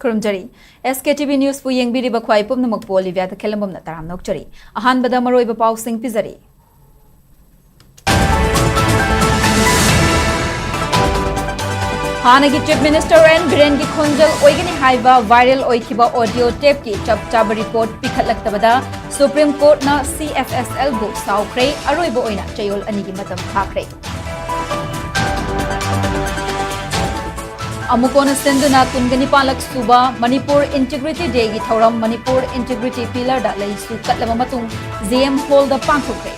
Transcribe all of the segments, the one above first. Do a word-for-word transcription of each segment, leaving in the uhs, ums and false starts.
ꯈꯨꯔꯨꯝꯖꯔꯤ꯫ ꯑꯦꯁ ꯀꯦ T V ꯅ꯭ꯌꯨꯁꯄꯨ ꯌꯦꯡꯕꯤꯔꯤꯕ ꯈ꯭ꯋꯥꯏ ꯄꯨꯝꯅꯃꯛꯄꯨ Olivia ꯇꯈꯦꯜꯂꯝꯕꯝꯅ ꯇꯔꯥꯝꯅ ꯑꯣꯛꯆꯔꯤ꯫ ꯑꯍꯥꯟꯕꯗ ꯃꯔꯨꯑꯣꯏꯕ ꯄꯥꯎꯁꯤꯡ ꯄꯤꯖꯔꯤ꯫ ꯍꯥꯟꯅꯒꯤ ꯆꯤꯐ ꯃꯤꯅꯤꯁꯇꯔ ꯑꯦꯟ ꯕꯤꯔꯦꯟꯒꯤ ꯈꯣꯟꯖꯦꯜ ꯑꯣꯏꯒꯅꯤ ꯍꯥꯏꯕ ꯚꯥꯏꯔꯦꯜ ꯑꯣꯏꯈꯤꯕ ꯑꯣꯗꯤꯑꯣ ꯇꯦꯞꯀꯤ ꯆꯞ ꯆꯥꯕ ꯔꯤꯄꯣꯔꯠ ꯄꯤꯈꯠꯂꯛꯇꯕꯗ ꯁꯨꯄ꯭ꯔꯤꯝ ꯀꯣꯔꯠꯅ ꯁꯤ ꯑꯦꯐ ꯑꯦꯁ ꯑꯦꯜꯕꯨ ꯁꯥꯎꯈ꯭ꯔꯦ, ꯑꯔꯣꯏꯕ ꯑꯣꯏꯅ ꯆꯌꯣꯜ ꯑꯅꯤꯒꯤ ꯃꯇꯝ ꯊꯥꯈ꯭ꯔꯦ꯫ ꯑꯃꯨꯛ ꯍꯟꯅ ꯁꯤꯟꯗꯨꯅ ꯀꯨꯟꯒ ꯅꯤꯄꯥꯟꯂꯛ ꯁꯨꯕ ꯃꯅꯤꯄꯨꯔ ꯏꯟꯇꯤꯒ꯭ꯔꯤꯇꯤ ꯗꯦꯒꯤ ꯊꯧꯔꯝ ꯃꯅꯤꯄꯨꯔ ꯏꯟꯇꯤꯒ꯭ꯔꯤꯇꯤ ꯄꯤꯂꯔꯗ ꯂꯩꯁꯨ ꯀꯠꯂꯕ ꯃꯇꯨꯡ ꯖꯤ ꯑꯦꯝ ꯍꯣꯜꯗ ꯄꯥꯡꯊꯣꯛꯈ꯭ꯔꯦ꯫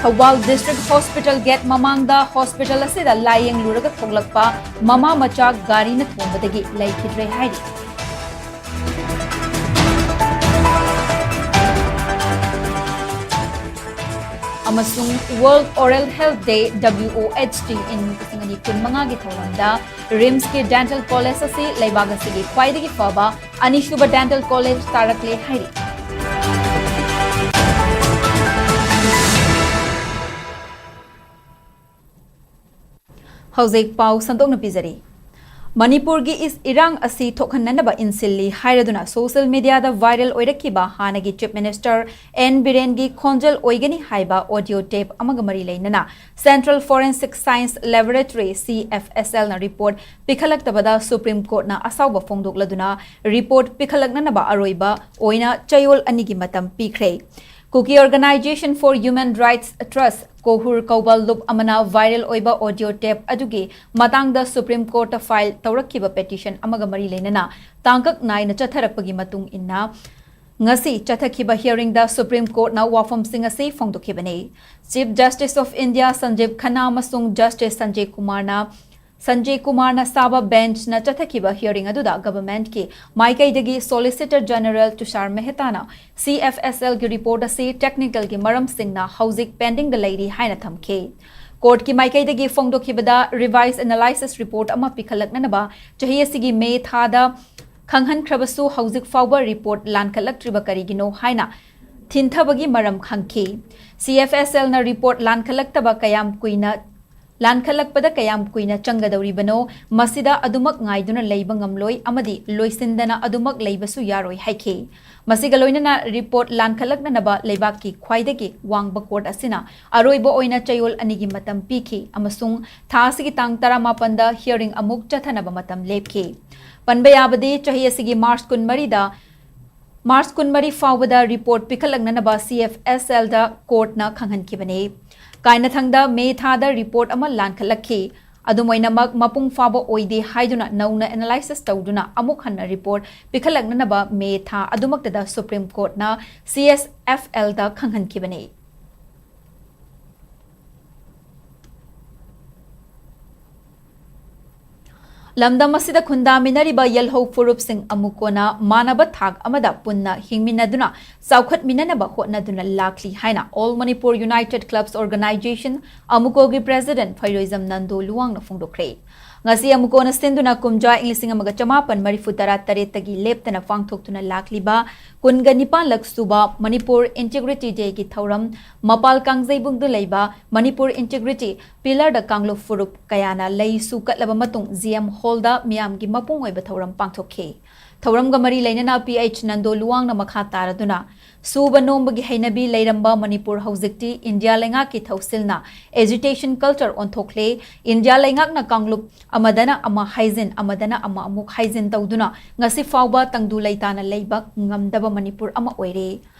ꯊꯧꯕꯥꯜ ꯗꯤꯁꯇ꯭ꯔꯤꯛ ꯍꯣꯁꯄꯤꯇꯥꯜ ꯒꯦꯠ ꯃꯃꯥꯡꯗ ꯍꯣꯁꯄꯤꯇꯥꯜ ꯑꯁꯤꯗ ꯂꯥꯌꯦꯡꯂꯨꯔꯒ ꯊꯣꯛꯂꯛꯄ ꯃꯃꯥ ꯃꯆꯥ ꯒꯥꯔꯤꯅ ꯊꯣꯝꯕꯗꯒꯤ ꯂꯩꯈꯤꯗ꯭ꯔꯦ ꯍꯥꯏꯔꯤ꯫ ꯑꯃꯁꯨꯡ World Oral Health Day, W O H D, in ꯂꯤꯁꯤꯡ ꯑꯅꯤ ꯀꯨꯟꯃꯉꯥꯒꯤ ꯊꯧꯔꯝꯗ ꯔꯤꯝꯁꯀꯤ ꯗꯦꯟꯇꯦꯜ ꯀꯣꯂꯦꯖ ꯑꯁꯤ ꯂꯩꯕꯥꯛ ꯑꯁꯤꯒꯤ ꯈ꯭ꯋꯥꯏꯗꯒꯤ ꯐꯕ ꯑꯅꯤꯁꯨꯕ ꯗꯦꯟꯇꯦꯜ ꯀꯣꯂꯦꯖ ꯇꯥꯔꯛꯂꯦ ꯍꯥꯏꯔꯤ꯫ ꯍꯧꯖꯤꯛ ꯄꯥꯎ ꯁꯟꯗꯣꯛꯅ ꯄꯤꯖꯔꯤ꯫ ꯃꯅꯤꯄꯨꯔꯒꯤ ꯏꯁ-, ꯏꯔꯥꯡ ꯑꯁꯤ ꯊꯣꯛꯍꯟꯅꯅꯕ ꯏꯟꯁꯤꯜꯂꯤ ꯍꯥꯏꯔꯗꯨꯅ ꯁꯣꯁꯤꯌꯦꯜ ꯃꯤꯗꯤꯌꯥꯗ ꯚꯥꯏꯔꯦꯜ ꯑꯣꯏꯔꯛꯈꯤꯕ ꯍꯥꯟꯅꯒꯤ ꯆꯤꯐ ꯃꯤꯅꯤꯁꯇꯔ ꯑꯦꯟ ꯕꯤꯔꯦꯟꯒꯤ ꯈꯣꯟꯖꯦꯜ ꯑꯣꯏꯒꯅꯤ ꯍꯥꯏꯕ ꯑꯣꯗꯤꯑꯣ ꯇꯦꯞ ꯑꯃꯒ ꯃꯔꯤ ꯂꯩꯅꯅ central forensic science laboratory, C F S ꯑꯦꯜꯅ ꯔꯤꯄꯣꯔꯠ ꯄꯤꯈꯠꯂꯛꯇꯕꯗ ꯁꯨꯄ꯭ꯔꯤꯝ ꯀꯣꯔꯠꯅ ꯑꯁꯥꯎꯕ ꯐꯣꯡꯗꯣꯛꯂꯗꯨꯅ ꯔꯤꯄꯣꯔꯠ ꯄꯤꯈꯠꯂꯛꯅꯅꯕ ꯑꯔꯣꯏꯕ ꯑꯣꯏꯅ ꯆꯌꯣꯜ ꯑꯅꯤꯒꯤ ꯃꯇꯝ ꯄꯤꯈ꯭ꯔꯦ꯫ Kuki Organization for Human Rights Trust, ꯀꯣꯍꯨꯔ ꯀꯧꯕ ꯂꯨꯞ ꯑꯃꯅ ꯚꯥꯏꯔꯦꯜ ꯑꯣꯏꯕ ꯑꯣꯗꯤꯑꯣ ꯇꯦꯞ ꯑꯗꯨꯒꯤ ꯃꯇꯥꯡꯗ ꯁꯨꯄ꯭ꯔꯤꯝ ꯀꯣꯔꯠꯇ ꯐꯥꯏꯜ ꯇꯧꯔꯛꯈꯤꯕ ꯄꯦꯇꯤꯁꯟ ꯑꯃꯒ ꯃꯔꯤ ꯂꯩꯅꯅ ꯇꯥꯡꯀꯛ ꯅꯥꯏꯅ ꯆꯠꯊꯔꯛꯄꯒꯤ ꯃꯇꯨꯡ ꯏꯟꯅ ꯉꯁꯤ ꯆꯠꯊꯈꯤꯕ ꯍꯤꯌꯔꯤꯡꯗ ꯁꯨꯄ꯭ꯔꯤꯝ ꯀꯣꯔꯠꯅ ꯋꯥꯐꯝꯁꯤꯡ ꯑꯁꯤ ꯐꯣꯡꯗꯣꯛꯈꯤꯕꯅꯤ꯫ Chief justice of India ꯁꯟꯖꯤꯕ Khanna ꯑꯃꯁꯨꯡ ꯖꯁꯇꯤꯁ ꯁꯟꯖꯦ ꯀꯨꯃꯥꯔꯅ ꯁꯟꯖꯦ ꯀꯨꯃꯥꯔꯅ ꯁꯥꯕ ꯕꯦꯟꯆꯅ ꯆꯠꯊꯈꯤꯕ ꯍꯤꯌꯔꯤꯡ ꯑꯗꯨꯗ ꯒꯚꯔꯟꯃꯦꯟꯠꯀꯤ ꯃꯥꯏꯀꯩꯗꯒꯤ ꯁꯣꯂꯤꯁꯤꯇꯔ ꯖꯦꯅꯔꯦꯜ ꯇꯨꯁꯥꯔ ꯃꯦꯍꯇꯥꯅ ꯁꯤ ꯑꯦꯐ ꯑꯦꯁ ꯑꯦꯜꯒꯤ ꯔꯤꯄꯣꯔꯠ ꯑꯁꯤ ꯇꯦꯛꯅꯤꯀꯦꯜꯒꯤ ꯃꯔꯝꯁꯤꯡꯅ ꯍꯧꯖꯤꯛ ꯄꯦꯟꯗꯤꯡꯗ ꯂꯩꯔꯤ ꯍꯥꯏꯅ ꯊꯝꯈꯤ꯫ ꯀꯣꯔꯠꯀꯤ ꯃꯥꯏꯀꯩꯗꯒꯤ ꯐꯣꯡꯗꯣꯛꯈꯤꯕꯗ ꯔꯤꯚꯥꯏꯁ ꯑꯦꯅꯥꯂꯥꯏꯁꯤꯁ ꯔꯤꯄꯣꯔꯠ ꯑꯃ ꯄꯤꯈꯠꯂꯛꯅꯅꯕ ꯆꯍꯤ ꯑꯁꯤꯒꯤ ꯃꯦ ꯊꯥꯗ ꯈꯪꯍꯟꯈ꯭ꯔꯕꯁꯨ ꯍꯧꯖꯤꯛ ꯐꯥꯎꯕ ꯔꯤꯄꯣꯔꯠ ꯂꯥꯟꯈꯠꯂꯛꯇ꯭ꯔꯤꯕ ꯀꯔꯤꯒꯤꯅꯣ ꯍꯥꯏꯅ ꯊꯤꯟꯊꯕꯒꯤ ꯃꯔꯝ ꯈꯪꯈꯤ꯫ ꯁꯤ ꯑꯦꯐ ꯑꯦꯁ ꯑꯦꯜꯅ ꯔꯤꯄꯣꯔꯠ ꯂꯥꯟꯈꯠꯂꯛꯇꯕ ꯀꯌꯥꯝ ꯀꯨꯏꯅ ꯂꯥꯟꯈꯠꯂꯛꯄꯗ ꯀꯌꯥꯝ ꯀꯨꯏꯅ ꯆꯪꯒꯗꯧꯔꯤꯕꯅꯣ, ꯃꯁꯤꯗ ꯑꯗꯨꯃꯛ ꯉꯥꯏꯗꯨꯅ ꯂꯩꯕ ꯉꯝꯂꯣꯏ ꯑꯃꯗꯤ ꯂꯣꯏꯁꯤꯟꯗꯅ ꯑꯗꯨꯃꯛ ꯂꯩꯕꯁꯨ ꯌꯥꯔꯣꯏ ꯍꯥꯏꯈꯤ꯫ ꯃꯁꯤꯒ ꯂꯣꯏꯅꯅ ꯔꯤꯄꯣꯔꯠ ꯂꯥꯟꯈꯠꯂꯛꯅꯅꯕ ꯂꯩꯕꯥꯛꯀꯤ ꯈ꯭ꯋꯥꯏꯗꯒꯤ ꯋꯥꯡꯕ ꯀꯣꯔꯠ ꯑꯁꯤꯅ ꯑꯔꯣꯏꯕ ꯑꯣꯏꯅ ꯆꯌꯣꯜ ꯑꯅꯤꯒꯤ ꯃꯇꯝ ꯄꯤꯈꯤ ꯑꯃꯁꯨꯡ ꯊꯥ ꯑꯁꯤꯒꯤ ꯇꯥꯡ ꯇꯔꯥꯃꯥꯄꯟꯗ hearing ꯑꯃꯨꯛ ꯆꯠꯊꯅꯕ ꯃꯇꯝ ꯂꯦꯞꯈꯤ꯫ ꯄꯟꯕ ꯌꯥꯕꯗꯤ, ꯆꯍꯤ ꯑꯁꯤꯒꯤ ꯃꯥꯔꯆ ꯀꯨꯟꯃꯔꯤꯗ, ꯃꯥꯔꯆ ꯀꯨꯟꯃꯔꯤ ꯐꯥꯎꯕꯗ ꯔꯤꯄꯣꯔꯠ ꯄꯤꯈꯠꯂꯛꯅꯅꯕ ꯁꯤ ꯑꯦꯐ ꯑꯦꯁ ꯑꯦꯜꯗ ꯀꯣꯔꯠꯅ ꯈꯪꯍꯟꯈꯤꯕꯅꯤ꯫ ꯀꯥꯏꯅꯊꯪꯗ ꯃꯦ ꯊꯥꯗ ꯔꯤꯄꯣꯔꯠ ꯑꯃ ꯂꯥꯟꯈꯠꯂꯛꯈꯤ꯫ ꯑꯗꯨꯝ ꯑꯣꯏꯅꯃꯛ, ꯃꯄꯨꯡ ꯐꯥꯕ ꯑꯣꯏꯗꯦ ꯍꯥꯏꯗꯨꯅ ꯅꯧꯅ ꯑꯦꯅꯥꯂꯥꯏꯁꯤꯁ ꯇꯧꯗꯨꯅ ꯑꯃꯨꯛ ꯍꯟꯅ ꯔꯤꯄꯣꯔꯠ ꯄꯤꯈꯠꯂꯛꯅꯅꯕ ꯃꯦ ꯊꯥ ꯑꯗꯨꯃꯛꯇꯗ ꯁꯨꯄ꯭ꯔꯤꯝ ꯀꯣꯔꯠꯅ ꯁꯤ ꯑꯦꯁ ꯑꯦꯐ ꯑꯦꯜꯗ ꯈꯪꯍꯟꯈꯤꯕꯅꯤ꯫ ꯂꯝꯗꯝ ꯑꯁꯤꯗ ꯈꯨꯟꯗꯥꯃꯤꯟꯅꯔꯤꯕ ꯌꯦꯜꯍꯧ ꯐꯨꯔꯨꯞꯁꯤꯡ ꯑꯃꯨꯛ ꯀꯣꯟꯅ ꯃꯥꯟꯅꯕ ꯊꯥꯛ ꯑꯃꯗ ꯄꯨꯟꯅ ꯍꯤꯡꯃꯤꯟꯅꯗꯨꯅ ꯆꯥꯎꯈꯠꯃꯤꯟꯅꯅꯕ ꯍꯣꯠꯅꯗꯨꯅ ꯂꯥꯛꯂꯤ ꯍꯥꯏꯅ All Manipur United Clubs Organisation, ꯑꯃꯨꯀꯣꯒꯤ ꯄ꯭ꯔꯦꯁꯤꯗꯦꯟꯠ ꯐꯩꯔꯣꯏꯖꯝ ꯅꯟꯗꯣ ꯂꯨꯋꯥꯡꯅ ꯐꯣꯡꯗꯣꯛꯈ꯭ꯔꯦ꯫ ꯉꯁꯤ ꯑꯃꯨꯀꯣꯅ ꯁꯤꯟꯗꯨꯅ ꯀꯨꯝꯖꯥ ꯏꯪ ꯂꯤꯁꯤꯡ ꯑꯃꯒ ꯆꯃꯥꯄꯟ ꯃꯔꯤꯐꯨ ꯇꯔꯥ ꯇꯔꯦꯠꯇꯒꯤ ꯂꯦꯞꯇꯅ ꯄꯥꯡꯊꯣꯛꯇꯨꯅ ꯂꯥꯛꯂꯤꯕ ꯀꯨꯟꯒ ꯅꯤꯄꯥꯟꯂꯛ ꯁꯨꯕ ꯃꯅꯤꯄꯨꯔ ꯏꯟꯇꯤꯒ꯭ꯔꯤꯇꯤ ꯗꯦꯒꯤ ꯊꯧꯔꯝ ꯃꯄꯥꯜ ꯀꯥꯡꯖꯩꯕꯨꯡꯗ ꯂꯩꯕ ꯃꯅꯤꯄꯨꯔ ꯏꯟꯇꯤꯒ꯭ꯔꯤꯇꯤ ꯄꯤꯂꯔꯗ ꯀꯥꯡꯂꯨꯞ ꯐꯨꯔꯨꯞ ꯀꯌꯥꯅ ꯂꯩꯁꯨ ꯀꯠꯂꯕ ꯃꯇꯨꯡ ꯖꯤ ꯑꯦꯝ ꯍꯣꯜꯗ ꯃꯤꯌꯥꯝꯒꯤ ꯃꯄꯨꯡ ꯑꯣꯏꯕ ꯊꯧꯔꯝ ꯄꯥꯡꯊꯣꯛꯈꯤ꯫ ꯊꯧꯔꯝꯒ ꯃꯔꯤ ꯂꯩꯅꯅ ꯄꯤ ꯑꯩꯆ ꯅꯟꯗꯣ ꯂꯨꯋꯥꯡꯅ ꯃꯈꯥ ꯇꯥꯔꯗꯨꯅ, ꯁꯨꯕ ꯅꯣꯝꯕꯒꯤ ꯍꯩꯅꯕꯤ ꯂꯩꯔꯝꯕ ꯃꯅꯤꯄꯨꯔ ꯍꯧꯖꯤꯛꯇꯤ ꯏꯟꯗꯤꯌꯥ ꯂꯩꯉꯥꯛꯀꯤ ꯊꯧꯁꯤꯜꯅ agitation culture ꯑꯣꯟꯊꯣꯛꯂꯦ꯫ ꯏꯟꯗꯤꯌꯥ ꯂꯩꯉꯥꯛꯅ ꯀꯥꯡꯂꯨꯞ ꯑꯃꯗꯅ ꯑꯃ ꯍꯥꯏꯖꯤꯟ, ꯑꯃꯗꯅ ꯑꯃ ꯑꯃꯨꯛ ꯍꯥꯏꯖꯤꯟ ꯇꯧꯗꯨꯅ ꯉꯁꯤ ꯐꯥꯎꯕ ꯇꯪꯗꯨ ꯂꯩꯇꯥꯅ ꯂꯩꯕ ꯉꯝꯗꯕ ꯃꯅꯤꯄꯨꯔ ꯑꯃ ꯑꯣꯏꯔꯦ꯫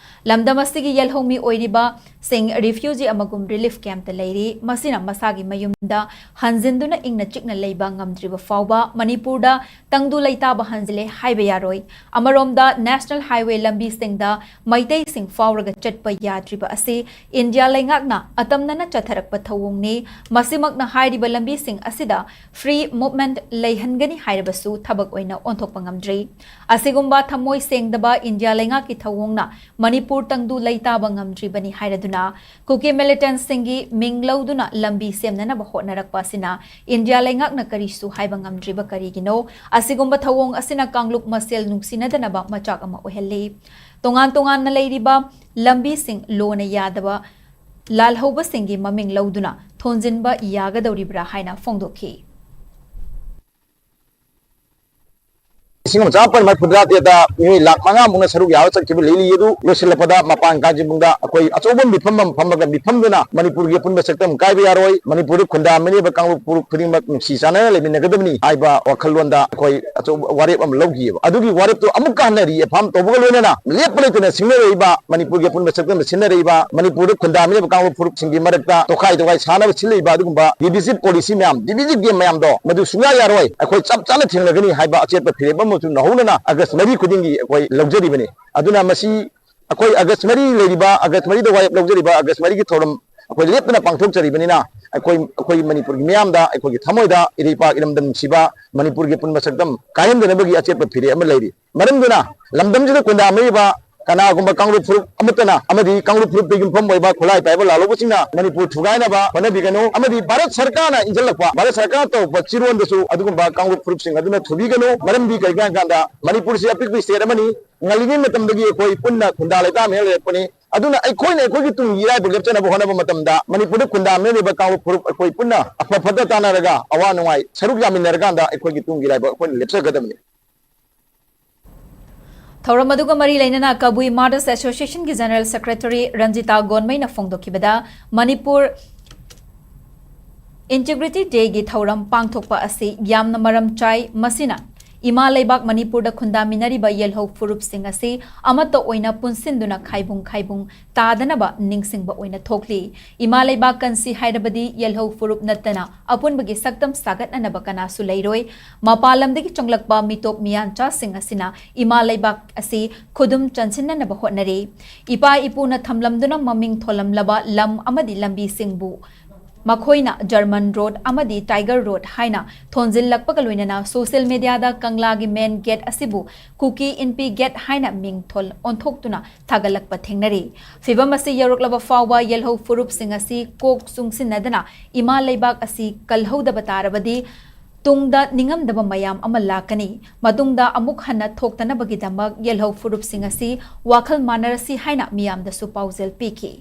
ꯂꯝꯗꯝ ꯑꯁꯤꯒꯤ ꯌꯦꯜꯍꯧꯃꯤ ꯑꯣꯏꯔꯤꯕ ꯁꯤꯡ ꯔꯤꯐ꯭ꯌꯨꯖꯤ ꯑꯃꯒꯨꯝ ꯔꯤꯂꯤꯐ ꯀꯦꯝꯞꯇ ꯂꯩꯔꯤ꯫ ꯃꯁꯤꯅ ꯃꯁꯥꯒꯤ ꯃꯌꯨꯝꯗ ꯍꯟꯖꯤꯟꯗꯨꯅ ꯏꯪꯅ ꯆꯤꯛꯅ ꯂꯩꯕ ꯉꯝꯗ꯭ꯔꯤꯕ ꯐꯥꯎꯕ ꯃꯅꯤꯄꯨꯔꯗ ꯇꯪꯗꯨ ꯂꯩꯇꯥꯕ ꯍꯟꯖꯤꯜꯂꯦ ꯍꯥꯏꯕ ꯌꯥꯔꯣꯏ꯫ ꯑꯃꯔꯣꯝꯗ, ꯅꯦꯁꯅꯦꯜ ꯍꯥꯏꯋꯦ ꯂꯝꯕꯤꯁꯤꯡꯗ ꯃꯩꯇꯩꯁꯤꯡ ꯐꯥꯎꯔꯒ ꯆꯠꯄ ꯌꯥꯗ꯭ꯔꯤꯕ ꯑꯁꯤ ꯏꯟꯗꯤꯌꯥ ꯂꯩꯉꯥꯛꯅ ꯑꯇꯝꯅꯅ ꯆꯠꯊꯔꯛꯄ ꯊꯧꯑꯣꯡꯅꯤ꯫ ꯃꯁꯤꯃꯛꯅ ꯍꯥꯏꯔꯤꯕ ꯂꯝꯕꯤꯁꯤꯡ ꯑꯁꯤꯗ free movement ꯂꯩꯍꯟꯒꯅꯤ ꯍꯥꯏꯔꯕꯁꯨ ꯊꯕꯛ ꯑꯣꯏꯅ ꯑꯣꯟꯊꯣꯛꯄ ꯉꯝꯗ꯭ꯔꯤ꯫ ꯑꯁꯤꯒꯨꯝꯕ ꯊꯃꯣꯏ ꯁꯦꯡꯗꯕ ꯏꯟꯗꯤꯌꯥ ꯂꯩꯉꯥꯛꯀꯤ ꯊꯧꯑꯣꯡꯅ ꯃꯅꯤꯄꯨꯔ ꯇꯪꯗꯨ ꯂꯩꯇꯥꯕ ꯉꯝꯗ꯭ꯔꯤꯕꯅꯤ ꯍꯥꯏꯔꯗꯨꯅ, ꯀꯨꯀꯤ ꯃꯤꯂꯤꯇꯦꯟꯠꯁꯤꯡꯒꯤ ꯃꯤꯡ ꯂꯧꯗꯨꯅ ꯂꯝꯕꯤ ꯁꯦꯝꯅꯅꯕ ꯍꯣꯠꯅꯔꯛꯄ ꯑꯁꯤꯅ ꯏꯟꯗꯤꯌꯥ ꯂꯩꯉꯥꯛꯅ ꯀꯔꯤꯁꯨ ꯍꯥꯏꯕ ꯉꯝꯗ꯭ꯔꯤꯕ ꯀꯔꯤꯒꯤꯅꯣ? ꯑꯁꯤꯒꯨꯝꯕ ꯊꯧꯑꯣꯡ ꯑꯁꯤꯅ ꯀꯥꯡꯂꯨꯞ ꯃꯁꯦꯜ ꯅꯨꯡꯁꯤꯅꯗꯅꯕ ꯃꯆꯥꯛ ꯑꯃ ꯑꯣꯏꯍꯜꯂꯤ꯫ ꯇꯣꯉꯥꯟ ꯇꯣꯉꯥꯟꯅ ꯂꯩꯔꯤꯕ ꯂꯝꯕꯤꯁꯤꯡ ꯂꯣꯅ ꯌꯥꯗꯕ ꯂꯥꯜꯍꯧꯕꯁꯤꯡꯒꯤ ꯃꯃꯤꯡ ꯂꯧꯗꯨꯅ ꯊꯣꯟꯖꯤꯟꯕ ꯌꯥꯒꯗꯧꯔꯤꯕ꯭ꯔꯥ ꯍꯥꯏꯅ ꯐꯣꯡꯗꯣꯛꯈꯤ꯫ ꯂꯤꯁꯤꯡ ꯑꯃ ꯆꯥꯃꯥꯄꯟ ꯃꯔꯤꯐꯨꯇꯔꯥ ꯇꯔꯦꯠꯇ ꯃꯤꯑꯣꯏ ꯂꯥꯈ ꯃꯉꯥ ꯃꯨꯛꯅ ꯁꯔꯨꯛ ꯌꯥꯕ ꯆꯠꯈꯤꯕ ꯂꯩꯔꯤ ꯑꯗꯨ ꯂꯣꯏꯁꯤꯜꯂꯛꯄꯗ ꯃꯄꯥꯟ ꯀꯥꯡꯖꯩꯕꯨꯡꯗ ꯑꯩꯈꯣꯏ ꯑꯆꯧꯕ ꯃꯤꯐꯝ ꯑꯃ ꯐꯝꯃꯒ ꯃꯤꯐꯝꯗꯨꯅ ꯃꯅꯤꯄꯨꯔꯒꯤ ꯑꯄꯨꯟꯕ ꯁꯛꯇꯝ ꯀꯥꯏꯕ ꯌꯥꯔꯣꯏ, ꯃꯅꯤꯄꯨꯔꯗ ꯈꯨꯟꯗꯥꯃꯤꯟꯅꯔꯤꯕ ꯀꯥꯡꯂꯨꯞ ꯐꯨꯔꯨꯞ ꯈꯨꯗꯤꯡꯃꯛ ꯅꯨꯡꯁꯤ ꯆꯥꯟꯅꯅ ꯂꯩꯃꯤꯟꯅꯒꯗꯕꯅꯤ ꯍꯥꯏꯕ ꯋꯥꯈꯜꯂꯣꯟꯗ ꯑꯩꯈꯣꯏ ꯑꯆꯧꯕ ꯋꯥꯔꯦꯞ ꯑꯃ ꯂꯧꯈꯤꯑꯕ꯫ ꯑꯗꯨꯒꯤ ꯋꯥꯔꯦꯞꯇꯨ ꯑꯃꯨꯛꯀ ꯍꯟꯅ reaffirm ꯇꯧꯕꯒ ꯂꯣꯏꯅꯅ ꯂꯦꯞꯄ ꯂꯩꯇꯅ ꯁꯤꯡꯅꯔꯛꯏꯕ ꯃꯅꯤꯄꯨꯔꯒꯤ ꯑꯄꯨꯟꯕ ꯁꯛꯇꯝꯗ ꯁꯤꯟꯅꯔꯛꯏꯕ ꯃꯅꯤꯄꯨꯔꯗ ꯈꯨꯟꯗꯥꯃꯤꯟꯅꯔꯤꯕ ꯀꯥꯡꯂꯨꯞ ꯐꯨꯔꯨꯞꯁꯤꯡꯒꯤ ꯃꯔꯛꯇ ꯇꯣꯈꯥꯏ ꯇꯣꯈꯥꯏ ꯁꯥꯟꯅꯕ ꯁꯤꯜꯂꯛꯏꯕ ꯑꯗꯨꯒꯨꯝꯕ divisive policy ꯃꯌꯥꯝ, divisive game ꯃꯌꯥꯝꯗꯣ ꯃꯗꯨ ꯁꯨꯡꯌꯥ ꯌꯥꯔꯣꯏ꯫ ꯑꯩꯈꯣꯏ ꯆꯞ ꯆꯥꯅ ꯊꯦꯡꯅꯒꯅꯤ ꯍꯥꯏꯕ ꯑꯆꯦꯠꯄ ꯐꯤꯔꯦꯞ ꯑꯃꯁꯨ ꯅꯧꯍꯧꯅꯅ ꯑꯥꯒꯁ ꯃꯔꯤ ꯈꯨꯗꯤꯡꯒꯤ ꯑꯩꯈꯣꯏ ꯂꯧꯖꯔꯤꯕꯅꯤ꯫ ꯑꯗꯨꯅ ꯃꯁꯤ ꯑꯩꯈꯣꯏ ꯑꯥꯒꯁ ꯃꯔꯤ ꯂꯩꯔꯤꯕ, ꯑꯥꯒꯁ ꯃꯔꯤꯗ ꯋꯥꯔꯦꯞ ꯂꯧꯖꯔꯤꯕ ꯑꯥꯒꯁ ꯃꯔꯤꯒꯤ ꯊꯧꯔꯝ ꯑꯩꯈꯣꯏ ꯂꯦꯞꯇꯅ ꯄꯥꯡꯊꯣꯛꯆꯔꯤꯕꯅꯤꯅ ꯑꯩꯈꯣꯏ, ꯑꯩꯈꯣꯏ ꯃꯅꯤꯄꯨꯔꯒꯤ ꯃꯤꯌꯥꯝꯗ, ꯑꯩꯈꯣꯏꯒꯤ ꯊꯃꯣꯏꯗ, ꯏꯔꯩꯄꯥꯛ ꯏꯔꯝꯗꯝ ꯅꯨꯡꯁꯤꯕ ꯃꯅꯤꯄꯨꯔꯒꯤ ꯑꯄꯨꯟꯕ ꯁꯛꯇꯝ ꯀꯥꯏꯍꯟꯗꯅꯕꯒꯤ ꯑꯆꯦꯠꯄ ꯐꯤꯔꯦꯞ ꯑꯃ ꯂꯩꯔꯤ꯫ ꯃꯔꯝꯗꯨꯅ ꯂꯝꯗꯝꯁꯤꯗ ꯈꯨꯟꯗꯥꯃꯤꯔꯤꯕ ꯀꯅꯥꯒꯨꯝꯕ ꯀꯥꯡꯂꯨꯞ ꯐꯨꯔꯨꯞ ꯑꯃꯠꯇꯅ ꯑꯃꯗꯤ ꯀꯥꯡꯂꯨꯞ ꯐꯨꯔꯨꯞꯇ ꯌꯨꯝꯐꯝ ꯑꯣꯏꯕ ꯈꯨꯠꯂꯥꯏ ꯄꯥꯏꯕ ꯂꯥꯜꯍꯧꯕꯁꯤꯡꯅ ꯃꯅꯤꯄꯨꯔ ꯊꯨꯒꯥꯏꯅꯕ ꯍꯣꯠꯅꯕꯤꯒꯅꯨ, ꯑꯃꯗꯤ ꯚꯥꯔꯠ ꯁꯔꯀꯥꯔꯅ ꯏꯟꯁꯤꯜꯂꯛꯄ, ꯚꯥꯔꯠ ꯁꯔꯀꯥꯔꯅ ꯇꯧꯔꯛꯄ ꯆꯤꯔꯣꯟꯗꯁꯨ ꯑꯗꯨꯒꯨꯝꯕ ꯀꯥꯡꯂꯨꯞ ꯐꯨꯔꯨꯞꯁꯤꯡ ꯑꯗꯨꯅ ꯊꯨꯕꯤꯒꯅꯨ꯫ ꯃꯔꯝꯗꯤ ꯀꯔꯤꯒꯤꯅꯣ ꯍꯥꯏ ꯀꯥꯟꯗ ꯃꯅꯤꯄꯨꯔꯁꯤ ꯑꯄꯤꯛꯄ state ꯑꯃꯅꯤ, ꯉꯜꯂꯤꯉꯩ ꯃꯇꯝꯗꯒꯤ ꯑꯩꯈꯣꯏ ꯄꯨꯟꯅ ꯈꯨꯟꯗꯥ ꯂꯩꯇꯥꯃꯤꯟꯅ ꯂꯩꯔꯛꯄꯅꯤ꯫ ꯑꯗꯨꯅ ꯑꯩꯈꯣꯏꯅ ꯑꯩꯈꯣꯏꯒꯤ ꯇꯨꯡꯒꯤ ꯏꯔꯥꯏꯕꯥꯛ ꯂꯦꯞꯆꯅꯕ ꯍꯣꯠꯅꯕ ꯃꯇꯝꯗ ꯃꯅꯤꯄꯨꯔꯗ ꯈꯨꯟꯗꯥꯃꯤꯟꯅꯔꯤꯕ ꯀꯥꯡꯂꯨꯞ ꯐꯨꯔꯨꯞ ꯑꯩꯈꯣꯏ ꯄꯨꯟꯅ ꯑꯐ ꯐꯠꯇ ꯇꯥꯟꯅꯔꯒ ꯑꯋꯥ ꯅꯨꯡꯉꯥꯏ ꯁꯔꯨꯛ ꯌꯥꯃꯤꯟꯅꯔꯀꯥꯟꯗ ꯑꯩꯈꯣꯏꯒꯤ ꯇꯨꯡꯒꯤ ꯏꯔꯥꯏꯕꯥꯛ ꯑꯩꯈꯣꯏꯅ ꯂꯦꯞꯆꯒꯗꯕꯅꯤ꯫ ꯊꯧꯔꯝ ꯑꯗꯨꯒ ꯃꯔꯤ ꯂꯩꯅꯅ ꯀꯕꯨꯏ Martyrs Associationꯒꯤ General Secretary Ranjita ꯒꯣꯟꯃꯩꯅ ꯐꯣꯡꯗꯣꯛꯈꯤꯕꯗ, Manipur Integrity Dayꯒꯤ ꯊꯧꯔꯝ ꯄꯥꯡꯊꯣꯛꯄ ꯑꯁꯤ ꯌꯥꯝꯅ ꯃꯔꯝ ꯆꯥꯏ꯫ ꯃꯁꯤꯅ ꯏꯃꯥ ꯂꯩꯕꯥꯛ ꯃꯅꯤꯄꯨꯔꯗ ꯈꯨꯟꯗꯥꯃꯤꯟꯅꯔꯤꯕ ꯌꯦꯜꯍꯧ ꯐꯨꯔꯨꯞꯁꯤꯡ ꯑꯁꯤ ꯑꯃꯠꯇ ꯑꯣꯏꯅ ꯄꯨꯟꯁꯤꯟꯗꯨꯅ ꯈꯥꯏꯕꯨꯡ ꯈꯥꯏꯕꯨꯡ ꯇꯥꯗꯅꯕ ꯅꯤꯡꯁꯤꯡꯕ ꯑꯣꯏꯅ ꯊꯣꯛꯂꯤ꯫ ꯏꯃꯥ ꯂꯩꯕꯥꯛ ꯀꯟꯁꯤ ꯍꯥꯏꯔꯕꯗꯤ ꯌꯦꯜꯍꯧ ꯐꯨꯔꯨꯞ ꯅꯠꯇꯅ ꯑꯄꯨꯟꯕꯒꯤ ꯁꯛꯇꯝ ꯁꯥꯒꯠꯅꯅꯕ ꯀꯅꯥꯁꯨ ꯂꯩꯔꯣꯏ꯫ ꯃꯄꯥꯟ ꯂꯝꯗꯒꯤ ꯆꯪꯂꯛꯄ ꯃꯤꯇꯣꯞ ꯃꯤꯌꯥꯟꯆꯥꯁꯤꯡ ꯑꯁꯤꯅ ꯏꯃꯥ ꯂꯩꯕꯥꯛ ꯑꯁꯤ ꯈꯨꯗꯨꯝ ꯆꯟꯁꯤꯟꯅꯅꯕ ꯍꯣꯠꯅꯔꯤ꯫ ꯏꯄꯥ ꯏꯄꯨꯅ ꯊꯝꯂꯝꯗꯨꯅ ꯃꯃꯤꯡ ꯊꯣꯜꯂꯝꯂꯕ ꯂꯝ ꯑꯃꯗꯤ ꯂꯝꯕꯤꯁꯤꯡꯕꯨ ꯃꯈꯣꯏꯅ German Road ꯑꯃꯗꯤ Tiger Road ꯍꯥꯏꯅ ꯊꯣꯟꯖꯤꯜꯂꯛꯄꯒ ꯂꯣꯏꯅꯅ social mediaꯗ ꯀꯪꯂꯥꯒꯤ main gate ꯑꯁꯤꯕꯨ ꯀꯨꯀꯤ ꯏꯟꯄꯤ gate ꯍꯥꯏꯅ ꯃꯤꯡ ꯊꯣꯜ-, ꯑꯣꯟꯊꯣꯛꯇꯨꯅ ꯊꯥꯒꯠꯂꯛꯄ ꯊꯦꯡꯅꯔꯤ꯫ ꯐꯤꯚꯝ ꯑꯁꯤ ꯌꯧꯔꯛꯂꯕ ꯐꯥꯎꯕ ꯌꯦꯜꯍꯧ ꯐꯨꯔꯨꯞꯁꯤꯡ ꯑꯁꯤ ꯀꯣꯛ ꯆꯨꯡꯁꯤꯟꯅꯗꯅ ꯏꯃꯥ ꯂꯩꯕꯥꯛ ꯑꯁꯤ ꯀꯜꯍꯧꯗꯕ ꯇꯥꯔꯕꯗꯤ ꯇꯨꯡꯗ ꯅꯤꯡꯉꯝꯗꯕ ꯃꯌꯥꯝ ꯑꯃ ꯂꯥꯛꯀꯅꯤ꯫ ꯃꯇꯨꯡꯗ ꯑꯃꯨꯛ ꯍꯟꯅ ꯊꯣꯛꯇꯅꯕꯒꯤꯗꯃꯛ ꯌꯦꯜꯍꯧ ꯐꯨꯔꯨꯞꯁꯤꯡ ꯑꯁꯤ ꯋꯥꯈꯜ ꯃꯥꯟꯅꯔꯁꯤ ꯍꯥꯏꯅ ꯃꯤꯌꯥꯝꯗꯁꯨ ꯄꯥꯎꯖꯦꯜ ꯄꯤꯈꯤ꯫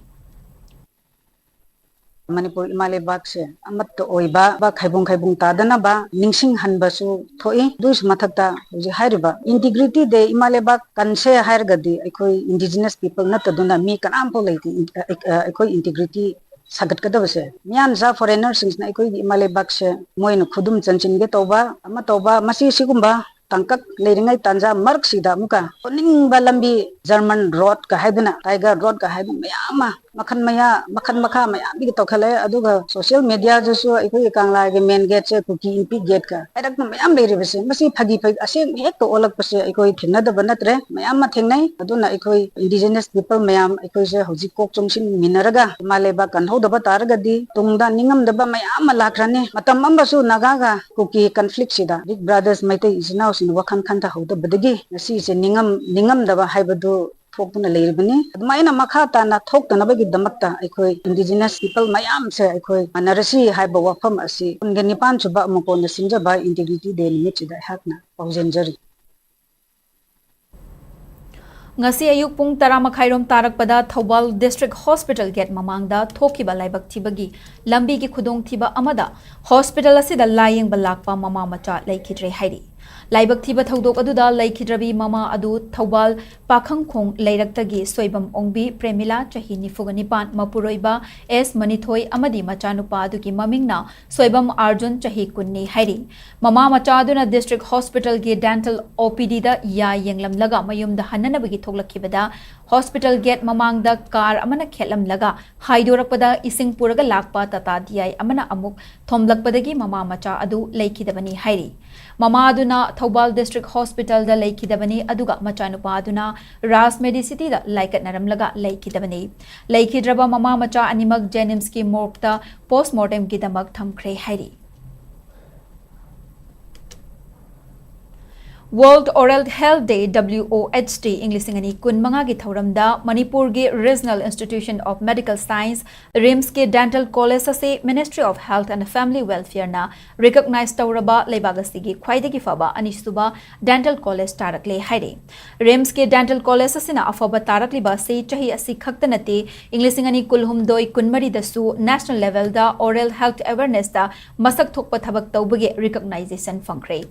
ꯃꯅꯤꯄꯨꯔ ꯏꯃꯥ ꯂꯩꯕꯥꯛꯁꯦ ꯑꯃꯠꯇ ꯑꯣꯏꯕ, ꯈꯥꯏꯕꯨꯡ ꯈꯥꯏꯕꯨꯡ ꯇꯥꯗꯅꯕ ꯅꯤꯡꯁꯤꯡꯍꯟꯕꯁꯨ ꯊꯣꯛꯏ꯫ ꯑꯗꯨꯒꯤꯁꯨ ꯃꯊꯛꯇ ꯍꯧꯖꯤꯛ ꯍꯥꯏꯔꯤꯕ Integrity Day, ꯏꯃꯥ ꯂꯩꯕꯥꯛ ꯀꯟꯁꯦ ꯍꯥꯏꯔꯒꯗꯤ ꯑꯩꯈꯣꯏ indigenous people ꯅꯠꯇꯗꯨꯅ ꯃꯤ ꯀꯅꯥꯝꯐꯥꯎ ꯂꯩꯇꯦ꯫ ꯑꯩꯈꯣꯏ integrity ꯁꯥꯒꯠꯀꯗꯕꯁꯦ꯫ ꯃꯤꯌꯥꯟꯆꯥ foreigner ꯁꯤꯡꯁꯤꯅ ꯑꯩꯈꯣꯏꯒꯤ ꯏꯃꯥ ꯂꯩꯕꯥꯛꯁꯦ ꯃꯣꯏꯅ ꯈꯨꯗꯨꯝ ꯆꯟꯁꯤꯟꯒꯦ ꯇꯧꯕ, ꯑꯃ ꯇꯧꯕ, ꯃꯁꯤ ꯁꯤꯒꯨꯝꯕ ꯇꯥꯡꯀꯛ ꯂꯩꯔꯤꯉꯩ ꯇꯥꯟꯖꯥ ꯃꯔꯛꯁꯤꯗ ꯑꯃꯨꯛꯀ ꯑꯣꯟꯅꯤꯡꯕ ꯂꯝꯕꯤ, German road ꯀ ꯍꯥꯏꯗꯅ, Tiger Road ꯀ ꯍꯥꯏꯗꯅ ꯃꯌꯥꯝ ꯑꯃ, ꯃꯈꯜ ꯃꯌꯥ-, ꯃꯈꯜ ꯃꯈꯥ ꯃꯌꯥꯝꯗꯒꯤ ꯇꯧꯈꯠꯂꯛꯑꯦ꯫ ꯑꯗꯨꯒ social media ꯗꯁꯨ ꯑꯩꯈꯣꯏꯒꯤ ꯀꯪꯂꯥꯒꯤ main gate ꯁꯦ ꯀꯨꯀꯤ ꯏꯟꯄꯤ gate ꯀ ꯍꯥꯏꯔꯛꯇꯅ ꯃꯌꯥꯝ ꯂꯩꯔꯤꯕꯁꯦ, ꯃꯁꯤ ꯐꯥꯒꯤ ꯐꯥꯒꯤ ꯑꯁꯦꯡꯕ ꯍꯦꯛꯇ ꯑꯣꯜꯂꯛꯄꯁꯦ ꯑꯩꯈꯣꯏ ꯊꯦꯡꯅꯗꯕ ꯅꯠꯇ꯭ꯔꯦ, ꯃꯌꯥꯝ ꯑꯃ ꯊꯦꯡꯅꯩ꯫ ꯑꯗꯨꯅ ꯑꯩꯈꯣꯏ indigenous people ꯃꯌꯥꯝ ꯑꯩꯈꯣꯏꯁꯦ ꯍꯧꯖꯤꯛ ꯀꯣꯛ ꯆꯨꯡꯁꯤꯟꯃꯤꯟꯅꯔꯒ ꯏꯃꯥ ꯂꯩꯕꯥꯛ ꯀꯟꯍꯧꯗꯕ ꯇꯥꯔꯒꯗꯤ ꯇꯨꯡꯗ ꯅꯤꯡꯉꯝꯗꯕ ꯃꯌꯥꯝ ꯑꯃ ꯂꯥꯛꯈ꯭ꯔꯅꯤ꯫ ꯃꯇꯝ ꯑꯃꯁꯨ ꯅꯥꯒꯥꯒ ꯀꯨꯀꯤ conflict ꯁꯤꯗ Big Brothers ꯃꯩꯇꯩ ꯏꯆꯤꯟ ꯏꯅꯥꯎꯁꯤꯡꯅ ꯋꯥꯈꯜ ꯈꯟꯊꯍꯧꯗꯕꯗꯒꯤ ꯉꯁꯤꯁꯦ ꯅꯤꯡꯉꯝ-, ꯅꯤꯡꯉꯝꯗꯕ ꯍꯥꯏꯕꯗꯨ ꯊꯣꯛꯇꯨꯅ ꯂꯩꯔꯤꯕꯅꯤ꯫ ꯑꯗꯨꯃꯥꯏꯅ ꯃꯈꯥ ꯇꯥꯅ ꯊꯣꯛꯇꯅꯕꯒꯤꯗꯃꯛꯇ ꯑꯩꯈꯣꯏ indigenous people ꯃꯌꯥꯝꯁꯦ ꯑꯩꯈꯣꯏ ꯃꯥꯟꯅꯔꯁꯤ ꯍꯥꯏꯕ ꯋꯥꯐꯝ ꯑꯁꯤ ꯀꯨꯟꯒ ꯅꯤꯄꯥꯟ ꯁꯨꯕ ꯑꯃꯨꯛ ꯀꯣꯟꯅ ꯁꯤꯟꯖꯕ Integrity Day ꯅꯨꯃꯤꯠꯁꯤꯗ ꯑꯩꯍꯥꯛꯅ ꯄꯥꯎꯖꯦꯟꯖꯔꯤ꯫ ꯉꯁꯤ ꯑꯌꯨꯛ ꯄꯨꯡ ꯇꯔꯥ ꯃꯈꯥꯏꯔꯣꯝ ꯇꯥꯔꯛꯄꯗ ꯊꯧꯕꯥꯜ District Hospital gate ꯃꯃꯥꯡꯗ ꯊꯣꯛꯈꯤꯕ ꯂꯥꯏꯕꯛ ꯊꯤꯕꯒꯤ ꯂꯝꯕꯤꯒꯤ ꯈꯨꯗꯣꯡꯊꯤꯕ ꯑꯃꯗ hospital ꯑꯁꯤꯗ ꯂꯥꯌꯦꯡꯕ ꯂꯥꯛꯄ ꯃꯃꯥ ꯃꯆꯥ ꯂꯩꯈꯤꯗ꯭ꯔꯦ ꯍꯥꯏꯔꯤ꯫ ꯂꯥꯏꯕꯛ ꯊꯤꯕ ꯊꯧꯗꯣꯛ ꯑꯗꯨꯗ ꯂꯩꯈꯤꯗ꯭ꯔꯕꯤ ꯃꯃꯥ ꯑꯗꯨ ꯊꯧꯕꯥꯜ ꯄꯥꯈꯪꯈꯣꯡ ꯂꯩꯔꯛꯇꯒꯤ ꯁꯣꯏꯕꯝ ꯑꯣꯡꯕꯤ ꯄ꯭ꯔꯦꯃꯤꯂꯥ, ꯆꯍꯤ ꯅꯤꯐꯨꯒ ꯅꯤꯄꯥꯟ, ꯃꯄꯨꯔꯣꯏꯕ ꯑꯦꯁ ꯃꯅꯤꯊꯣꯏ ꯑꯃꯗꯤ ꯃꯆꯥꯅꯨꯄꯥ ꯑꯗꯨꯒꯤ ꯃꯃꯤꯡꯅ ꯁꯣꯏꯕꯝ ꯑꯥꯔꯖꯨꯟ, ꯆꯍꯤ ꯀꯨꯟꯅꯤ ꯍꯥꯏꯔꯤ꯫ ꯃꯃꯥ ꯃꯆꯥ ꯑꯗꯨꯅ District Hospital ꯒꯤ dental O P D ꯗ ꯌꯥ ꯌꯦꯡꯂꯝꯂꯒ ꯃꯌꯨꯝꯗ ꯍꯟꯅꯅꯕꯒꯤ ꯊꯣꯛꯂꯛꯈꯤꯕꯗ hospital gate ꯃꯃꯥꯡꯗ car ꯑꯃꯅ ꯈꯦꯠꯂꯝꯂꯒ ꯍꯥꯏꯗꯣꯔꯛꯄꯗ ꯏꯁꯤꯡ ꯄꯨꯔꯒ ꯂꯥꯛꯄ Tata D I ꯑꯃꯅ ꯑꯃꯨꯛ ꯊꯣꯝꯂꯛꯄꯗꯒꯤ ꯃꯃꯥ ꯃꯆꯥ ꯑꯗꯨ ꯂꯩꯈꯤꯗꯕꯅꯤ ꯍꯥꯏꯔꯤ꯫ ꯃꯃꯥ ꯑꯗꯨꯅ ꯊꯧꯕꯥꯜ District Hospital ꯗ ꯂꯩꯈꯤꯗꯕꯅꯤ, ꯑꯗꯨꯒ ꯃꯆꯥꯅꯨꯄꯥ ꯑꯗꯨꯅ ꯔꯥꯖ Medicity ꯗ ꯂꯥꯏꯀꯠꯅꯔꯝꯂꯒ ꯂꯩꯈꯤꯗꯕꯅꯤ꯫ ꯂꯩꯈꯤꯗ꯭ꯔꯕ ꯃꯃꯥ ꯃꯆꯥ ꯑꯅꯤꯃꯛ JNIMS ꯀꯤ morgue ꯇ post mortem ꯒꯤꯗꯃꯛ ꯊꯝꯈ꯭ꯔꯦ ꯍꯥꯏꯔꯤ꯫ World Oral Health Day, W O H D, ꯏꯪ ꯂꯤꯁꯤꯡ ꯑꯅꯤ ꯀꯨꯟꯃꯉꯥꯒꯤ ꯊꯧꯔꯝꯗ ꯃꯅꯤꯄꯨꯔꯒꯤ Regional Institute of Medical Science, RIMSꯀꯤ Dental College ꯑꯁꯤ Ministry of Health and Family Welfareꯅ recognize ꯇꯧꯔꯕ ꯂꯩꯕꯥꯛ ꯑꯁꯤꯒꯤ ꯈ꯭ꯋꯥꯏꯗꯒꯤ ꯐꯕ ꯑꯅꯤꯁꯨꯕ dental college ꯇꯥꯔꯛꯂꯦ ꯍꯥꯏꯔꯤ꯫ RIMSꯀꯤ dental college ꯑꯁꯤꯅ ꯑꯐꯕ ꯇꯥꯔꯛꯂꯤꯕ ꯑꯁꯤ ꯆꯍꯤ ꯑꯁꯤ ꯈꯛꯇ ꯅꯠꯇꯦ, ꯏꯪ ꯂꯤꯁꯤꯡ ꯑꯅꯤ ꯀꯨꯟꯍꯨꯝꯗꯣꯏ ꯀꯨꯟꯃꯔꯤꯗꯁꯨ national levelꯗ oral health awarenessꯇ ꯃꯁꯛ ꯊꯣꯛꯄ ꯊꯕꯛ ꯇꯧꯕꯒꯤ recognizationꯐꯪꯈ꯭ꯔꯦ꯫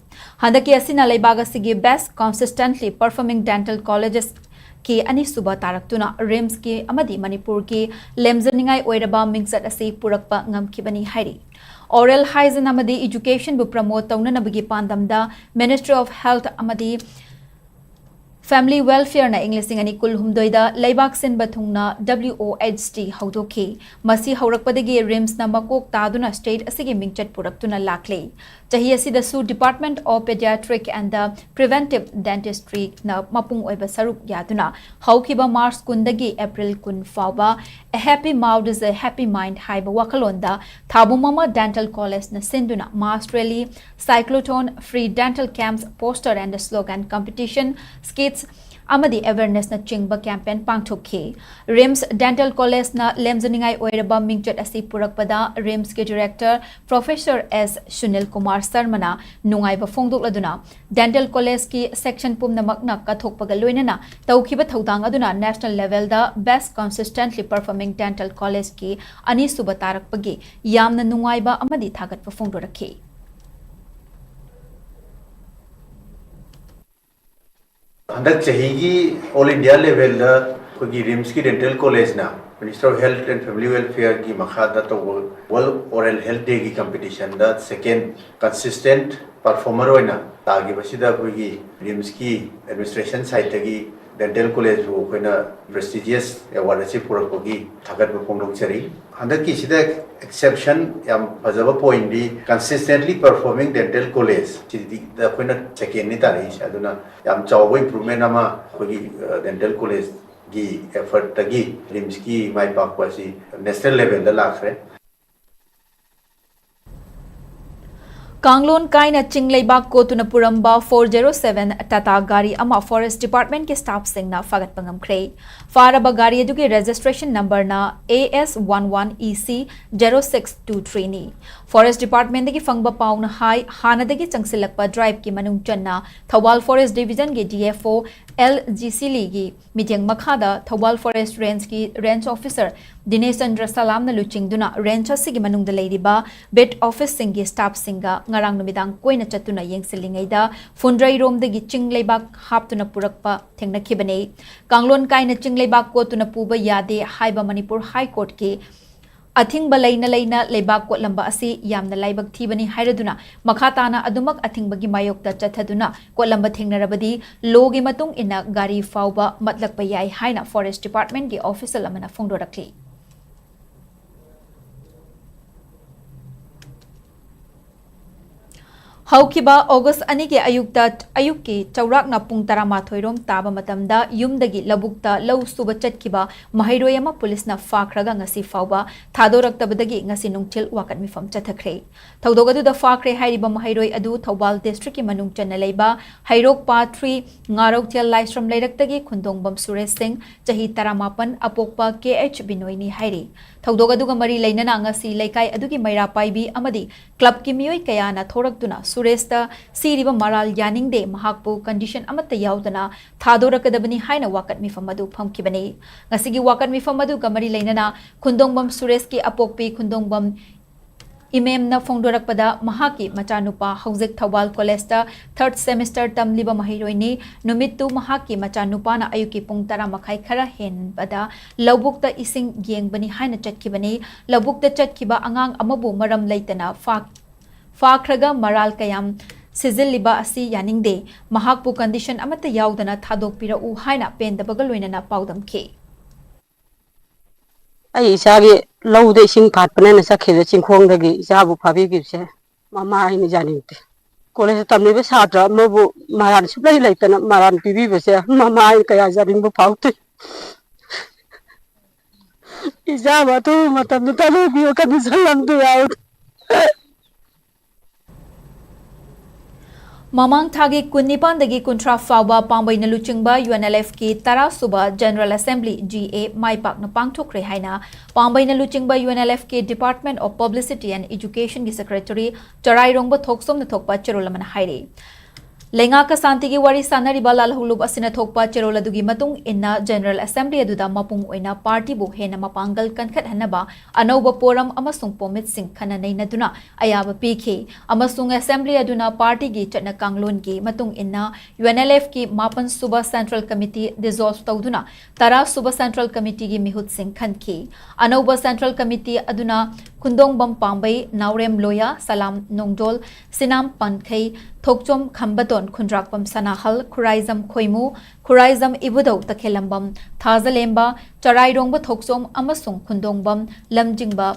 ꯍꯟꯗꯛꯀꯤ ꯑꯁꯤꯅ ꯂꯩꯕꯥꯛ ꯑꯁꯤꯒꯤ Best Consistently Performing Dental Collegesꯀꯤ ꯑꯅꯤꯁꯨꯕ ꯇꯥꯔꯛꯇꯨꯅ RIMSꯀꯤ ꯑꯃꯗꯤ ꯃꯅꯤꯄꯨꯔꯒꯤ ꯂꯦꯝꯖꯅꯤꯡꯉꯥꯏ ꯑꯣꯏꯔꯕ ꯃꯤꯡꯆꯠ ꯑꯁꯤ ꯄꯨꯔꯛꯄ ꯉꯝꯈꯤꯕꯅꯤ ꯍꯥꯏꯔꯤ꯫ Oral hygiene ꯑꯃꯗꯤ educationꯕꯨ promote ꯇꯧꯅꯅꯕꯒꯤ ꯄꯥꯟꯗꯝꯗ Ministry of Health ꯑꯃꯗꯤ Family Welfareꯅ ꯏꯪ ꯂꯤꯁꯤꯡ ꯑꯅꯤ ꯀꯨꯟꯍꯨꯝꯗꯣꯏꯗ ꯂꯩꯕꯥꯛ ꯁꯤꯟꯕ ꯊꯨꯡꯅ W O H D ꯍꯧꯗꯣꯛꯈꯤ꯫ ꯃꯁꯤ ꯍꯧꯔꯛꯄꯗꯒꯤ RIMSꯅ ꯃꯀꯣꯛ ꯇꯥꯗꯨꯅ state ꯑꯁꯤꯒꯤ ꯃꯤꯡꯆꯠ ꯄꯨꯔꯛꯇꯨꯅ ꯂꯥꯛꯂꯤ꯫ ꯆꯍꯤ ꯑꯁꯤꯗꯁꯨ Department of Pediatric and the Preventive Dentistryꯅ ꯃꯄꯨꯡ ꯑꯣꯏꯕ ꯁꯔꯨꯛ ꯌꯥꯗꯨꯅ ꯍꯧꯈꯤꯕ March ꯀꯨꯟꯗꯒꯤ April ꯀꯨꯟ ꯐꯥꯎꯕ A Happy Mouth is a Happy Mind ꯍꯥꯏꯕ ꯋꯥꯈꯜꯂꯣꯟꯗ ꯊꯥꯕꯨꯝ ꯑꯃ dental collegeꯅ ꯁꯤꯟꯗꯨꯅ mass rally, cyclothon, free dental camps, poster and slogan competition, skits ꯑꯃꯗꯤ awarenessꯅꯆꯤꯡꯕ campaign ꯄꯥꯡꯊꯣꯛꯈꯤ꯫ RIMS Dental Collegeꯅ ꯂꯦꯝꯖꯅꯤꯡꯉꯥꯏ ꯑꯣꯏꯔꯕ ꯃꯤꯡꯆꯠ ꯑꯁꯤ ꯄꯨꯔꯛꯄꯗ RIMSꯀꯤ Director Professor S Sunil Kumar ꯁꯔꯃꯅ ꯅꯨꯡꯉꯥꯏꯕ ꯐꯣꯡꯗꯣꯛꯂꯗꯨꯅ, dental collegeꯀꯤ section ꯄꯨꯝꯅꯃꯛꯅ ꯀꯠꯊꯣꯛꯄꯒ ꯂꯣꯏꯅꯅ ꯇꯧꯈꯤꯕ ꯊꯧꯗꯥꯡ ꯑꯗꯨꯅ national levelꯗ Best Consistently Performing Dental Collegeꯀꯤ ꯑꯅꯤꯁꯨꯕ ꯇꯥꯔꯛꯄꯒꯤ ꯌꯥꯝꯅ ꯅꯨꯡꯉꯥꯏꯕ ꯑꯃꯗꯤ ꯊꯥꯒꯠꯄ ꯐꯣꯡꯗꯣꯔꯛꯈꯤ꯫ ꯍꯟꯗꯛ ꯆꯍꯤꯒꯤ all India levelꯗ ꯑꯩꯈꯣꯏꯒꯤ RIMSꯀꯤ dental collegeꯅ Ministry of Health and Family Welfareꯒꯤ ꯃꯈꯥꯗ ꯇꯧꯕ World Oral Health Dayꯒꯤ competitionꯗ second consistent performer ꯑꯣꯏꯅ ꯇꯥꯈꯤꯕꯁꯤꯗ ꯑꯩꯈꯣꯏꯒꯤ RIMSꯀꯤ administration sideꯇꯒꯤ dental collegeꯕꯨ ꯑꯩꯈꯣꯏꯅ prestigious award ꯑꯁꯤ ꯄꯨꯔꯛꯄꯒꯤ ꯊꯥꯒꯠꯄ ꯐꯣꯡꯗꯣꯛꯆꯔꯤ꯫ ꯍꯟꯗꯛꯀꯤꯁꯤꯗ exception ꯌꯥꯝ ꯐꯖꯕ pointꯗꯤ consistently performing dental college ꯁꯤꯗ ꯑꯩꯈꯣꯏꯅ secondꯅꯤ ꯇꯥꯔꯛꯏꯁꯦ꯫ ꯑꯗꯨꯅ ꯌꯥꯝ ꯆꯥꯎꯕ improvement ꯑꯃ ꯑꯩꯈꯣꯏꯒꯤ dental collegeꯒꯤ effortꯇꯒꯤ RIMSꯀꯤ ꯃꯥꯏ ꯄꯥꯛꯄ ꯑꯁꯤ national levelꯗ ꯂꯥꯛꯈ꯭ꯔꯦ꯫ ꯀꯥꯡꯂꯣꯟ ꯀꯥꯏꯅ ꯆꯤꯡ ꯂꯩꯕꯥꯛ ꯀꯣꯠꯇꯨꯅ ꯄꯨꯔꯝꯕ four zero seven Tata ꯒꯥꯔꯤ ꯑꯃ Forest Department ꯀꯤ staff ꯁꯤꯡꯅ ꯐꯥꯒꯠꯄ ꯉꯝꯈ꯭ꯔꯦ꯫ ꯐꯥꯔꯕ ꯒꯥꯔꯤ ꯑꯗꯨꯒꯤ registration number ꯅ A S one one E C zero six two three ꯅꯤ꯫ Forest Department ꯗꯒꯤ ꯐꯪꯕ ꯄꯥꯎꯅ ꯍꯥꯏ, ꯍꯥꯟꯅꯗꯒꯤ ꯆꯪꯁꯤꯜꯂꯛꯄ drive ꯀꯤ ꯃꯅꯨꯡ ꯆꯟꯅ ꯊꯧꯕꯥꯜ Forest Division ꯒꯤ D F O L G C ꯂꯤꯒꯤ ꯃꯤꯠꯌꯦꯡ ꯃꯈꯥꯗ ꯊꯧꯕꯥꯜ Forest Range ꯀꯤ Range Officer ꯗꯤꯅꯦꯁ ꯆꯟꯗ꯭ꯔ ꯁꯂꯥꯝꯅ ꯂꯨꯆꯤꯡꯗꯨꯅ range ꯑꯁꯤꯒꯤ ꯃꯅꯨꯡꯗ ꯂꯩꯔꯤꯕ beat office ꯁꯤꯡꯒꯤ staff ꯁꯤꯡꯒ ꯉꯔꯥꯡ ꯅꯨꯃꯤꯗꯥꯡ ꯀꯣꯏꯅ ꯆꯠꯇꯨꯅ ꯌꯦꯡꯁꯤꯜꯂꯤꯉꯩꯗ ꯐꯨꯟꯗ꯭ꯔꯩꯔꯣꯝꯗꯒꯤ ꯆꯤꯡ ꯂꯩꯕꯥꯛ ꯍꯥꯞꯇꯨꯅ ꯄꯨꯔꯛꯄ ꯊꯦꯡꯅꯈꯤꯕꯅꯤ꯫ ꯀꯥꯡꯂꯣꯟ ꯀꯥꯏꯅ ꯆꯤꯡ ꯂꯩꯕꯥꯛ ꯀꯣꯠꯇꯨꯅ ꯄꯨꯕ ꯌꯥꯗꯦ ꯍꯥꯏꯕ Manipur High Court ꯀꯤ ꯑꯊꯤꯡꯕ ꯂꯩꯅ ꯂꯩꯅ ꯂꯩꯕꯥꯛ ꯀꯣꯠꯂꯝꯕ ꯑꯁꯤ ꯌꯥꯝꯅ ꯂꯥꯏꯕꯛ ꯊꯤꯕꯅꯤ ꯍꯥꯏꯔꯗꯨꯅ, ꯃꯈꯥ ꯇꯥꯅ ꯑꯗꯨꯃꯛ ꯑꯊꯤꯡꯕꯒꯤ ꯃꯥꯌꯣꯛꯇ ꯆꯠꯊꯗꯨꯅ ꯀꯣꯠꯂꯝꯕ ꯊꯦꯡꯅꯔꯕꯗꯤ law ꯒꯤ ꯃꯇꯨꯡ ꯏꯟꯅ ꯒꯥꯔꯤ ꯐꯥꯎꯕ ꯃꯠꯂꯛꯄ ꯌꯥꯏ ꯍꯥꯏꯅ Forest Department ꯀꯤ official ꯑꯃꯅ ꯐꯣꯡꯗꯣꯔꯛꯂꯤ꯫ ꯍꯧꯈꯤꯕ August ꯑꯅꯤꯒꯤ ꯑꯌꯨꯛꯇ, ꯑꯌꯨꯛꯀꯤ ꯆꯥꯎꯔꯥꯛꯅ ꯄꯨꯡ ꯇꯔꯥꯃꯥꯊꯣꯏ ꯔꯣꯝ ꯇꯥꯕ ꯃꯇꯝꯗ ꯌꯨꯝꯗꯒꯤ ꯂꯧꯕꯨꯛꯇ ꯂꯧ ꯁꯨꯕ ꯆꯠꯈꯤꯕ ꯃꯍꯩꯔꯣꯏ ꯑꯃ ꯄꯨꯂꯤꯁꯅ ꯐꯥꯈ꯭ꯔꯒ ꯉꯁꯤ ꯐꯥꯎꯕ ꯊꯥꯗꯣꯔꯛꯇꯕꯗꯒꯤ ꯉꯁꯤ ꯅꯨꯡꯊꯤꯜ ꯋꯥꯀꯠ ꯃꯤꯐꯝ ꯆꯠꯊꯈ꯭ꯔꯦ꯫ ꯊꯧꯗꯣꯛ ꯑꯗꯨꯗ ꯐꯥꯈ꯭ꯔꯦ ꯍꯥꯏꯔꯤꯕ ꯃꯍꯩꯔꯣꯏ ꯑꯗꯨ ꯊꯧꯕꯥꯜ district ꯀꯤ ꯃꯅꯨꯡ ꯆꯟꯅ ꯂꯩꯕ ꯍꯩꯔꯣꯛ ꯄꯥ three ꯉꯥꯔꯧꯊꯦꯜ ꯂꯥꯏꯁ꯭ꯔꯝ ꯂꯩꯔꯛꯇꯒꯤ ꯈꯨꯟꯗꯣꯡꯕꯝ ꯁꯨꯔꯦꯁ ꯁꯤꯡ, ꯆꯍꯤ ꯇꯔꯥꯃꯥꯄꯟ, ꯑꯄꯣꯛꯄ ꯀꯦ ꯑꯩꯆ ꯕꯤꯅꯣꯏꯅꯤ ꯍꯥꯏꯔꯤ꯫ ꯊꯧꯗꯣꯛ ꯑꯗꯨꯒ ꯃꯔꯤ ꯂꯩꯅꯅ ꯉꯁꯤ ꯂꯩꯀꯥꯏ ꯑꯗꯨꯒꯤ ꯃꯩꯔꯥ ꯄꯥꯏꯕꯤ ꯑꯃꯗꯤ club ꯀꯤ ꯃꯤꯑꯣꯏ ꯀꯌꯥꯅ ꯊꯣꯔꯛꯇꯨꯅ ꯁꯨꯔꯦꯁꯇ ꯁꯤꯔꯤꯕ ꯃꯔꯥꯜ ꯌꯥꯅꯤꯡꯗꯦ, ꯃꯍꯥꯛꯄꯨ condition ꯑꯃꯠꯇ ꯌꯥꯎꯗꯅ ꯊꯥꯗꯣꯔꯛꯀꯗꯕꯅꯤ ꯍꯥꯏꯅ ꯋꯥꯀꯠ ꯃꯤꯐꯝ ꯑꯗꯨ ꯐꯝꯈꯤꯕꯅꯤ꯫ ꯉꯁꯤꯒꯤ ꯋꯥꯀꯠ ꯃꯤꯐꯝ ꯑꯗꯨꯒ ꯃꯔꯤ ꯂꯩꯅꯅ ꯈꯨꯟꯗꯣꯡꯕꯝ ꯁꯨꯔꯦꯁꯀꯤ ꯑꯄꯣꯛꯄꯤ ꯈꯨꯟꯗꯣꯡꯕꯝ ꯏꯃꯦꯝꯅ ꯐꯣꯡꯗꯣꯔꯛꯄꯗ, ꯃꯍꯥꯛꯀꯤ ꯃꯆꯥꯅꯨꯄꯥ ꯍꯧꯖꯤꯛ ꯊꯧꯕꯥꯜ college ꯇ third semester ꯇꯝꯂꯤꯕ ꯃꯍꯩꯔꯣꯏꯅꯤ꯫ ꯅꯨꯃꯤꯠꯇꯨ ꯃꯍꯥꯛꯀꯤ ꯃꯆꯥꯅꯨꯄꯥꯅ ꯑꯌꯨꯛꯀꯤ ꯄꯨꯡ ꯇꯔꯥ ꯃꯈꯥꯏ ꯈꯔ ꯍꯦꯟꯕꯗ ꯂꯧꯕꯨꯛꯇ ꯏꯁꯤꯡ ꯌꯦꯡꯕꯅꯤ ꯍꯥꯏꯅ ꯆꯠꯈꯤꯕꯅꯤ꯫ ꯂꯧꯕꯨꯛꯇ ꯆꯠꯈꯤꯕ ꯑꯉꯥꯡ ꯑꯃꯕꯨ ꯃꯔꯝ ꯂꯩꯇꯅ ꯐꯥ-, ꯐꯥꯈ꯭ꯔꯒ ꯃꯔꯥꯜ ꯀꯌꯥꯝ ꯁꯤꯖꯤꯜꯂꯤꯕ ꯑꯁꯤ ꯌꯥꯅꯤꯡꯗꯦ꯫ ꯃꯍꯥꯛꯄꯨ condition ꯑꯃꯠꯇ ꯌꯥꯎꯗꯅ ꯊꯥꯗꯣꯛꯄꯤꯔꯛꯎ ꯍꯥꯏꯅ ꯄꯦꯟꯗꯕꯒ ꯂꯣꯏꯅꯅ ꯄꯥꯎꯗꯝꯈꯤ꯫ ꯑꯩ ꯏꯆꯥꯒꯤ ꯂꯧꯗ ꯏꯁꯤꯡ ꯐꯥꯠꯄꯅꯦꯅ ꯆꯠꯈꯤꯕꯗ ꯆꯤꯡꯈꯣꯡꯗꯒꯤ ꯏꯆꯥꯕꯨ ꯐꯥꯕꯤꯈꯤꯕꯁꯦ ꯃꯃꯥ ꯑꯩꯅ ꯌꯥꯅꯤꯡꯗꯦ꯫ College ꯇꯝꯂꯤꯕ ꯁꯥꯇ꯭ꯔ ꯑꯃꯕꯨ ꯃꯔꯥꯜ ꯁꯨꯛꯂꯩ ꯂꯩꯇꯅ ꯃꯔꯥꯜ ꯄꯤꯕꯤꯕꯁꯦ ꯃꯃꯥ ꯑꯩꯅ ꯀꯌꯥ ꯌꯥꯅꯤꯡꯕ ꯐꯥꯎꯗꯦ꯫ ꯏꯆꯥꯕꯨ ꯑꯊꯨꯕ ꯃꯇꯝꯗ ꯊꯥꯗꯣꯛꯄꯤꯌꯨ, condition ꯑꯝꯇ ꯌꯥꯎꯗꯦ꯫ ꯃꯃꯥꯡ ꯊꯥꯒꯤ ꯀꯨꯟꯅꯤꯄꯥꯟꯗꯒꯤ ꯀꯨꯟꯊ꯭ꯔꯥ ꯐꯥꯎꯕ ꯄꯥꯝꯕꯩꯅ ꯂꯨꯆꯤꯡꯕ UNLFꯀꯤ ꯇꯔꯥ ꯁꯨꯕ General Assembly, GA, ꯃꯥꯏ ꯄꯥꯛꯅ ꯄꯥꯡꯊꯣꯛꯈ꯭ꯔꯦ ꯍꯥꯏꯅ ꯄꯥꯝꯕꯩꯅ ꯂꯨꯆꯤꯡꯕ UNLFꯀꯤ Department of Publicity and Educationꯒꯤ Secretary ꯆꯔꯥꯏꯔꯣꯡꯕ ꯊꯣꯛꯆꯣꯝꯅ ꯊꯣꯛꯄ ꯆꯦꯔꯣꯜ ꯑꯃꯅ ꯍꯥꯏꯔꯤ꯫ ꯂꯩꯉꯥꯛꯀ ꯁꯥꯟꯇꯤꯒꯤ ꯋꯥꯔꯤ ꯁꯥꯟꯅꯔꯤꯕ ꯂꯥꯜꯍꯧꯂꯨꯞ ꯑꯁꯤꯅ ꯊꯣꯛꯄ ꯆꯦꯔꯣꯜ ꯑꯗꯨꯒꯤ ꯃꯇꯨꯡ ꯏꯟꯅ, General Assembly ꯑꯗꯨꯗ ꯃꯄꯨꯡ ꯑꯣꯏꯅ ꯄꯥꯔꯇꯤꯕꯨ ꯍꯦꯟꯅ ꯃꯄꯥꯡꯒꯜ ꯀꯟꯈꯠꯍꯟꯅꯕ ꯑꯅꯧꯕ ꯄꯣꯔꯝ ꯑꯃꯁꯨꯡ ꯄꯣꯃꯤꯠꯁꯤꯡ ꯈꯟꯅ ꯅꯩꯅꯗꯨꯅ ꯑꯌꯥꯕ ꯄꯤꯈꯤ, ꯑꯃꯁꯨꯡ Assembly ꯑꯗꯨꯅ ꯄꯥꯔꯇꯤꯒꯤ ꯆꯠꯅ ꯀꯥꯡꯂꯣꯟꯒꯤ ꯃꯇꯨꯡ ꯏꯟꯅ UNLFꯀꯤ ꯃꯥꯄꯟ ꯁꯨꯕ Central Committee dissolve ꯇꯧꯗꯨꯅ ꯇꯔꯥ ꯁꯨꯕ Central Committeeꯒꯤ ꯃꯤꯍꯨꯠꯁꯤꯡ ꯈꯟꯈꯤ꯫ ꯑꯅꯧꯕ Central Committee ꯑꯗꯨꯅ ꯈꯨꯟꯗꯣꯡꯕꯝ ꯄꯥꯝꯕꯩ, ꯅꯥꯎꯔꯦꯝ ꯂꯣꯌꯥ, ꯁꯂꯥꯝ ꯅꯣꯡꯖꯣꯜ, ꯁꯤꯅꯥꯝ ꯄꯥꯟꯈꯩ, ꯊꯣꯛꯆꯣꯝ ꯈꯝꯕꯇꯣꯟ, ꯈꯨꯟꯗ꯭ꯔꯥꯛꯄꯝ ꯁꯅꯥꯍꯜ, ꯈꯨꯔꯥꯏꯖꯝ ꯈꯣꯏꯃꯨ, ꯈꯨꯔꯥꯏꯖꯝ ꯏꯕꯨꯙꯧ ꯇꯈꯦꯜꯂꯝꯕꯝ ꯊꯥꯖꯂꯦꯝꯕ, ꯆꯔꯥꯏꯔꯣꯡꯕ ꯊꯣꯛꯆꯣꯝ ꯑꯃꯁꯨꯡ ꯈꯨꯟꯗꯣꯡꯕꯝ ꯂꯝꯖꯤꯡꯕ,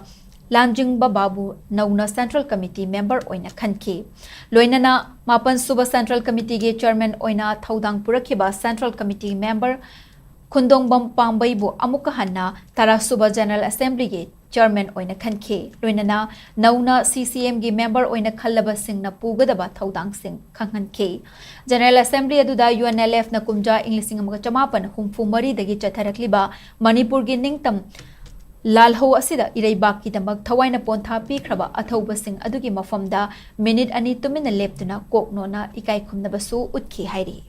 ꯂꯥꯟꯖꯤꯡꯕ ꯕꯥꯕꯨ ꯅꯧꯅ Central Committee member ꯑꯣꯏꯅ ꯈꯟꯈꯤ꯫ ꯂꯣꯏꯅꯅ ꯃꯥꯄꯟ ꯁꯨꯕ Central Committeeꯒꯤ Chairman ꯑꯣꯏꯅ ꯊꯧꯗꯥꯡ ꯄꯨꯔꯛꯈꯤꯕ Central Committee member ꯈꯨꯟꯗꯣꯡꯕꯝ ꯄꯥꯝꯕꯩꯕꯨ ꯑꯃꯨꯛꯀ ꯍꯟꯅ ꯇꯔꯥ ꯁꯨꯕ General Assemblyꯒꯤ Chairman ꯑꯣꯏꯅ ꯈꯟꯈꯤ꯫ ꯂꯣꯏꯅꯅ ꯅꯧꯅ CCMꯒꯤ member ꯑꯣꯏꯅ ꯈꯜꯂꯕꯁꯤꯡꯅ ꯄꯨꯒꯗꯕ ꯊꯧꯗꯥꯡꯁꯤꯡ ꯈꯪꯍꯟꯈꯤ꯫ General Assembly ꯑꯗꯨꯗ UNLFꯅ ꯀꯨꯝꯖꯥ ꯏꯪ ꯂꯤꯁꯤꯡ ꯑꯃꯒ ꯆꯃꯥꯄꯟ ꯍꯨꯝꯐꯨ ꯃꯔꯤꯗꯒꯤ ꯆꯠꯊꯔꯛꯂꯤꯕ ꯃꯅꯤꯄꯨꯔꯒꯤ ꯅꯤꯡꯇꯝ ꯂꯥꯜꯍꯧ ꯑꯁꯤꯗ ꯏꯔꯩꯕꯥꯛꯀꯤꯗꯃꯛ ꯊꯋꯥꯏꯅ ꯄꯣꯟꯊꯥ ꯄꯤꯈ꯭ꯔꯕ ꯑꯊꯧꯕꯁꯤꯡ ꯑꯗꯨꯒꯤ ꯃꯐꯝꯗ minute ꯑꯅꯤ ꯇꯨꯃꯤꯟꯅ ꯂꯦꯞꯇꯨꯅ ꯀꯣꯛ ꯅꯣꯟꯅ ꯏꯀꯥꯏ ꯈꯨꯝꯅꯕꯁꯨ ꯎꯠꯈꯤ ꯍꯥꯏꯔꯤ꯫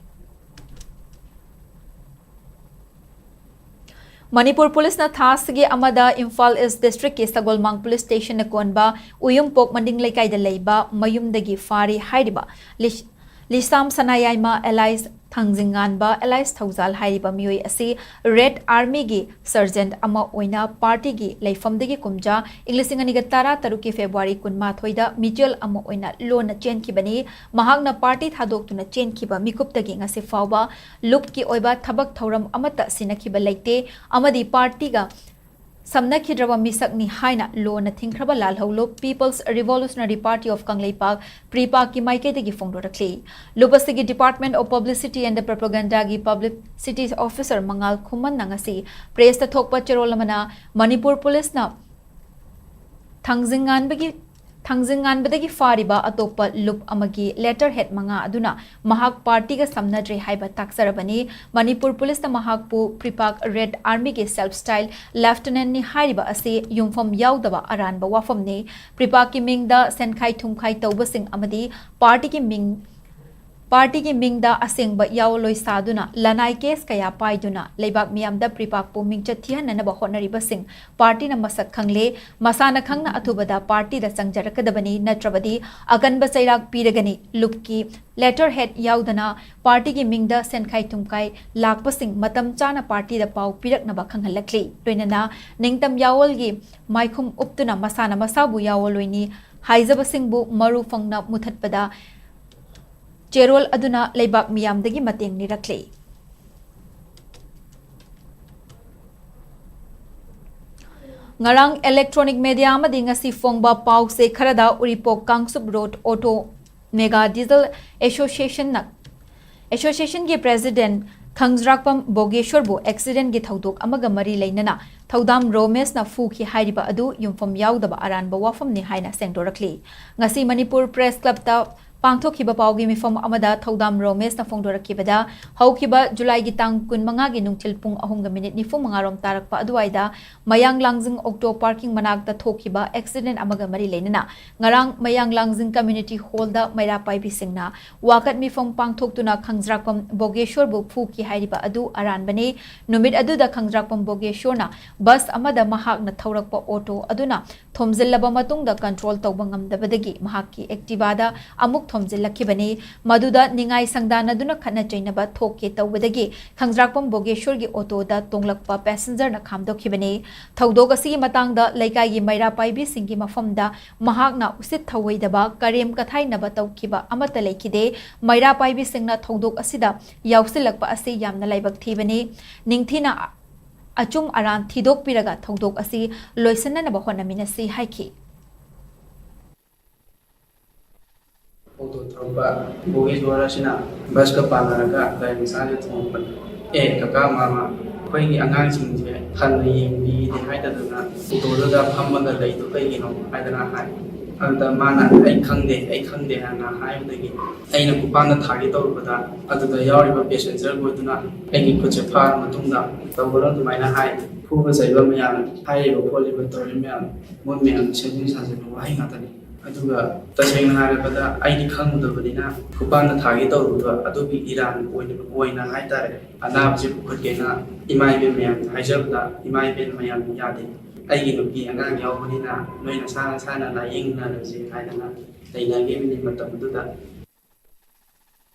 ꯃꯅꯤꯄꯨꯔ ꯄꯨꯂꯤꯁꯅ ꯊꯥ ꯑꯁꯤꯒꯤ ꯑꯃꯗ ꯏꯝꯐꯥꯜ East Districtꯀꯤ ꯁꯒꯣꯜꯃꯥꯡ Police Stationꯅ ꯀꯣꯟꯕ ꯎꯌꯨꯝꯄꯣꯛ ꯃꯅꯤꯡ ꯂꯩꯀꯥꯏꯗ ꯂꯩꯕ ꯃꯌꯨꯝꯗꯒꯤ ꯐꯥꯔꯤ ꯍꯥꯏꯔꯤꯕ ꯂꯤꯁ-, ꯂꯤꯁꯥꯝ ꯁꯅꯥꯌꯥꯏꯃ alias ꯊꯥꯡꯖꯤꯡꯉꯥꯟꯕ alias ꯊꯧꯖꯥꯜ ꯍꯥꯏꯔꯤꯕ ꯃꯤꯑꯣꯏ ꯑꯁꯤ Red Armyꯒꯤ sergeant ꯑꯃ ꯑꯣꯏꯅ ꯄꯥꯔꯇꯤꯒꯤ ꯂꯩꯐꯝꯗꯒꯤ ꯀꯨꯝꯖꯥ ꯏꯪ ꯂꯤꯁꯤꯡ ꯑꯅꯤꯒ ꯇꯔꯥ ꯇꯔꯨꯛꯀꯤ February ꯀꯨꯟꯃꯥꯊꯣꯏꯗ ꯃꯤꯆꯦꯜ ꯑꯃ ꯑꯣꯏꯅ ꯂꯣꯟꯅ ꯆꯦꯟꯈꯤꯕꯅꯤ꯫ ꯃꯍꯥꯛꯅ ꯄꯥꯔꯇꯤ ꯊꯥꯗꯣꯛꯇꯨꯅ ꯆꯦꯟꯈꯤꯕ ꯃꯤꯀꯨꯞꯇꯒꯤ ꯉꯁꯤ ꯐꯥꯎꯕ ꯂꯨꯞꯀꯤ ꯑꯣꯏꯕ ꯊꯕꯛ ꯊꯧꯔꯝ ꯑꯃꯠꯇ ꯁꯤꯟꯅꯈꯤꯕ ꯂꯩꯇꯦ ꯑꯃꯗꯤ ꯄꯥꯔꯇꯤꯒ ꯁꯝꯅꯈꯤꯗ꯭ꯔꯕ ꯃꯤꯁꯛꯅꯤ ꯍꯥꯏꯅ ꯂꯣꯟꯅ ꯊꯤꯡꯈ꯭ꯔꯕ ꯂꯥꯜꯍꯧꯂꯨꯞ People's Revolutionary Party of Kangleipak, PREPAKꯀꯤ ꯃꯥꯏꯀꯩꯗꯒꯤ ꯐꯣꯡꯗꯣꯔꯛꯂꯤ꯫ ꯂꯨꯞ ꯑꯁꯤꯒꯤ Department of Publicity and Propagandaꯒꯤ Publicity Officer ꯃꯉꯥꯜ ꯈꯨꯃꯟꯅ ꯉꯁꯤ pressꯇ ꯊꯣꯛꯄ ꯆꯦꯔꯣꯜ ꯑꯃꯅ ꯃꯅꯤꯄꯨꯔ ꯄꯨꯂꯤꯁꯅ ꯊꯥꯡꯖꯤꯡꯉꯥꯟꯕꯒꯤ ꯊꯥꯡꯖꯤꯡꯉꯥꯟꯕꯗꯒꯤ ꯐꯥꯔꯤꯕ ꯑꯇꯣꯞꯄ ꯂꯨꯞ ꯑꯃꯒꯤ ꯂꯦꯇꯔ ꯍꯦꯗ ꯃꯉꯥ ꯑꯗꯨꯅ ꯃꯍꯥꯛ ꯄꯥꯔꯇꯤꯒ ꯁꯝꯅꯗ꯭ꯔꯦ ꯍꯥꯏꯕ ꯇꯥꯛꯆꯔꯕꯅꯤ꯫ ꯃꯅꯤꯄꯨꯔ ꯄꯨꯂꯤꯁꯅ ꯃꯍꯥꯛꯄꯨ ꯄ꯭ꯔꯤꯄꯥꯛ ꯔꯦꯗ ꯑꯥꯔꯃꯤꯒꯤ ꯁꯦꯜꯐ ꯁ꯭ꯇꯥꯏꯜ ꯂꯦꯐꯇꯤꯅꯦꯟꯠꯅꯤ ꯍꯥꯏꯔꯤꯕ ꯑꯁꯤ ꯌꯨꯝꯐꯝ ꯌꯥꯎꯗꯕ ꯑꯔꯥꯟꯕ ꯋꯥꯐꯝꯅꯤ꯫ ꯄ꯭ꯔꯤꯄꯥꯛꯀꯤ ꯃꯤꯡꯗ ꯁꯦꯟꯈꯥꯏ ꯊꯨꯝꯈꯥꯏ ꯇꯧꯕꯁꯤꯡ ꯑꯃꯗꯤ ꯄꯥꯔꯇꯤꯒꯤ ꯃꯤꯡ ꯄꯥꯔꯇꯤꯒꯤ ꯃꯤꯡꯗ ꯑꯁꯦꯡꯕ ꯌꯥꯑꯣꯟꯂꯣꯏ ꯁꯥꯗꯨꯅ ꯂꯅꯥꯏ ꯀꯦꯁ ꯀꯌꯥ ꯄꯥꯏꯗꯨꯅ ꯂꯩꯕꯥꯛ ꯃꯤꯌꯥꯝꯗ ꯄ꯭ꯔꯤꯄꯥꯛꯄꯨ ꯃꯤꯡꯆꯠ ꯊꯤꯍꯟꯅꯅꯕ ꯍꯣꯠꯅꯔꯤꯕꯁꯤꯡ ꯄꯥꯔꯇꯤꯅ ꯃꯁꯛ ꯈꯪꯂꯦ꯫ ꯃꯁꯥꯅ ꯈꯪꯅ ꯑꯊꯨꯕꯗ ꯄꯥꯔꯇꯤꯗ ꯆꯪꯖꯔꯛꯀꯗꯕꯅꯤ, ꯅꯠꯇ꯭ꯔꯕꯗꯤ ꯑꯀꯟꯕ ꯆꯩꯔꯥꯛ ꯄꯤꯔꯒꯅꯤ꯫ ꯂꯨꯞꯀꯤ ꯂꯦꯇꯔ ꯍꯦꯗ ꯌꯥꯎꯗꯅ ꯄꯥꯔꯇꯤꯒꯤ ꯃꯤꯡꯗ ꯁꯦꯟꯈꯥꯏ ꯊꯨꯝꯈꯥꯏ ꯂꯥꯛꯄꯁꯤꯡ ꯃꯇꯝ ꯆꯥꯅ ꯄꯥꯔꯇꯤꯗ ꯄꯥꯎ ꯄꯤꯔꯛꯅꯕ ꯈꯪꯍꯜꯂꯛꯂꯤ꯫ ꯂꯣꯏꯅꯅ ꯅꯤꯡꯇꯝ ꯌꯥꯑꯣꯜꯒꯤ ꯃꯥꯏꯈꯨꯝ ꯎꯞꯇꯨꯅ ꯃꯁꯥꯅ ꯃꯁꯥꯕꯨ ꯌꯥꯑꯣꯜꯂꯣꯏꯅꯤ ꯍꯥꯏꯖꯕꯁꯤꯡꯕꯨ ꯃꯔꯨ ꯐꯪꯅ ꯃꯨꯊꯠꯄꯗ ꯆꯦꯔꯣꯜ ꯑꯗꯨꯅ ꯂꯩꯕꯥꯛ ꯃꯤꯌꯥꯝꯗꯒꯤ ꯃꯇꯦꯡ ꯅꯤꯔꯛꯂꯤ꯫ ꯉꯔꯥꯡ electronic media ꯑꯃꯗꯤ ꯉꯁꯤ ꯐꯣꯡꯕ ꯄꯥꯎꯆꯦ ꯈꯔꯗ Uripok Kangchup road auto mega diesel ꯑꯦꯁꯣꯁꯤꯌꯦꯁꯟꯅ, ꯑꯦꯁꯣꯁꯤꯌꯦꯁꯟꯒꯤ ꯄ꯭ꯔꯦꯁꯤꯗꯦꯟꯠ ꯈꯪꯖ꯭ꯔꯥꯛꯄꯝ ꯕꯣꯒꯦꯁꯣꯔꯕꯨ ꯑꯦꯛꯁꯤꯗꯦꯟꯠꯀꯤ ꯊꯧꯗꯣꯛ ꯑꯃꯒ ꯃꯔꯤ ꯂꯩꯅꯅ ꯊꯧꯗꯥꯝ ꯔꯣꯃꯦꯁꯅ ꯐꯨꯈꯤ ꯍꯥꯏꯔꯤꯕ ꯑꯗꯨ ꯌꯨꯝꯐꯝ ꯌꯥꯎꯗꯕ ꯑꯔꯥꯟꯕ ꯋꯥꯐꯝꯅꯤ ꯍꯥꯏꯅ ꯁꯦꯡꯗꯣꯔꯛꯂꯤ꯫ ꯉꯁꯤ ꯃꯅꯤꯄꯨꯔ ꯄ꯭ꯔꯦꯁ ꯀ꯭ꯂꯕꯇ ꯄꯥꯡꯊꯣꯛꯈꯤꯕ ꯄꯥꯎꯒꯤ ꯃꯤꯐꯝ ꯑꯃꯗ ꯊꯧꯗꯥꯝ ꯔꯣꯃꯦꯁꯅ ꯐꯣꯡꯗꯣꯔꯛꯈꯤꯕꯗ, ꯍꯧꯈꯤꯕ ꯖꯨꯂꯥꯏꯒꯤ ꯇꯥꯡ ꯀꯨꯟꯃꯉꯥꯒꯤ ꯅꯨꯡꯊꯤꯜ ꯄꯨꯡ ꯑꯍꯨꯝꯒ ꯃꯤꯅꯤꯠ ꯅꯤꯐꯨ ꯃꯉꯥ ꯔꯣꯝ ꯇꯥꯔꯛꯄ ꯑꯗꯨꯋꯥꯏꯗ ꯃꯌꯥꯡ ꯂꯥꯡꯖꯤꯡ ꯑꯣꯛꯇꯣ ꯄꯥꯔꯀꯤꯡ ꯃꯅꯥꯛꯇ ꯊꯣꯛꯈꯤꯕ ꯑꯦꯛꯁꯤꯗꯦꯟꯠ ꯑꯃꯒ ꯃꯔꯤ ꯂꯩꯅꯅ ꯉꯔꯥꯡ ꯃꯌꯥꯡ ꯂꯥꯡꯖꯤꯡ ꯀꯝꯃ꯭ꯌꯨꯅꯤꯇꯤ ꯍꯣꯜꯗ ꯃꯩꯔꯥ ꯄꯥꯏꯕꯤꯁꯤꯡꯅ ꯋꯥꯀꯠ ꯃꯤꯐꯝ ꯄꯥꯡꯊꯣꯛꯇꯨꯅ ꯈꯪꯖ꯭ꯔꯥꯛꯄꯝ ꯕꯣꯒꯦꯁꯣꯔꯕꯨ ꯐꯨꯈꯤ ꯍꯥꯏꯔꯤꯕ ꯑꯗꯨ ꯑꯔꯥꯟꯕꯅꯤ꯫ ꯅꯨꯃꯤꯠ ꯑꯗꯨꯗ ꯈꯪꯖ꯭ꯔꯥꯛꯄꯝ ꯕꯣꯒꯦꯁꯣꯔꯅ ꯕꯁ ꯑꯃꯗ ꯃꯍꯥꯛꯅ ꯊꯧꯔꯛꯄ ꯑꯣꯇꯣ ꯑꯗꯨꯅ ꯊꯣꯝꯖꯤꯜꯂꯕ ꯃꯇꯨꯡꯗ ꯀꯟꯇ꯭ꯔꯣꯜ ꯇꯧꯕ ꯉꯝꯗꯕꯗꯒꯤ ꯃꯍꯥꯛꯀꯤ ꯑꯦꯛꯇꯤꯚꯥꯗ ꯑꯃꯨꯛ ꯊꯣꯝꯖꯤꯜꯂꯛꯈꯤꯕꯅꯤ꯫ ꯃꯗꯨꯗ ꯅꯤꯡꯉꯥꯏ ꯁꯪꯗꯥꯅꯗꯨꯅ ꯈꯠꯅ ꯆꯩꯅꯕ ꯊꯣꯛꯀꯦ ꯇꯧꯕꯗꯒꯤ ꯈꯪꯖ꯭ꯔꯥꯛꯄꯝ ꯕꯣꯒꯦꯁꯣꯔꯒꯤ ꯑꯣꯇꯣꯗ ꯇꯣꯡꯂꯛꯄ ꯄꯦꯁꯦꯟꯖꯔꯅ ꯈꯥꯝꯗꯣꯛꯈꯤꯕꯅꯤ꯫ ꯊꯧꯗꯣꯛ ꯑꯁꯤꯒꯤ ꯃꯇꯥꯡꯗ ꯂꯩꯀꯥꯏꯒꯤ ꯃꯩꯔꯥ ꯄꯥꯏꯕꯤꯁꯤꯡꯒꯤ ꯃꯐꯝꯗ ꯃꯍꯥꯛꯅ ꯎꯁꯤꯠ ꯊꯧꯑꯣꯏꯗꯕ, ꯀꯔꯦꯝ ꯀꯊꯥꯏꯅꯕ ꯇꯧꯈꯤꯕ ꯑꯃꯠꯇ ꯂꯩꯈꯤꯗꯦ꯫ ꯃꯩꯔꯥ ꯄꯥꯏꯕꯤꯁꯤꯡꯅ ꯊꯧꯗꯣꯛ ꯑꯁꯤꯗ ꯌꯥꯎꯁꯤꯜꯂꯛꯄ ꯑꯁꯤ ꯌꯥꯝꯅ ꯂꯥꯏꯕꯛ ꯊꯤꯕꯅꯤ꯫ ꯅꯤꯡꯊꯤꯅ ꯑꯆꯨꯝ ꯑꯔꯥꯟ ꯊꯤꯗꯣꯛꯄꯤꯔꯒ ꯊꯧꯗꯣꯛ ꯑꯁꯤ ꯂꯣꯏꯁꯤꯟꯅꯅꯕ ꯍꯣꯠꯅꯃꯤꯟꯅꯁꯤ ꯍꯥꯏꯈꯤ꯫ ꯑꯣꯇꯣ ꯊꯧꯔꯛꯄ ꯕꯣꯒꯦꯁꯣꯔ ꯑꯁꯤꯅ ꯕꯁꯀ ꯄꯥꯟꯅꯔꯒ ꯒꯥꯔꯤ ꯃꯆꯥꯁꯦ ꯊꯣꯡꯉꯛꯄꯅꯤ꯫ "ꯑꯦ ꯀꯀꯥ, ꯃꯥꯃ, ꯑꯩꯈꯣꯏꯒꯤ ꯑꯉꯥꯡꯁꯤꯡꯁꯦ ꯍꯟꯅ ꯌꯦꯡꯕꯤꯗꯦ ꯍꯥꯏꯗꯗꯅ ꯑꯣꯇꯣꯗꯨꯗ ꯐꯝꯃꯒ ꯂꯩꯗꯨ ꯀꯩꯒꯤꯅꯣ?" ꯍꯥꯏꯗꯅ ꯍꯥꯏ꯫ ꯑꯗꯨꯗ ꯃꯥꯅ "ꯑꯩ ꯈꯪꯗꯦ, ꯑꯩ ꯈꯪꯗꯦ" ꯍꯥꯏꯅ ꯍꯥꯏꯕꯗꯒꯤ ꯑꯩꯅ ꯈꯨꯄꯥꯛꯅ ꯊꯥꯒꯦ ꯇꯧꯔꯨꯕꯗ ꯑꯗꯨꯗ ꯌꯥꯎꯔꯤꯕ passenger boy ꯗꯨꯅ ꯑꯩꯒꯤ ꯈꯨꯠꯁꯦ ꯐꯥꯔ ꯃꯇꯨꯡꯗ "ꯇꯧꯒꯅꯨ ꯑꯗꯨꯃꯥꯏꯅ ꯍꯥꯏ, ꯐꯨꯕ ꯆꯩꯕ ꯃꯌꯥꯝ, ꯍꯥꯏꯔꯤꯕ ꯈꯣꯠꯂꯤꯕ ꯇꯧꯔꯤꯕ ꯃꯌꯥꯝ, ꯃꯣꯏ ꯃꯌꯥꯝ ꯁꯦꯝꯖꯤꯟ ꯁꯥꯖꯤꯟꯕ ꯋꯥꯍꯩ ꯉꯥꯛꯇꯅꯤ"꯫ ꯑꯗꯨꯒ ꯇꯁꯦꯡꯅ ꯍꯥꯏꯔꯕꯗ ꯑꯩꯗꯤ ꯈꯪꯉꯨꯗꯕꯅꯤꯅ ꯈꯨꯄꯥꯛꯅ ꯊꯥꯒꯦ ꯇꯧꯔꯨꯕꯗꯣ ꯑꯗꯨꯒꯤ ꯏꯔꯥꯟ ꯑꯣꯏꯅ, ꯑꯣꯏꯅ ꯍꯥꯏꯇꯥꯔꯦ, ꯑꯅꯥꯕꯁꯦ ꯄꯨꯈꯠꯀꯦꯅ ꯏꯃꯥ ꯏꯕꯦꯟ ꯃꯌꯥꯝ ꯍꯥꯏꯖꯕꯗ ꯏꯃꯥ ꯏꯕꯦꯟ ꯃꯌꯥꯝ ꯌꯥꯗꯦ꯫ "ꯑꯩꯒꯤ ꯅꯨꯄꯤ ꯑꯉꯥꯡ ꯌꯥꯎꯕꯅꯤꯅ ꯅꯣꯏ ꯅꯁꯥ ꯅꯁꯥꯅ ꯂꯥꯏꯌꯦꯡꯅꯔꯁꯤ" ꯍꯥꯏꯗꯅ ꯂꯩꯅꯈꯤꯕꯅꯤ ꯃꯇꯝꯗꯨꯗ꯫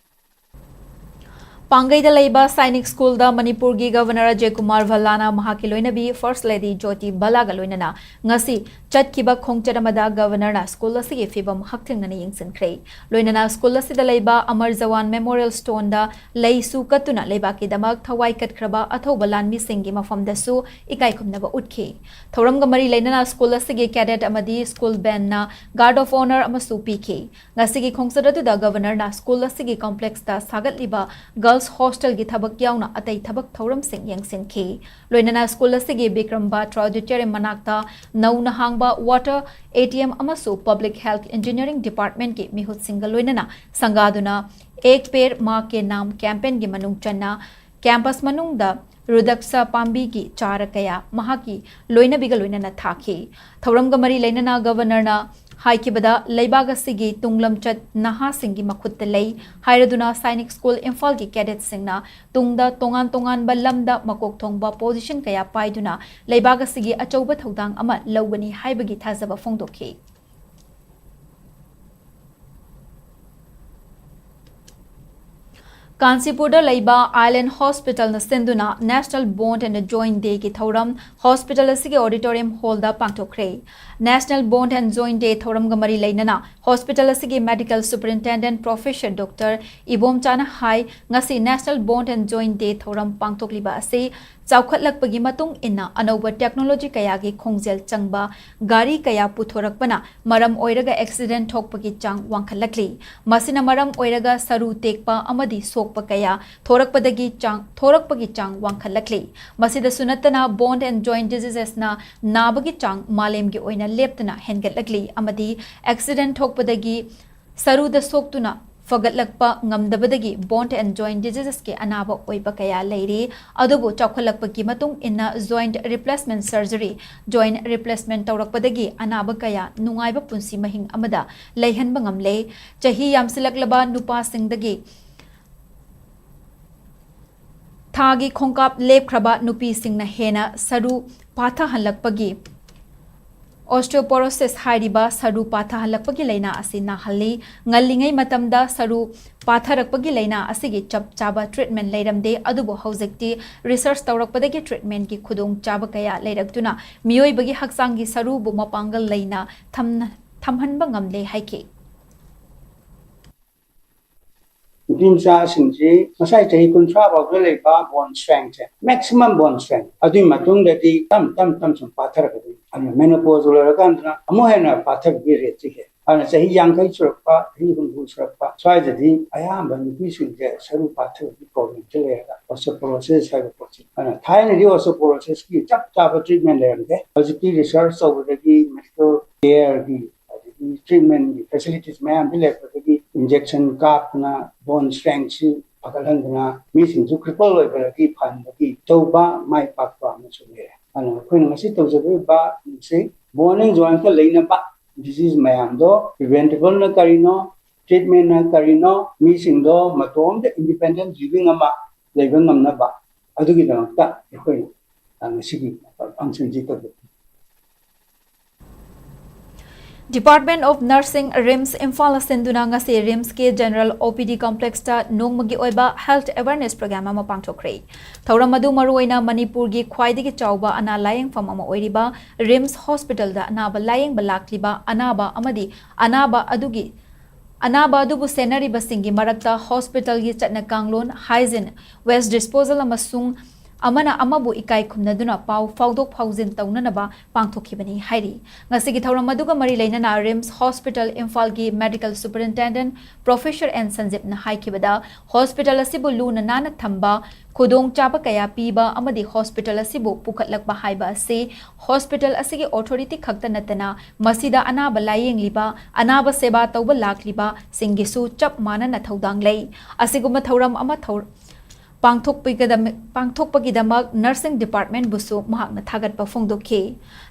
ꯄꯥꯡꯒꯩꯗ ꯂꯩꯕ ꯁꯥꯏꯅꯤꯛ ꯁ꯭ꯀꯨꯜꯗ ꯃꯅꯤꯄꯨꯔꯒꯤ ꯒꯚꯔꯅꯔ ꯑꯖꯌ ꯀꯨꯃꯥꯔ ꯚꯜꯂꯥꯅ ꯃꯍꯥꯛꯀꯤ ꯂꯣꯏꯅꯕꯤ ꯐꯥꯔꯁ ꯂꯦꯗꯤ ꯖꯣꯇꯤ ꯚꯜꯂꯥꯒ ꯂꯣꯏꯅꯅ ꯉꯁꯤ ꯆꯠꯈꯤꯕ ꯈꯣꯡꯆꯠ ꯑꯃꯗ ꯒꯚꯔꯅꯔꯅ ꯁ꯭ꯀꯨꯜ ꯑꯁꯤꯒꯤ ꯐꯤꯕꯝ ꯍꯛꯊꯦꯡꯅꯅ ꯌꯦꯡꯁꯤꯟꯈ꯭ꯔꯦ꯫ ꯂꯣꯏꯅꯅ ꯁ꯭ꯀꯨꯜ ꯑꯁꯤꯗ ꯂꯩꯕ ꯑꯃꯔ ꯖꯋꯥꯟ ꯃꯦꯃꯣꯔꯤꯌꯦꯜ ꯁ꯭ꯇꯣꯟꯗ ꯂꯩꯁꯨ ꯀꯠꯇꯨꯅ ꯂꯩꯕꯥꯛꯀꯤꯗꯃꯛ ꯊꯋꯥꯏ ꯀꯠꯈ꯭ꯔꯕ ꯑꯊꯧꯕ ꯂꯥꯟꯃꯤꯁꯤꯡꯒꯤ ꯃꯐꯝꯗꯁꯨ ꯏꯀꯥꯏ ꯈꯨꯝꯅꯕ ꯎꯠꯈꯤ꯫ ꯊꯧꯔꯝꯒ ꯃꯔꯤ ꯂꯩꯅꯅ ꯁ꯭ꯀꯨꯜ ꯑꯁꯤꯒꯤ ꯀꯦꯗꯦꯠ ꯑꯃꯗꯤ ꯁ꯭ꯀꯨꯜ ꯕꯦꯟꯅ guard of honour ꯑꯃꯁꯨ ꯄꯤꯈꯤ꯫ ꯉꯁꯤꯒꯤ ꯈꯣꯡꯆꯠ ꯑꯗꯨꯗ ꯒꯚꯔꯅꯔꯅ ꯁ꯭ꯀꯨꯜ ꯑꯁꯤꯒꯤ ꯀꯣꯝꯄ꯭ꯂꯦꯛꯁꯇ ꯁꯥꯒꯠꯂꯤꯕ ꯒꯔꯜꯁ ꯍꯣꯁꯇꯦꯜꯒꯤ ꯊꯕꯛ ꯌꯥꯎꯅ ꯑꯇꯩ ꯊꯕꯛ ꯊꯧꯔꯝꯁꯤꯡ ꯌꯦꯡꯁꯤꯟꯈꯤ꯫ ꯂꯣꯏꯅꯅ ꯁ꯭ꯀꯨꯜ ꯑꯁꯤꯒꯤ ꯕꯤꯀ꯭ꯔꯝ ꯕꯥꯇ꯭ꯔꯥ ꯑꯣꯗꯤꯇꯣꯔꯤꯌꯝ ꯃꯅꯥꯛꯇ ꯅꯧꯅ ꯍꯥꯡꯕ water, ATM ꯑꯃꯁꯨ Public Health Engineering Departmentꯀꯤ ꯃꯤꯍꯨꯠꯁꯤꯡꯒ ꯂꯣꯏꯅꯅ ꯁꯪꯒꯥꯗꯨꯅ "ꯑꯦꯛ ꯄꯦꯗ ꯃꯥ ꯀꯦ ꯅꯥꯝ" campaignꯒꯤ ꯃꯅꯨꯡ ꯆꯟꯅ ꯀꯦꯝꯄꯁ ꯃꯅꯨꯡꯗ ꯔꯨꯗꯛꯁ ꯄꯥꯝꯕꯤꯒꯤ ꯆꯥꯔ ꯀꯌꯥ ꯃꯍꯥꯛꯀꯤ ꯂꯣꯏꯅꯕꯤꯒ ꯂꯣꯏꯅꯅ ꯊꯥꯈꯤ꯫ ꯊꯧꯔꯝꯒ ꯃꯔꯤ ꯂꯩꯅꯅ ꯒꯚꯔꯅꯔꯅ ꯍꯥꯏꯈꯤꯕꯗ, ꯂꯩꯕꯥꯛ ꯑꯁꯤꯒꯤ ꯇꯨꯡꯂꯝꯆꯠ ꯅꯍꯥꯁꯤꯡꯒꯤ ꯃꯈꯨꯠꯇ ꯂꯩ ꯍꯥꯏꯔꯗꯨꯅ ꯁꯥꯏꯅꯤꯛ ꯁ꯭ꯀꯨꯜ ꯏꯝꯐꯥꯜꯒꯤ ꯀꯦꯗꯦꯠꯁꯤꯡꯅ ꯇꯨꯡꯗ ꯇꯣꯉꯥꯟ ꯇꯣꯉꯥꯟꯕ ꯂꯝꯗ ꯃꯀꯣꯛ ꯊꯣꯡꯕ position ꯀꯌꯥ ꯄꯥꯏꯗꯨꯅ ꯂꯩꯕꯥꯛ ꯑꯁꯤꯒꯤ ꯑꯆꯧꯕ ꯊꯧꯗꯥꯡ ꯑꯃ ꯂꯧꯒꯅꯤ ꯍꯥꯏꯕꯒꯤ ꯊꯥꯖꯕ ꯐꯣꯡꯗꯣꯛꯈꯤ꯫ ꯀꯥꯟꯆꯤꯄꯨꯔꯗ ꯂꯩꯕ Island Hospitalꯅ ꯁꯤꯟꯗꯨꯅ National Bone and Joint Dayꯒꯤ ꯊꯧꯔꯝ hospital ꯑꯁꯤꯒꯤ auditorium hallꯗ ꯄꯥꯡꯊꯣꯛꯈ꯭ꯔꯦ꯫ National Bone and Joint Day ꯊꯧꯔꯝꯒ ꯃꯔꯤ ꯂꯩꯅꯅ hospital ꯑꯁꯤꯒꯤ medical superintendent professor Doctor ꯏꯕꯣꯝꯆꯥꯅ ꯍꯥꯏ, ꯉꯁꯤ National Bone and Joint Day ꯊꯧꯔꯝ ꯄꯥꯡꯊꯣꯛꯂꯤꯕ ꯑꯁꯤ ꯆꯥꯎꯈꯠꯂꯛꯄꯒꯤ ꯃꯇꯨꯡ ꯏꯟꯅ ꯑꯅꯧꯕ technology ꯀꯌꯥꯒꯤ ꯈꯣꯡꯖꯦꯜ ꯆꯪꯕ ꯒꯥꯔꯤ ꯀꯌꯥ ꯄꯨꯊꯣꯔꯛꯄꯅ ꯃꯔꯝ ꯑꯣꯏꯔꯒ accident ꯊꯣꯛꯄꯒꯤ ꯆꯥꯡ ꯋꯥꯡꯈꯠꯂꯛꯂꯤ꯫ ꯃꯁꯤꯅ ꯃꯔꯝ ꯑꯣꯏꯔꯒ ꯁꯔꯨ ꯇꯦꯛꯄ ꯑꯃꯗꯤ ꯁꯣꯛ ꯀꯌꯥ ꯊꯣꯔꯛꯄꯗꯒꯤ ꯆꯥꯡ, ꯊꯣꯔꯛꯄꯒꯤ ꯆꯥꯡ ꯋꯥꯡꯈꯠꯂꯛꯂꯤ꯫ ꯃꯁꯤꯗꯁꯨ ꯅꯠꯇꯅ, bone and joint diseasesꯅ ꯅꯥꯕꯒꯤ ꯆꯥꯡ ꯃꯥꯂꯦꯝꯒꯤ ꯑꯣꯏꯅ ꯂꯦꯞꯇꯅ ꯍꯦꯟꯒꯠꯂꯛꯂꯤ ꯑꯃꯗꯤ accident ꯊꯣꯛꯄꯗꯒꯤ ꯁꯔꯨꯗ ꯁꯣꯛꯇꯨꯅ ꯐꯒꯠꯂꯛꯄ ꯉꯝꯗꯕꯗꯒꯤ bone and joint diseasesꯀꯤ ꯑꯅꯥꯕ ꯑꯣꯏꯕ ꯀꯌꯥ ꯂꯩꯔꯤ꯫ ꯑꯗꯨꯕꯨ ꯆꯥꯎꯈꯠꯂꯛꯄꯒꯤ ꯃꯇꯨꯡ ꯏꯟꯅ joint replacement surgery, joint replacement ꯇꯧꯔꯛꯄꯗꯒꯤ ꯑꯅꯥꯕ ꯀꯌꯥ ꯅꯨꯡꯉꯥꯏꯕ ꯄꯨꯟꯁꯤ ꯃꯍꯤꯡ ꯑꯃꯗ ꯂꯩꯍꯟꯕ ꯉꯝꯂꯦ꯫ ꯆꯍꯤ ꯌꯥꯝꯁꯤꯜꯂꯛꯂꯕ ꯅꯨꯄꯥꯁꯤꯡꯗꯒꯤ ꯊꯥꯒꯤ ꯈꯣꯡꯀꯥꯞ ꯂꯦꯞꯈ꯭ꯔꯕ ꯅꯨꯄꯤꯁꯤꯡꯅ ꯍꯦꯟꯅ ꯁꯔꯨ ꯄꯥꯊꯍꯜꯂꯛꯄꯒꯤ osteoporosis ꯍꯥꯏꯔꯤꯕ ꯁꯔꯨ ꯄꯥꯊꯍꯜꯂꯛꯄꯒꯤ ꯂꯥꯏꯅꯥ ꯑꯁꯤ ꯅꯥꯍꯜꯂꯤ꯫ ꯉꯜꯂꯤꯉꯩ ꯃꯇꯝꯗ ꯁꯔꯨ ꯄꯥꯊꯔꯛꯄꯒꯤ ꯂꯥꯏꯅꯥ ꯑꯁꯤꯒꯤ ꯆꯞ ꯆꯥꯕ treatment ꯂꯩꯔꯝꯗꯦ, ꯑꯗꯨꯕꯨ ꯍꯧꯖꯤꯛꯇꯤ research ꯇꯧꯔꯛꯄꯗꯒꯤ treatmentꯀꯤ ꯈꯨꯗꯣꯡꯆꯥꯕ ꯀꯌꯥ ꯂꯩꯔꯛꯇꯨꯅ ꯃꯤꯑꯣꯏꯕꯒꯤ ꯍꯛꯆꯥꯡꯒꯤ ꯁꯔꯨꯕꯨ ꯃꯄꯥꯡꯒꯜ ꯂꯩꯅ ꯊꯝꯅ-, ꯊꯝꯍꯟꯕ ꯉꯝꯂꯦ ꯍꯥꯏꯈꯤ꯫ ꯅꯨꯄꯤ ꯃꯆꯥꯁꯤꯡꯁꯤ ꯉꯁꯥꯏ ꯆꯍꯤ ꯀꯨꯟꯊ꯭ꯔꯥ ꯐꯥꯎꯗ ꯂꯩꯕ bone strengthꯁꯦ, maximum bone strength, ꯑꯗꯨꯒꯤ ꯃꯇꯨꯡꯗꯗꯤ ꯇꯞ ꯇꯞ ꯇꯞ ꯁꯨꯝ ꯄꯥꯊꯔꯛꯀꯗꯣꯏꯅꯤ꯫ ꯑꯗꯨꯅ menopause ꯂꯣꯏꯔꯀꯥꯟꯗꯅ ꯑꯃꯨꯛ ꯍꯦꯟꯅ ꯄꯥꯊꯕꯒꯤ rateꯁꯤ ꯍꯦꯜꯂꯤ꯫ ꯑꯗꯨꯅ ꯆꯍꯤ ꯌꯥꯡꯈꯩ ꯁꯨꯔꯛꯄ, ꯆꯍꯤ ꯍꯨꯝꯐꯨ ꯁꯨꯔꯛꯄ ꯁ꯭ꯋꯥꯏꯗꯗꯤ ꯑꯌꯥꯝꯕ ꯅꯨꯄꯤꯁꯤꯡꯁꯦ ꯁꯔꯨ ꯄꯥꯊꯕꯒꯤ problemꯁꯦ ꯂꯩꯔꯒ osteoporosis ꯍꯥꯏꯕ ꯄꯣꯠꯁꯤ꯫ ꯑꯗꯨꯅ ꯊꯥꯏꯅꯗꯤ osteoporosisꯀꯤ ꯆꯞ ꯆꯥꯕ treatment ꯂꯩꯔꯝꯗꯦ꯫ ꯍꯧꯖꯤꯛꯇꯤ research ꯇꯧꯕꯗꯒꯤ medical careꯒꯤ ꯑꯗꯒꯤ treatmentꯀꯤ facilities ꯃꯌꯥꯝꯗꯤ ꯂꯩꯔꯛꯄꯗꯒꯤ injection ꯀꯥꯞꯇꯅ bone strengthꯁꯤ ꯐꯒꯠꯍꯟꯗꯅ ꯃꯤꯁꯤꯡꯁꯨ cripple ꯑꯣꯏꯕꯗꯒꯤ ꯐꯍꯟꯕꯒꯤ ꯇꯧꯕ ꯃꯥꯏ ꯄꯥꯛꯄ ꯑꯃꯁꯨ ꯂꯩꯔꯦ꯫ ꯑꯗꯨꯅ ꯑꯩꯈꯣꯏꯅ ꯉꯁꯤ ꯇꯧꯖꯗꯣꯔꯤꯕ ꯁꯤ bone and jointꯀ ꯂꯩꯅꯕ disease ꯃꯌꯥꯝꯗꯣ preventableꯅ ꯀꯔꯤꯅꯣ, treatmentꯅ ꯀꯔꯤꯅꯣ, ꯃꯤꯁꯤꯡꯗꯣ ꯃꯇꯣꯝꯇ independent living ꯑꯃ ꯂꯩꯕ ꯉꯝꯅꯕ ꯑꯗꯨꯒꯤꯗꯃꯛꯇ ꯑꯩꯈꯣꯏꯅ, ꯑ, ꯉꯁꯤꯒꯤ functionꯁꯤ ꯇꯧꯖꯕꯅꯤ꯫ Department of Nursing, RIMS ꯏꯝꯐꯥꯜꯅ ꯁꯤꯟꯗꯨꯅ ꯉꯁꯤ RIMSꯀꯤ General OPD complexꯇ ꯅꯣꯡꯃꯒꯤ ꯑꯣꯏꯕ health awareness program ꯑꯃ ꯄꯥꯡꯊꯣꯛꯈ꯭ꯔꯦ꯫ ꯊꯧꯔꯝ ꯑꯗꯨ ꯃꯔꯨꯑꯣꯏꯅ ꯃꯅꯤꯄꯨꯔꯒꯤ ꯈ꯭ꯋꯥꯏꯗꯒꯤ ꯆꯥꯎꯕ ꯑꯅꯥ ꯂꯥꯌꯦꯡꯐꯝ ꯑꯃ ꯑꯣꯏꯔꯤꯕ RIMS hospitalꯗ ꯑꯅꯥꯕ ꯂꯥꯌꯦꯡꯕ ꯂꯥꯛꯂꯤꯕ ꯑꯅꯥꯕ ꯑꯃꯗꯤ ꯑꯅꯥꯕ ꯑꯗꯨꯒꯤ, ꯑꯅꯥꯕ ꯑꯗꯨꯕꯨ ꯁꯦꯟꯅꯔꯤꯕꯁꯤꯡꯒꯤ ꯃꯔꯛꯇ hospitalꯒꯤ ꯆꯠꯅ ꯀꯥꯡꯂꯣꯟ, hygiene, waste disposal ꯑꯃꯁꯨꯡ ꯑꯃꯅ ꯑꯃꯕꯨ ꯏꯀꯥꯏ ꯈꯨꯝꯅꯗꯨꯅ ꯄꯥꯎ ꯐꯥꯎꯗꯣꯛ ꯐꯥꯎꯖꯤꯟ ꯇꯧꯅꯅꯕ ꯄꯥꯡꯊꯣꯛꯈꯤꯕꯅꯤ ꯍꯥꯏꯔꯤ꯫ ꯉꯁꯤꯒꯤ ꯊꯧꯔꯝ ꯑꯗꯨꯒ ꯃꯔꯤ ꯂꯩꯅꯅ ꯔꯤꯝꯁ ꯍꯣꯁꯄꯤꯇꯥꯜ ꯏꯝꯐꯥꯜꯒꯤ ꯃꯦꯗꯤꯀꯦꯜ ꯁꯨꯄꯔꯤꯟꯇꯦꯟꯗꯦꯟꯠ ꯄ꯭ꯔꯣꯐꯦꯁꯔ ꯑꯦꯟ ꯁꯟꯖꯤꯞꯅ ꯍꯥꯏꯈꯤꯕꯗ, ꯍꯣꯁꯄꯤꯇꯥꯜ ꯑꯁꯤꯕꯨ ꯂꯨꯅ ꯅꯥꯟꯅ ꯊꯝꯕ, ꯈꯨꯗꯣꯡꯆꯥꯕ ꯀꯌꯥ ꯄꯤꯕ ꯑꯃꯗꯤ ꯍꯣꯁꯄꯤꯇꯥꯜ ꯑꯁꯤꯕꯨ ꯄꯨꯈꯠꯂꯛꯄ ꯍꯥꯏꯕ ꯑꯁꯤ ꯍꯣꯁꯄꯤꯇꯥꯜ ꯑꯁꯤꯒꯤ ꯑꯣꯊꯣꯔꯤꯇꯤ ꯈꯛꯇ ꯅꯠꯇꯅ ꯃꯁꯤꯗ ꯑꯅꯥꯕ ꯂꯥꯌꯦꯡꯂꯤꯕ, ꯑꯅꯥꯕ ꯁꯦꯕꯥ ꯇꯧꯕ ꯂꯥꯛꯂꯤꯕꯁꯤꯡꯒꯤꯁꯨ ꯆꯞ ꯃꯥꯟꯅꯅ ꯊꯧꯗꯥꯡ ꯂꯩ꯫ ꯑꯁꯤꯒꯨꯝꯕ ꯊꯧꯔꯝ ꯑꯃ ꯊꯧ-, ꯄꯥꯡꯊꯣꯛꯄꯤꯒꯗꯝ-, ꯄꯥꯡꯊꯣꯛꯄꯒꯤꯗꯃꯛ ꯅꯔꯁꯤꯡ ꯗꯤꯄꯥꯔꯠꯃꯦꯟꯕꯨꯁꯨ ꯃꯍꯥꯛꯅ ꯊꯥꯒꯠꯄ ꯐꯣꯡꯗꯣꯛꯈꯤ꯫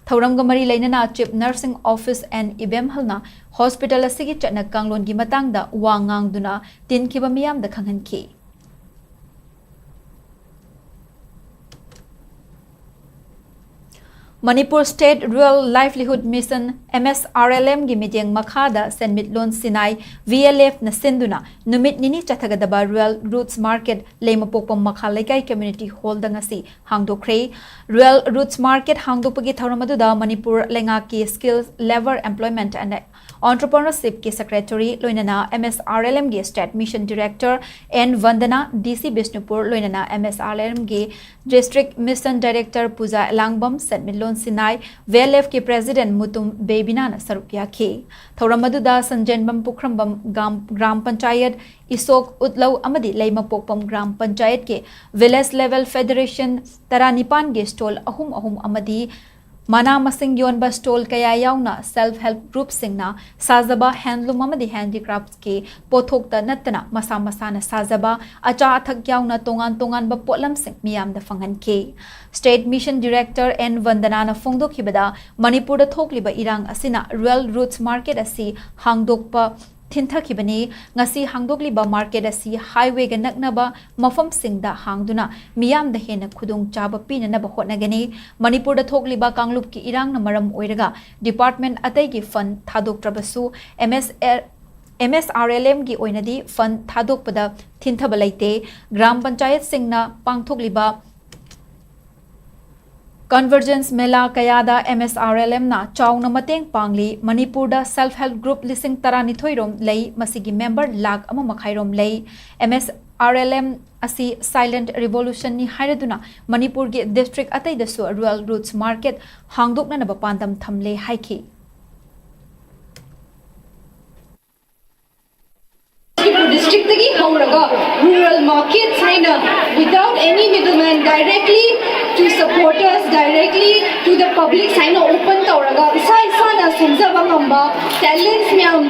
ꯊꯧꯔꯝꯒ ꯃꯔꯤ ꯂꯩꯅꯅ ꯆꯤꯐ ꯅꯔꯁꯤꯡ ꯑꯣꯐꯤꯁ ꯑꯦꯟ ꯏꯕꯦꯝꯍꯜꯅ ꯍꯣꯁꯄꯤꯇꯥꯜ ꯑꯁꯤꯒꯤ ꯆꯠꯅ ꯀꯥꯡꯂꯣꯟꯒꯤ ꯃꯇꯥꯡꯗ ꯋꯥ ꯉꯥꯡꯗꯨꯅ ꯇꯤꯟꯈꯤꯕ ꯃꯤꯌꯥꯝꯗ ꯈꯪꯍꯟꯈꯤ꯫ Manipur state rural livelihood mission, M S R L ꯑꯦꯝꯒꯤ ꯃꯤꯠꯌꯦꯡ ꯃꯈꯥꯗ ꯁꯦꯟꯃꯤꯠꯂꯣꯟ ꯁꯤꯅꯥꯏ, ꯚꯤ ꯑꯦꯜ ꯑꯦꯐꯅ ꯁꯤꯟꯗꯨꯅ ꯅꯨꯃꯤꯠ ꯅꯤꯅꯤ ꯆꯠꯊꯒꯗꯕ ꯔꯨꯔꯦꯜ ꯔꯨꯠꯁ ꯃꯥꯔꯀꯦꯠ ꯂꯩꯃꯄꯣꯛꯄꯝ ꯃꯈꯥ ꯂꯩꯀꯥꯏ ꯀꯝꯃ꯭ꯌꯨꯅꯤꯇꯤ ꯍꯣꯜꯗ ꯉꯁꯤ ꯍꯥꯡꯗꯣꯛꯈ꯭ꯔꯦ꯫ ꯔꯨꯔꯦꯜ ꯔꯨꯠꯁ ꯃꯥꯔꯀꯦꯠ ꯍꯥꯡꯗꯣꯛꯄꯒꯤ ꯊꯧꯔꯝ ꯑꯗꯨꯗ ꯃꯅꯤꯄꯨꯔ ꯂꯩꯉꯥꯛꯀꯤ ꯁ꯭ꯀꯤꯜ, ꯂꯦꯕꯔ, ꯑꯦꯝꯄ꯭ꯂꯣꯏꯃꯦꯟꯠ ꯑꯦꯟ ꯑꯣꯟꯇꯔꯄ꯭ꯔꯤꯅꯔꯁꯤꯞꯀꯤ ꯁꯦꯀ꯭ꯔꯦꯇꯔꯤ ꯂꯣꯏꯅꯅ ꯑꯦꯝ ꯑꯦꯁ ꯑꯥꯔ ꯑꯦꯜ ꯑꯦꯝꯒꯤ ꯁ꯭ꯇꯦꯠ ꯃꯤꯁꯟ ꯗꯤꯔꯦꯛꯇꯔ ꯑꯦꯟ ꯋꯟꯗꯅꯥ, ꯗꯤ ꯁꯤ ꯕꯤꯁꯅꯨꯄꯨꯔ ꯂꯣꯏꯅꯅ ꯑꯦꯝ ꯑꯦꯁ ꯑꯥꯔ ꯑꯦꯜ ꯑꯦꯝꯒꯤ ꯗꯤꯁꯇ꯭ꯔꯤꯛ ꯃꯤꯁꯟ ꯗꯥꯏꯔꯦꯛꯇꯔ ꯄꯨꯖꯥ ꯑꯦꯂꯥꯡꯕꯝ, ꯁꯦꯟꯃꯤꯠꯂꯣꯟ Sinai, V L ꯑꯦꯐꯀꯤ president Mutum ꯕꯦꯕꯤꯅꯥꯅ ꯁꯔꯨꯛ ꯌꯥꯈꯤ꯫ ꯊꯧꯔꯝ ꯑꯗꯨꯗ ꯁꯟꯖꯦꯟꯕꯝ ꯄꯨꯈ꯭ꯔꯝꯕꯝ ꯒꯥꯝ-, ꯒ꯭ꯔꯥꯝ ꯄꯟꯆꯥꯌꯠ, ꯏꯁꯣꯛ ꯎꯠꯂꯧ ꯑꯃꯗꯤ ꯂꯩꯃꯄꯣꯛꯄꯝ ꯒ꯭ꯔꯥꯝ ꯄꯟꯆꯥꯌꯠꯀꯤ ꯚꯤꯂꯦꯖ ꯂꯦꯚꯦꯜ ꯐꯦꯗꯔꯦꯁꯟ ꯇꯔꯥꯅꯤꯄꯥꯟꯒꯤ ꯁ꯭ꯇꯣꯜ ꯑꯍꯨꯝ ꯑꯍꯨꯝ ꯑꯃꯗꯤ ꯃꯅꯥ ꯃꯁꯤꯡ ꯌꯣꯟꯕ ꯁ꯭ꯇꯣꯜ ꯀꯌꯥ ꯌꯥꯎꯅ ꯁꯦꯜꯐ ꯍꯦꯜꯞ ꯒ꯭ꯔꯨꯞꯁꯤꯡꯅ ꯁꯥꯖꯕ, ꯍꯦꯟꯗꯂꯨꯝ ꯑꯃꯗꯤ ꯍꯦꯟꯗꯤꯀ꯭ꯔꯥꯐꯠꯁꯀꯤ ꯄꯣꯠꯊꯣꯛꯇ ꯅꯠꯇꯅ ꯃꯁꯥ ꯃꯁꯥꯅ ꯁꯥꯖꯕ ꯑꯆꯥ ꯑꯊꯛ ꯌꯥꯎꯅ ꯇꯣꯉꯥꯟ ꯇꯣꯉꯥꯟꯕ ꯄꯣꯠꯂꯝꯁꯤꯡ ꯃꯤꯌꯥꯝꯗ ꯐꯪꯍꯟꯈꯤ꯫ ꯁ꯭ꯇꯦꯠ ꯃꯤꯁꯟ ꯗꯤꯔꯦꯛꯇꯔ ꯑꯦꯟ ꯋꯟꯗꯅꯥꯅ ꯐꯣꯡꯗꯣꯛꯈꯤꯕꯗ, ꯃꯅꯤꯄꯨꯔꯗ ꯊꯣꯛꯂꯤꯕ ꯏꯔꯥꯡ ꯑꯁꯤꯅ ꯔꯨꯔꯦꯜ ꯔꯨꯠꯁ ꯃꯥꯔꯀꯦꯠ ꯑꯁꯤ ꯍꯥꯡꯗꯣꯛꯄ ꯊꯤꯟꯊꯈꯤꯕꯅꯤ꯫ ꯉꯁꯤ ꯍꯥꯡꯗꯣꯛꯂꯤꯕ ꯃꯥꯔꯀꯦꯠ ꯑꯁꯤ ꯍꯥꯏꯋꯦꯒ ꯅꯛꯅꯕ ꯃꯐꯝꯁꯤꯡꯗ ꯍꯥꯡꯗꯨꯅ ꯃꯤꯌꯥꯝꯗ ꯍꯦꯟꯅ ꯈꯨꯗꯣꯡꯆꯥꯕ ꯄꯤꯅꯅꯕ ꯍꯣꯠꯅꯒꯅꯤ꯫ ꯃꯅꯤꯄꯨꯔꯗ ꯊꯣꯛꯂꯤꯕ ꯀꯥꯡꯂꯨꯞꯀꯤ ꯏꯔꯥꯡꯅ ꯃꯔꯝ ꯑꯣꯏꯔꯒ ꯗꯤꯄꯥꯔꯠꯃꯦꯟꯠ ꯑꯇꯩꯒꯤ ꯐꯟꯗ ꯊꯥꯗꯣꯛꯇ꯭ꯔꯕꯁꯨ, ꯑꯦꯝ ꯑꯦꯁ ꯑꯦ-, ꯑꯦꯝ ꯑꯦꯁ ꯑꯥꯔ ꯑꯦꯜ ꯑꯦꯝꯒꯤ ꯑꯣꯏꯅꯗꯤ ꯐꯟꯗ ꯊꯥꯗꯣꯛꯄꯗ ꯊꯤꯟꯊꯕ ꯂꯩꯇꯦ꯫ ꯒ꯭ꯔꯥꯝ ꯄꯟꯆꯥꯌꯠꯁꯤꯡꯅ ꯄꯥꯡꯊꯣꯛꯂꯤꯕ ꯀꯟꯚꯔꯖꯦꯟꯁ ꯃꯦꯂꯥ ꯀꯌꯥꯗ ꯑꯦꯝ ꯑꯦꯁ ꯑꯥꯔ ꯑꯦꯜ ꯑꯦꯝꯅ ꯆꯥꯎꯅ ꯃꯇꯦꯡ ꯄꯥꯡꯂꯤ꯫ ꯃꯅꯤꯄꯨꯔꯗ ꯁꯦꯜꯐ ꯍꯦꯜꯞ ꯒ꯭ꯔꯨꯞ ꯂꯤꯁꯤꯡ ꯇꯔꯥꯅꯤꯊꯣꯏ ꯔꯣꯝ ꯂꯩ, ꯃꯁꯤꯒꯤ ꯃꯦꯝꯕꯔ ꯂꯥꯈ ꯑꯃ ꯃꯈꯥꯏ ꯔꯣꯝ ꯂꯩ꯫ M S R L M ꯑꯁꯤ silent revolutionꯅꯤ ꯍꯥꯏꯔꯗꯨꯅ ꯃꯅꯤꯄꯨꯔꯒꯤ district ꯑꯇꯩꯗꯁꯨ rural routes market ꯍꯥꯡꯗꯣꯛꯅꯅꯕ ꯄꯥꯟꯗꯝ ꯊꯝꯂꯦ ꯍꯥꯏꯈꯤ꯫ ꯃꯅꯤꯄꯨꯔ districtꯇꯒꯤ ꯍꯧꯔꯒ rural markets ꯍꯥꯏꯅ without any middleman directly to supporters, directly to the public ꯍꯥꯏꯅ open ꯇꯧꯔꯒ ꯏꯁꯥ ꯏꯁꯥꯅ ꯁꯦꯝꯖꯕ ꯉꯝꯕ talents ꯃꯌꯥꯝ,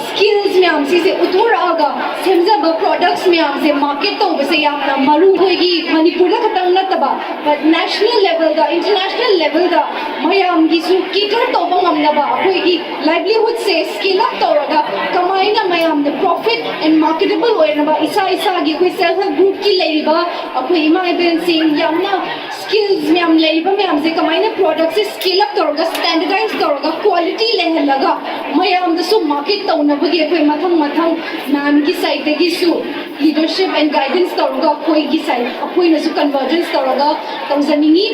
skills ꯃꯌꯥꯝꯁꯤꯁꯦ ꯎꯠꯊꯣꯔꯛꯑꯒ ꯁꯦꯝꯖꯕ products ꯃꯌꯥꯝꯁꯦ market ꯇꯧꯕꯁꯦ ꯌꯥꯝꯅ ꯃꯔꯨ꯫ ꯑꯩꯈꯣꯏꯒꯤ ꯃꯅꯤꯄꯨꯔꯗ ꯈꯛꯇꯪ ꯅꯠꯇꯕ, but national levelꯗ, international levelꯗ ꯃꯌꯥꯝꯒꯤꯁꯨ cater ꯇꯧꯕ ꯉꯝꯅꯕ, ꯑꯩꯈꯣꯏꯒꯤ livelihoodꯁꯦ scale up ꯇꯧꯔꯒ ꯀꯃꯥꯏꯅ ꯃꯌꯥꯝꯅ profit and marketable ꯑꯣꯏꯅꯕ, ꯏꯁꯥ ꯏꯁꯥꯒꯤ ꯑꯩꯈꯣꯏ self help groupꯀꯤ ꯂꯩꯔꯤꯕ ꯑꯩꯈꯣꯏ ꯏꯃꯥ ꯏꯕꯦꯟꯁꯤꯡ, ꯌꯥꯝꯅ skills ꯃꯌꯥꯝ ꯂꯩꯔꯤꯕ ꯃꯌꯥꯝꯁꯦ ꯀꯃꯥꯏꯅ productꯁꯦ scale up ꯇꯧꯔꯒ, standardize ꯇꯧꯔꯒ, quality ꯂꯩꯍꯜꯂꯒ ꯃꯌꯥꯝꯗꯁꯨ market ꯇꯧꯅꯕꯒꯤ ꯑꯩꯈꯣꯏ ꯃꯊꯪ ꯃꯊꯪ ma'amꯒꯤ sideꯇꯒꯤꯁꯨ leadership and guidance ꯇꯧꯔꯒ ꯑꯩꯈꯣꯏꯒꯤ side, ꯑꯩꯈꯣꯏꯅꯁꯨ convergence ꯇꯧꯔꯒ ꯇꯧꯖꯅꯤꯡꯉꯤ꯫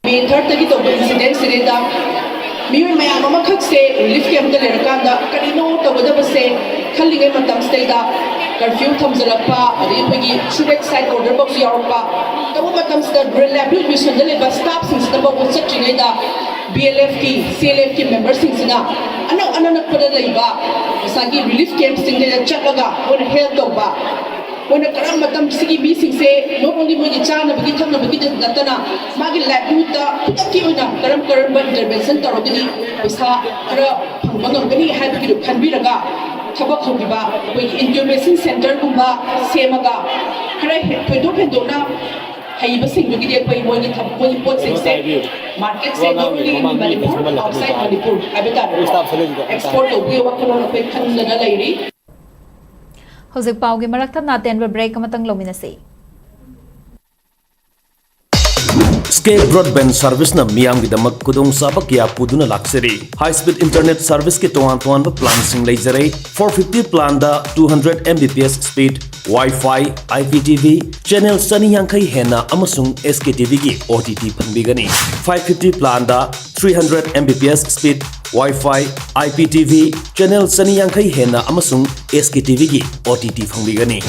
May thirdꯇꯒꯤ ꯇꯧꯕ incidentꯁꯤꯗꯩꯗ ꯃꯤꯑꯣꯏ ꯃꯌꯥꯝ ꯑꯃꯈꯛꯁꯦ relief campꯇ ꯂꯩꯔꯀꯥꯟꯗ ꯀꯔꯤꯅꯣ ꯇꯧꯒꯗꯕꯁꯦ ꯈꯜꯂꯤꯉꯩ ꯃꯇꯝꯁꯤꯗꯩꯗ curfew ꯊꯝꯖꯤꯜꯂꯛꯄ, ꯑꯗꯩ ꯑꯩꯈꯣꯏꯒꯤ suicide order ꯐꯥꯎꯁꯨ ꯌꯥꯎꯔꯛꯄ, ꯇꯧꯕ ꯃꯇꯝꯁꯤꯗ rural livelihood missionꯗ ꯂꯩꯕ staffꯁꯤꯡꯁꯤꯗ ꯐꯥꯎꯕ ꯆꯠꯇ꯭ꯔꯤꯉꯩꯗ BLFꯀꯤ, CLFꯀꯤ memberꯁꯤꯡꯁꯤꯅ ꯑꯅꯛ ꯑꯅꯛꯄꯗ ꯂꯩꯕ ꯉꯁꯥꯏꯒꯤ relief campꯁꯤꯡꯗ ꯆꯠꯂꯒ ꯃꯣꯏꯅ help ꯇꯧꯕ, ꯃꯣꯏꯅ ꯀꯔꯝꯕ ꯃꯇꯝꯁꯤꯒꯤ ꯃꯤꯁꯤꯡꯁꯦ not only ꯃꯣꯏꯒꯤ ꯆꯥꯅꯕꯒꯤ ꯊꯛꯅꯕꯒꯤ ꯅꯠꯇꯅ ꯃꯥꯒꯤ livelihoodꯇ ꯈꯨꯗꯛꯀꯤ ꯑꯣꯏꯅ ꯀꯔꯝ ꯀꯔꯝꯕ intervention ꯇꯧꯔꯒꯗꯤ ꯄꯩꯁꯥ ꯈꯔ ꯐꯪꯕ ꯉꯝꯒꯅꯤ ꯍꯥꯏꯕꯒꯤꯗꯨ ꯈꯟꯕꯤꯔꯒ ꯊꯕꯛ ꯍꯧꯈꯤꯕ ꯑꯩꯈꯣꯏꯒꯤ incubation centreꯒꯨꯝꯕ ꯁꯦꯝꯃꯒ ꯈꯔ ꯍꯦ-, ꯊꯣꯏꯗꯣꯛ ꯍꯦꯟꯗꯣꯛꯅ ꯍꯩꯕꯁꯤꯡꯗꯨꯒꯤꯗꯤ ꯑꯩꯈꯣꯏ ꯃꯣꯏꯒꯤ ꯊꯕꯛ, ꯃꯣꯏꯒꯤ ꯄꯣꯠꯁꯤꯡꯁꯦ marketꯁꯦ not only in Manipur, outside Manipur ꯍꯥꯏꯕ ꯇꯥꯔꯦꯀꯣ, export ꯇꯧꯕꯒꯤ ꯋꯥꯈꯜꯂꯣꯟ ꯑꯩꯈꯣꯏ ꯈꯟꯗꯅ ꯂꯩꯔꯤ꯫ ꯍꯧꯖꯤꯛ ꯄꯥꯎꯒꯤ ꯃꯔꯛ ꯊꯠꯅ ꯑꯇꯦꯟꯕ break ꯑꯃꯇꯪ ꯂꯧꯃꯤꯟꯅꯁꯤ꯫ Sky Broadband Serviceꯅ ꯃꯤꯌꯥꯝꯒꯤꯗꯃꯛ ꯈꯨꯗꯣꯡꯆꯥꯕ ꯀꯌꯥ ꯄꯨꯗꯨꯅ ꯂꯥꯛꯆꯔꯤ꯫ High speed internet serviceꯀꯤ ꯇꯣꯉꯥꯟ ꯇꯣꯉꯥꯟꯕ planꯁꯤꯡ ꯂꯩꯖꯔꯦ꯫ Four fifty planꯗ two hundred Mbps speed, Wi-Fi, IPTV, channel ꯆꯅꯤ ꯌꯥꯡꯈꯩ ꯍꯦꯟꯅ ꯑꯃꯁꯨꯡ SKTVꯒꯤ OTT ꯐꯪꯕꯤꯒꯅꯤ꯫ Five fifty planꯗ three hundred Mbps speed, Wi-Fi, IPTV, channel ꯆꯅꯤ ꯌꯥꯡꯈꯩ ꯍꯦꯟꯅ ꯑꯃꯁꯨꯡ SKTVꯒꯤ OTT ꯐꯪꯕꯤꯒꯅꯤ꯫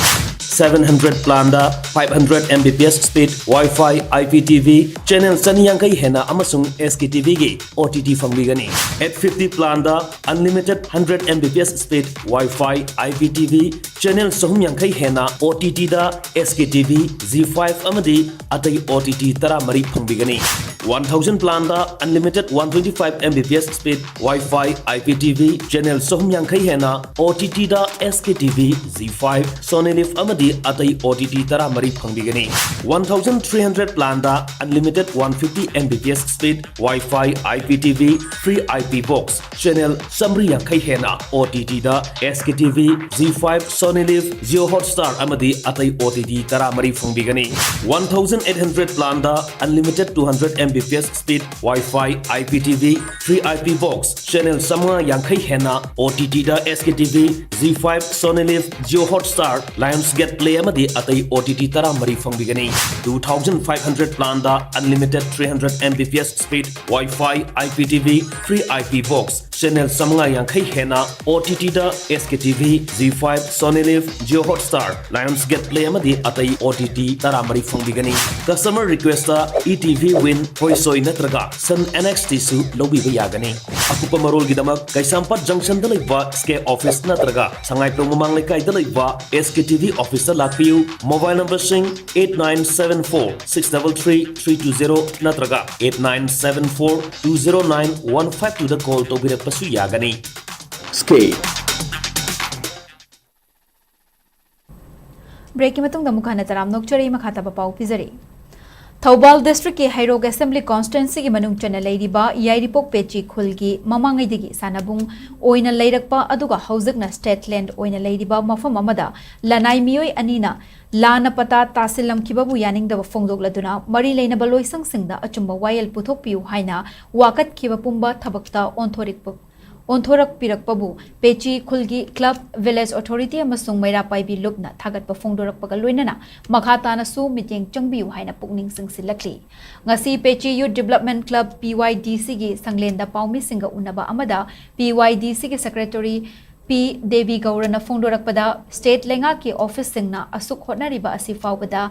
Seven hundred plan the five hundred M B P S speed Wi-Fi, I P T V, channel ꯆꯅꯤ ꯌꯥꯡꯈꯩ ꯍꯦꯟꯅ ꯑꯃꯁꯨꯡ S K T V ꯒꯤ O T T ꯐꯪꯕꯤꯒꯅꯤ꯫ Eight fifty plan the unlimited hundred M B P S speed Wi-Fi, I P T V, channel ꯆꯍꯨꯝ ꯌꯥꯡꯈꯩ ꯍꯦꯟꯅ O T T ꯗ S K T V, Zee five ꯑꯃꯗꯤ ꯑꯇꯩ O T T ꯇꯔꯥꯃꯔꯤ ꯐꯪꯕꯤꯒꯅꯤ꯫ One thousand plan the unlimited one twenty five M B P S speed Wi-Fi, I P T V, channel ꯆꯍꯨꯝ ꯌꯥꯡꯈꯩ ꯍꯦꯟꯅ O T T ꯗ S K T V, Zee five, Sony Liv ꯑꯃꯗꯤ ꯑꯇꯩ O T T ꯇꯔꯥꯃꯔꯤ ꯐꯪꯕꯤꯒꯅꯤ꯫ One thousand three hundred plan the unlimited one fifty M B P S speed Wi-Fi, I P T V, free I P box, channel ꯆꯥꯃꯔꯤ ꯌꯥꯡꯈꯩ ꯍꯦꯟꯅ O T T ꯗ S K T V, Zee five, Sony Liv, Jio Hotstar ꯑꯃꯗꯤ ꯑꯇꯩ O T T ꯇꯔꯥꯃꯔꯤ ꯐꯪꯕꯤꯒꯅꯤ꯫ One thousand eight hundred plan the unlimited two hundred M B P S speed Wi-Fi, I P T V, free I P box, channel ꯆꯥꯃꯉꯥ ꯌꯥꯡꯈꯩ ꯍꯦꯟꯅ O T T ꯗ S K T V, Zee five, Sony Liv, Jio Hotstar, Lionsgate Play ꯑꯃꯗꯤ ꯑꯇꯩ O T T ꯇꯔꯥꯃꯔꯤ ꯐꯪꯕꯤꯒꯅꯤ꯫ Two thousand five hundred plan the unlimited three hundred M B P S speed Wi-Fi, I P T V, free I P box, channel ꯆꯥꯃꯉꯥ ꯌꯥꯡꯈꯩ ꯍꯦꯟꯅ O T T ꯗ S K T V, Zee five, Sony Liv, Jio Hotstar, Lionsgate Play ꯑꯃꯗꯤ ꯑꯇꯩ O T T ꯇꯔꯥꯃꯔꯤ ꯐꯪꯕꯤꯒꯅꯤ꯫ Customer request ꯇ E T V Win, Hoysoi ꯅꯠꯇ꯭ꯔꯒ Sun N X T ꯁꯨ ꯂꯧꯕꯤꯕ ꯌꯥꯒꯅꯤ꯫ ꯑꯀꯨꯞꯄ ꯃꯔꯣꯜꯒꯤꯗꯃꯛ ꯀꯩꯁꯥꯝꯄꯥꯠ junction ꯗ ꯂꯩꯕ S K office ꯅꯠꯇ꯭ꯔꯒ ꯁꯉꯥꯏꯄ꯭ꯔꯧ ꯃꯃꯥꯡ ꯂꯩꯀꯥꯏꯗ ꯂꯩꯕ S K T V office ꯇ ꯂꯥꯛꯄꯤꯌꯨ꯫ Mobile number ꯁꯤꯡ eight nine seven four six double three three two zero ꯅꯠꯇ꯭ꯔꯒ eight nine seven four two zero nine one five two ꯗ call ꯇꯧꯕꯤꯔꯛꯄꯁꯨ ꯌꯥꯒꯅꯤ꯫ S K꯫ Break ꯀꯤ ꯃꯇꯨꯡꯗ ꯑꯃꯨꯛ ꯍꯟꯅ ꯇꯔꯥꯝꯅ ꯑꯣꯛꯆꯔꯤ꯫ ꯃꯈꯥ ꯇꯥꯕ ꯄꯥꯎ ꯄꯤꯖꯔꯤ꯫ ꯊꯧꯕꯥꯜ district ꯀꯤ ꯍꯩꯔꯣꯛ assembly constituency ꯒꯤ ꯃꯅꯨꯡ ꯆꯟꯅ ꯂꯩꯔꯤꯕ ꯌꯥꯏꯔꯤꯄꯣꯛ ꯄꯦꯆꯤ ꯈꯨꯜꯒꯤ ꯃꯃꯥꯡꯉꯩꯗꯒꯤ ꯁꯥꯟꯅꯕꯨꯡ ꯑꯣꯏꯅ ꯂꯩꯔꯛꯄ ꯑꯗꯨꯒ ꯍꯧꯖꯤꯛꯅ state land ꯑꯣꯏꯅ ꯂꯩꯔꯤꯕ ꯃꯐꯝ ꯑꯃꯗ ꯂꯅꯥꯏ ꯃꯤꯑꯣꯏ ꯑꯅꯤꯅ ꯂꯥꯟꯅ ꯄꯇꯥ ꯇꯥꯁꯤꯜꯂꯝꯈꯤꯕꯕꯨ ꯌꯥꯅꯤꯡꯗꯕ ꯐꯣꯡꯗꯣꯛꯂꯗꯨꯅ ꯃꯔꯤ ꯂꯩꯅꯕ ꯂꯣꯏꯁꯪꯁꯤꯡꯗ ꯑꯆꯨꯝꯕ ꯋꯥꯌꯦꯜ ꯄꯨꯊꯣꯛꯄꯤꯌꯨ ꯍꯥꯏꯅ ꯋꯥꯀꯠꯈꯤꯕ ꯄꯨꯝꯕ ꯊꯕꯛꯇ ꯑꯣꯟꯊꯣꯔꯛꯄ ꯑꯣꯟꯊꯣꯔꯛꯄꯤꯔꯛꯄꯕꯨ ꯄꯦꯆꯤ ꯈꯨꯜꯒꯤ club, village authority ꯑꯃꯁꯨꯡ ꯃꯩꯔꯥ ꯄꯥꯏꯕꯤ ꯂꯨꯞꯅ ꯊꯥꯒꯠꯄ ꯐꯣꯡꯗꯣꯔꯛꯄꯒ ꯂꯣꯏꯅꯅ ꯃꯈꯥ ꯇꯥꯅꯁꯨ ꯃꯤꯠꯌꯦꯡ ꯆꯪꯕꯤꯌꯨ ꯍꯥꯏꯅ ꯄꯨꯛꯅꯤꯡ ꯆꯤꯡꯁꯤꯜꯂꯛꯂꯤ꯫ ꯉꯁꯤ ꯄꯦꯆꯤ Youth Development Club, P Y D C ꯒꯤ ꯁꯪꯂꯦꯟꯗ ꯄꯥꯎꯃꯤꯁꯤꯡꯒ ꯎꯅꯕ ꯑꯃꯗ P Y D C ꯒꯤ secretary ꯄꯤ ꯗꯦꯕꯤ ꯒꯧꯔꯅ ꯐꯣꯡꯗꯣꯔꯛꯄꯗ, ꯁ꯭ꯇꯦꯠ ꯂꯩꯉꯥꯛꯀꯤ ꯑꯣꯐꯤꯁꯁꯤꯡꯅ ꯑꯁꯨꯛ ꯍꯣꯠꯅꯔꯤꯕ ꯑꯁꯤ ꯐꯥꯎꯕꯗ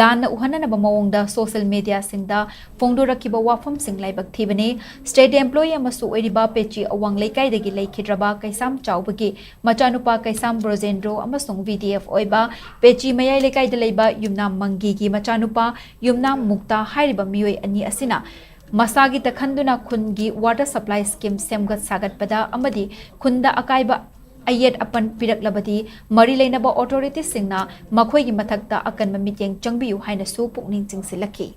ꯂꯥꯟꯅ ꯎꯍꯟꯅꯅꯕ ꯃꯑꯣꯡꯗ ꯁꯣꯁꯤꯌꯦꯜ ꯃꯦꯗꯤꯌꯥꯁꯤꯡꯗ ꯐꯣꯡꯗꯣꯔꯛꯈꯤꯕ ꯋꯥꯐꯝꯁꯤꯡ ꯂꯥꯏꯕꯛ ꯊꯤꯕꯅꯤ꯫ ꯁ꯭ꯇꯦꯠ ꯑꯦꯝꯄ꯭ꯂꯣꯌꯤ ꯑꯃꯁꯨ ꯑꯣꯏꯔꯤꯕ ꯄꯦꯆꯤ ꯑꯋꯥꯡ ꯂꯩꯀꯥꯏꯗꯒꯤ ꯂꯩꯈꯤꯗ꯭ꯔꯕ ꯀꯩꯁꯥꯝ ꯆꯥꯎꯕꯒꯤ ꯃꯆꯥꯅꯨꯄꯥ ꯀꯩꯁꯥꯝ ꯕ꯭ꯔꯣꯖꯦꯟꯗ꯭ꯔꯣ ꯑꯃꯁꯨꯡ ꯚꯤ ꯗꯤ ꯑꯦꯐ ꯑꯣꯏꯕ ꯄꯦꯆꯤ ꯃꯌꯥꯏ ꯂꯩꯀꯥꯏꯗ ꯂꯩꯕ ꯌꯨꯝꯅꯥꯝ ꯃꯪꯒꯤꯒꯤ ꯃꯆꯥꯅꯨꯄꯥ ꯌꯨꯝꯅꯥꯝ ꯃꯨꯛꯇꯥ ꯍꯥꯏꯔꯤꯕ ꯃꯤꯑꯣꯏ ꯑꯅꯤ ꯑꯁꯤꯅ ꯃꯁꯥꯒꯤ ꯇꯛꯍꯟꯗꯨꯅ ꯈꯨꯟꯒꯤ ꯋꯥꯇꯔ ꯁꯄ꯭ꯂꯥꯏ ꯁ꯭ꯀꯤꯝ ꯁꯦꯝꯒꯠ ꯁꯥꯒꯠꯄꯗ ꯑꯃꯗꯤ ꯈꯨꯟꯗ ꯑꯀꯥꯏꯕ ꯑꯌꯦꯠ ꯑꯄꯟ ꯄꯤꯔꯛꯂꯕꯗꯤ ꯃꯔꯤ ꯂꯩꯅꯕ ꯑꯣꯊꯣꯔꯤꯇꯤꯁꯤꯡꯅ ꯃꯈꯣꯏꯒꯤ ꯃꯊꯛꯇ ꯑꯀꯟꯕ ꯃꯤꯠꯌꯦꯡ ꯆꯪꯕꯤꯌꯨ ꯍꯥꯏꯅꯁꯨ ꯄꯨꯛꯅꯤꯡ ꯆꯤꯡꯁꯤꯜꯂꯛꯈꯤ꯫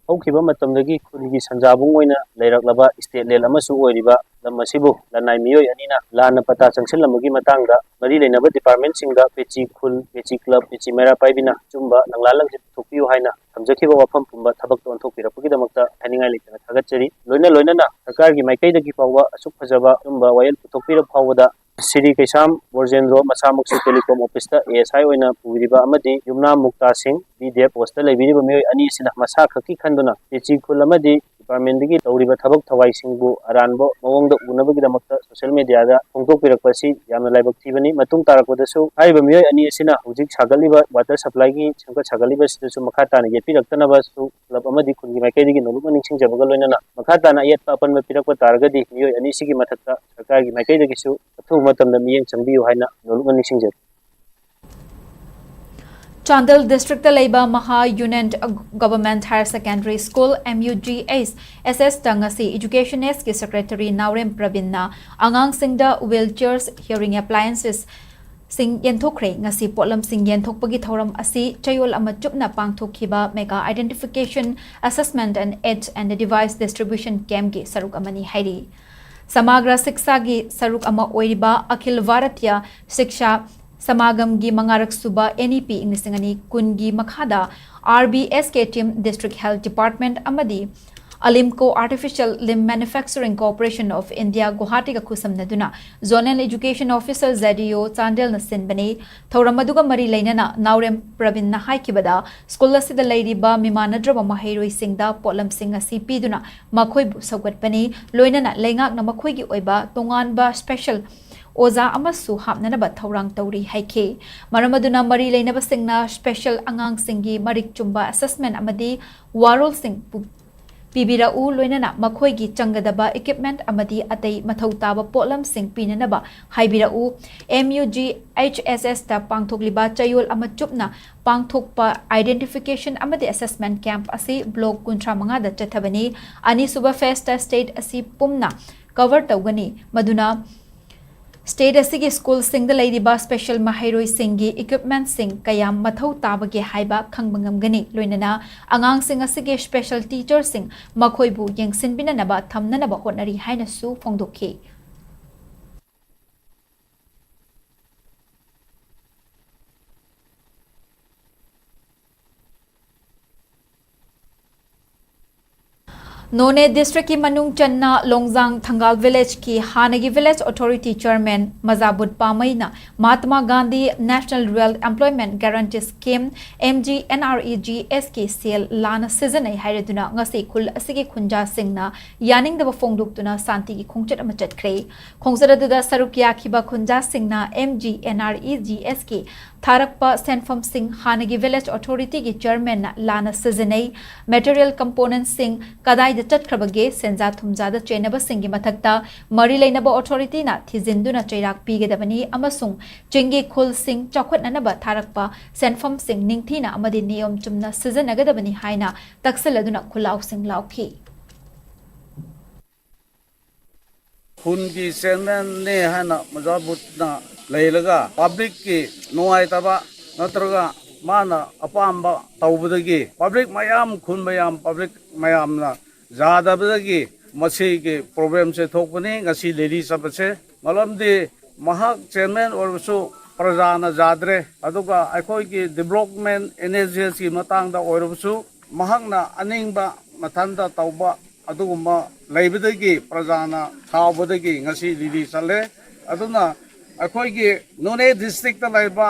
ꯍꯧꯈꯤꯕ ꯃꯇꯝꯗꯒꯤ ꯈꯨꯟꯒꯤ ꯁꯟꯖꯥꯕꯨꯡ ꯑꯣꯏꯅ ꯂꯩꯔꯛꯂꯕ ꯁ꯭ꯇꯦꯠ ꯂꯦꯟ ꯑꯃꯁꯨ ꯑꯣꯏꯔꯤꯕ ꯂꯝ ꯑꯁꯤꯕꯨ ꯂꯅꯥꯏ ꯃꯤꯑꯣꯏ ꯑꯅꯤꯅ ꯂꯥꯟꯅ ꯄꯇꯥ ꯆꯪꯁꯤꯜꯂꯝꯕꯒꯤ ꯃꯇꯥꯡꯗ ꯃꯔꯤ ꯂꯩꯅꯕ ꯗꯤꯄꯥꯔꯠꯃꯦꯟꯁꯤꯡꯗ ꯄꯦꯆꯤ ꯈꯨꯜ, ꯄꯦꯆꯤ ꯀ꯭ꯂꯕ, ꯄꯦꯆꯤ ꯃꯩꯔꯥ ꯄꯥꯏꯕꯤꯅ ꯑꯆꯨꯝꯕ ꯂꯪꯂꯥ ꯂꯪꯁꯤꯠ ꯄꯨꯊꯣꯛꯄꯤꯌꯨ ꯍꯥꯏꯅ ꯊꯝꯖꯈꯤꯕ ꯋꯥꯐꯝ ꯄꯨꯝꯕ ꯊꯕꯛꯇ ꯑꯣꯟꯊꯣꯛꯄꯤꯔꯛꯄꯒꯤꯗꯃꯛꯇ ꯍꯥꯏꯅꯤꯡꯉꯥꯏ ꯂꯩꯇꯅ ꯊꯥꯒꯠꯆꯔꯤ꯫ ꯂꯣꯏꯅ ꯂꯣꯏꯅꯅ ꯁꯔꯀꯥꯔꯒꯤ ꯃꯥꯏꯀꯩꯗꯒꯤ ꯐꯥꯎꯕ ꯑꯁꯨꯛ ꯐꯖꯕ ꯑꯆꯨꯝꯕ ꯋꯥꯌꯦꯜ ꯄꯨꯊꯣꯛꯄꯤꯔꯕ ꯐꯥꯎꯕꯗ ꯁ꯭ꯔꯤ ꯀꯩꯁꯥꯝ ꯕ꯭ꯔꯣꯖꯦꯟꯗ꯭ꯔꯣ ꯃꯁꯥꯃꯛꯁꯨ ꯇꯦꯂꯤꯀꯣꯝ ꯑꯣꯐꯤꯁꯇ ꯑꯦ ꯑꯦꯁ ꯑꯥꯏ ꯑꯣꯏꯅ ꯄꯨꯔꯤꯕ ꯑꯃꯗꯤ ꯌꯨꯝꯅꯥꯝ ꯃꯨꯛꯇꯥ ꯁꯤꯡ ꯕꯤ ꯗꯤ ꯑꯦꯐ ꯄꯣꯁꯇ ꯂꯩꯕꯤꯔꯤꯕ ꯃꯤꯑꯣꯏ ꯑꯅꯤ ꯑꯁꯤꯅ ꯃꯁꯥ ꯈꯛꯀꯤ ꯈꯟꯗꯨꯅ ꯄꯦꯆꯤ ꯈꯨꯜ ꯑꯃꯗꯤ ꯗꯤꯄꯥꯔꯠꯃꯦꯟꯗꯒꯤ ꯇꯧꯔꯤꯕ ꯊꯕꯛ ꯊꯧꯋꯥꯏꯁꯤꯡꯕꯨ ꯑꯔꯥꯟꯕ ꯃꯑꯣꯡꯗ ꯎꯅꯕꯒꯤꯗꯃꯛꯇ ꯁꯣꯁꯤꯌꯦꯜ ꯃꯦꯗꯤꯌꯥꯗ ꯐꯣꯡꯗꯣꯛꯄꯤꯔꯛꯄ ꯑꯁꯤ ꯌꯥꯝꯅ ꯂꯥꯏꯕꯛ ꯊꯤꯕꯅꯤ꯫ ꯃꯇꯨꯡ ꯇꯥꯔꯛꯄꯗꯁꯨ ꯍꯥꯏꯔꯤꯕ ꯃꯤꯑꯣꯏ ꯑꯅꯤ ꯑꯁꯤꯅ ꯍꯧꯖꯤꯛ ꯁꯥꯒꯠꯂꯤꯕ ꯋꯥꯇꯔ ꯁꯄ꯭ꯂꯥꯏꯒꯤ ꯁꯦꯝꯒꯠ ꯁꯥꯒꯠꯂꯤꯕ ꯑꯁꯤꯗꯁꯨ ꯃꯈꯥ ꯇꯥꯅ ꯌꯦꯠꯄꯤꯔꯛꯇꯅꯕꯁꯨ ꯀ꯭ꯂꯕ ꯑꯃꯗꯤ ꯈꯨꯟꯒꯤ ꯃꯥꯏꯀꯩꯗꯒꯤ ꯅꯣꯂꯨꯛꯅ ꯅꯤꯡꯁꯤꯡꯖꯕꯒ ꯂꯣꯏꯅꯅ ꯃꯈꯥ ꯇꯥꯅ ꯑꯌꯦꯠꯄ ꯑꯄꯟꯕ ꯄꯤꯔꯛꯄ ꯇꯥꯔꯒꯗꯤ ꯃꯤꯑꯣꯏ ꯑꯅꯤꯁꯤꯒꯤ ꯃꯊꯛꯇ ꯁꯔꯀꯥꯔꯒꯤ ꯃꯥꯏꯀꯩꯗꯒꯤꯁꯨ ꯑꯊꯨꯕ ꯃꯇꯝꯗ ꯃꯤꯠꯌꯦꯡ ꯆꯪꯕꯤꯌꯨ ꯍꯥꯏꯅ ꯅꯣꯂꯨꯛꯅ ꯅꯤꯡꯁꯤꯡꯖꯔꯤ꯫ ꯆꯥꯟꯗꯦꯜ ꯗꯤꯁꯇ꯭ꯔꯤꯛꯇ ꯂꯩꯕ ꯃꯍꯥ union government higher secondary school, M U G S S ꯇ ꯉꯁꯤ ꯏꯖꯨꯀꯦꯁꯟ ꯑꯦꯁꯀꯤ ꯁꯦꯀ꯭ꯔꯦꯇꯔꯤ ꯅꯥꯎꯔꯦꯝ ꯄ꯭ꯔꯕꯤꯟꯅ ꯑꯉꯥꯡꯁꯤꯡꯗ ꯋꯤꯜ ꯆꯤꯌꯔꯁ, ꯍꯤꯌꯔꯤꯡ ꯑꯦꯄ꯭ꯂꯥꯌꯦꯟꯁꯦꯁ ꯁꯤꯡ ꯌꯦꯟꯊꯣꯛꯈ꯭ꯔꯦ꯫ ꯉꯁꯤ ꯄꯣꯠꯂꯝꯁꯤꯡ ꯌꯦꯟꯊꯣꯛꯄꯒꯤ ꯊꯧꯔꯝ ꯑꯁꯤ ꯆꯌꯣꯜ ꯑꯃ ꯆꯨꯞꯅ ꯄꯥꯡꯊꯣꯛꯈꯤꯕ Mega Identification, Assessment and Aid and Device Distribution Campꯀꯤ ꯁꯔꯨꯛ ꯑꯃꯅꯤ ꯍꯥꯏꯔꯤ꯫ ꯁꯃꯥꯒ꯭ꯔ ꯁꯤꯛꯁꯥꯒꯤ ꯁꯔꯨꯛ ꯑꯃ ꯑꯣꯏꯔꯤꯕ ꯑꯈꯤꯜ ꯚꯥꯔꯇꯤꯌ ꯁꯤꯛꯁꯥ ꯁꯃꯥꯒꯝꯒꯤ ꯃꯉꯥꯔꯛ ꯁꯨꯕ ꯑꯦꯟ ꯏ ꯄꯤ ꯏꯪ ꯂꯤꯁꯤꯡ ꯑꯅꯤ ꯀꯨꯟꯒꯤ ꯃꯈꯥꯗ ꯑꯥꯔ ꯕꯤ ꯑꯦꯁ ꯀꯦ ꯇꯤꯝ, ꯗꯤꯁꯇ꯭ꯔꯤꯛ ꯍꯦꯜꯊ ꯗꯤꯄꯥꯔꯠꯃꯦꯟꯠ ꯑꯃꯗꯤ Alimco Artificial Limb Manufacturing Corporation of India ꯒꯨꯋꯥꯍꯥꯇꯤꯒ ꯈꯨꯠꯁꯝꯅꯗꯨꯅ Zonal Education Officer, Z E O, ꯆꯥꯟꯗꯦꯜꯅ ꯁꯤꯟꯕꯅꯤ꯫ ꯊꯧꯔꯝ ꯑꯗꯨꯒ ꯃꯔꯤ ꯂꯩꯅꯅ ꯅꯥꯎꯔꯦꯝ ꯄ꯭ꯔꯕꯤꯟꯅ ꯍꯥꯏꯈꯤꯕꯗ, ꯁ꯭ꯀꯨꯜ ꯑꯁꯤꯗ ꯂꯩꯔꯤꯕ ꯃꯤꯃꯥꯟꯅꯗ꯭ꯔꯕ ꯃꯍꯩꯔꯣꯏꯁꯤꯡꯗ ꯄꯣꯠꯂꯝꯁꯤꯡ ꯑꯁꯤ ꯄꯤꯗꯨꯅ ꯃꯈꯣꯏꯕꯨ ꯁꯧꯒꯠꯄꯅꯤ꯫ ꯂꯣꯏꯅꯅ ꯂꯩꯉꯥꯛꯅ ꯃꯈꯣꯏꯒꯤ ꯑꯣꯏꯕ ꯇꯣꯉꯥꯟꯕ special ꯑꯣꯖꯥ ꯑꯃꯁꯨ ꯍꯥꯞꯅꯅꯕ ꯊꯧꯔꯥꯡ ꯇꯧꯔꯤ ꯍꯥꯏꯈꯤ꯫ ꯃꯔꯝ ꯑꯗꯨꯅ ꯃꯔꯤ ꯂꯩꯅꯕꯁꯤꯡꯅ special ꯑꯉꯥꯡꯁꯤꯡꯒꯤ ꯃꯔꯤꯛ ꯆꯨꯝꯕ assessment ꯑꯃꯗꯤ ꯋꯥꯔꯣꯜꯁꯤꯡ ꯄꯨ-, ꯄꯤꯕꯤꯔꯛꯎ, ꯂꯣꯏꯅꯅ ꯃꯈꯣꯏꯒꯤ ꯆꯪꯒꯗꯕ equipment ꯑꯃꯗꯤ ꯑꯇꯩ ꯃꯊꯧ ꯇꯥꯕ ꯄꯣꯠꯂꯝꯁꯤꯡ ꯄꯤꯅꯅꯕ ꯍꯥꯏꯕꯤꯔꯛꯎ꯫ M U G H S S ꯇ ꯄꯥꯡꯊꯣꯛꯂꯤꯕ ꯆꯌꯣꯜ ꯑꯃ ꯆꯨꯞꯅ ꯄꯥꯡꯊꯣꯛꯄ identification ꯑꯃꯗꯤ assessment camp ꯑꯁꯤ block ꯀꯨꯟꯊ꯭ꯔꯥ ꯃꯉꯥꯗ ꯆꯠꯊꯕꯅꯤ꯫ ꯑꯅꯤꯁꯨꯕ phase ꯇ state ꯑꯁꯤ ꯄꯨꯝꯅ cover ꯇꯧꯒꯅꯤ, ꯃꯗꯨꯅ state ꯑꯁꯤꯒꯤ ꯁ꯭ꯀꯨꯜꯁꯤꯡꯗ ꯂꯩꯔꯤꯕ special ꯃꯍꯩꯔꯣꯏꯁꯤꯡꯒꯤ equipmentꯁꯤꯡ ꯀꯌꯥꯝ ꯃꯊꯧ ꯇꯥꯕꯒꯦ ꯍꯥꯏꯕ ꯈꯪꯕ ꯉꯝꯒꯅꯤ꯫ ꯂꯣꯏꯅꯅ ꯑꯉꯥꯡꯁꯤꯡ ꯑꯁꯤꯒꯤ special teacherꯁꯤꯡ ꯃꯈꯣꯏꯕꯨ ꯌꯦꯡꯁꯤꯟꯕꯤꯅꯅꯕ ꯊꯝꯅꯅꯕ ꯍꯣꯠꯅꯔꯤ ꯍꯥꯏꯅꯁꯨ ꯐꯣꯡꯗꯣꯛꯈꯤ꯫ ꯅꯣꯅꯦ districtꯀꯤ ꯃꯅꯨꯡ ꯆꯟꯅ ꯂꯣꯡꯖꯥꯡ ꯊꯪꯒꯥꯜ villageꯀꯤ ꯍꯥꯟꯅꯒꯤ village authority chairman ꯃꯖꯥꯕꯨꯠ ꯄꯥꯃꯩꯅ Mahatma Gandhi National Rural Employment Guarantee Scheme, M G N R E G S ꯀꯤ ꯁꯦꯜ ꯂꯥꯟꯅ ꯁꯤꯖꯤꯟꯅꯩ ꯍꯥꯏꯔꯗꯨꯅ ꯉꯁꯤ ꯈꯨꯜ ꯑꯁꯤꯒꯤ ꯈꯨꯟꯖꯥꯁꯤꯡꯅ ꯌꯥꯅꯤꯡꯗꯕ ꯐꯣꯡꯗꯣꯛꯇꯨꯅ ꯁꯥꯟꯇꯤꯒꯤ ꯈꯣꯡꯆꯠ ꯑꯃ ꯆꯠꯈ꯭ꯔꯦ꯫ ꯈꯣꯡꯆꯠ ꯑꯗꯨꯗ ꯁꯔꯨꯛ ꯌꯥꯈꯤꯕ ꯈꯨꯟꯖꯥꯁꯤꯡꯅ M G N R E G S ꯀꯤ ꯊꯥꯔꯛꯄ ꯁꯦꯟꯐꯝꯁꯤꯡ ꯍꯥꯟꯅꯒꯤ village authorityꯒꯤ chairmanꯅ ꯂꯥꯟꯅ ꯁꯤꯖꯤꯟꯅꯩ, material componentꯁꯤꯡ ꯀꯗꯥꯏꯗ ꯆꯠꯈ꯭ꯔꯕꯒꯦ, ꯁꯦꯟꯖꯥ ꯊꯨꯝꯖꯥꯗ ꯆꯦꯟꯅꯕꯁꯤꯡꯒꯤ ꯃꯊꯛꯇ ꯃꯔꯤ ꯂꯩꯅꯕ authorityꯅ ꯊꯤꯖꯤꯟꯗꯨꯅ ꯆꯩꯔꯥꯛ ꯄꯤꯒꯗꯕꯅꯤ ꯑꯃꯁꯨꯡ ꯆꯤꯡꯒꯤ ꯈꯨꯜꯁꯤꯡ ꯆꯥꯎꯈꯠꯅꯅꯕ ꯊꯥꯔꯛꯄ ꯁꯦꯟꯐꯝꯁꯤꯡ ꯅꯤꯡꯊꯤꯅ ꯑꯃꯗꯤ ꯅꯤꯌꯣꯝ ꯆꯨꯝꯅ ꯁꯤꯖꯤꯟꯅꯒꯗꯕꯅꯤ ꯍꯥꯏꯅ ꯇꯛꯁꯤꯜꯂꯗꯨꯅ ꯈꯨꯜꯂꯥꯎꯁꯤꯡ ꯂꯥꯎꯈꯤ꯫ ꯈꯨꯟꯒꯤ chairmanꯅꯦ ꯍꯥꯏꯅ ꯃꯖꯥꯕꯨꯠꯅ ꯂꯩꯔꯒ publicꯀꯤ ꯅꯨꯡꯉꯥꯏꯇꯕ ꯅꯠꯇ꯭ꯔꯒ ꯃꯥꯅ ꯑꯄꯥꯝꯕ ꯇꯧꯕꯗꯒꯤ public ꯃꯌꯥꯝ, ꯈꯨꯟ ꯃꯌꯥꯝ, public ꯃꯌꯥꯝꯅ ꯌꯥꯗꯕꯗꯒꯤ ꯃꯁꯤꯒꯤ problemꯁꯦ ꯊꯣꯛꯄꯅꯤ꯫ ꯉꯁꯤ ꯂꯦꯂꯤ ꯆꯠꯄꯁꯦ ꯃꯔꯝꯗꯤ ꯃꯍꯥꯛ chairman ꯑꯣꯏꯔꯕꯁꯨ ꯄ꯭ꯔꯖꯥꯅ ꯌꯥꯗ꯭ꯔꯦ, ꯑꯗꯨꯒ ꯑꯩꯈꯣꯏꯒꯤ development initiativeꯀꯤ ꯃꯇꯥꯡꯗ ꯑꯣꯏꯔꯕꯁꯨ ꯃꯍꯥꯛꯅ ꯑꯅꯤꯡꯕ ꯃꯊꯟꯇ ꯇꯧꯕ ꯑꯗꯨꯒꯨꯝꯕ ꯂꯩꯕꯗꯒꯤ ꯄ꯭ꯔꯖꯥꯅ ꯁꯥꯎꯕꯗꯒꯤ ꯉꯁꯤ ꯔꯦꯂꯤ ꯆꯠꯂꯦ꯫ ꯑꯗꯨꯅ ꯑꯩꯈꯣꯏꯒꯤ ꯅꯣꯅꯦ ꯗꯤꯁꯇ꯭ꯔꯤꯛꯇ ꯂꯩꯕ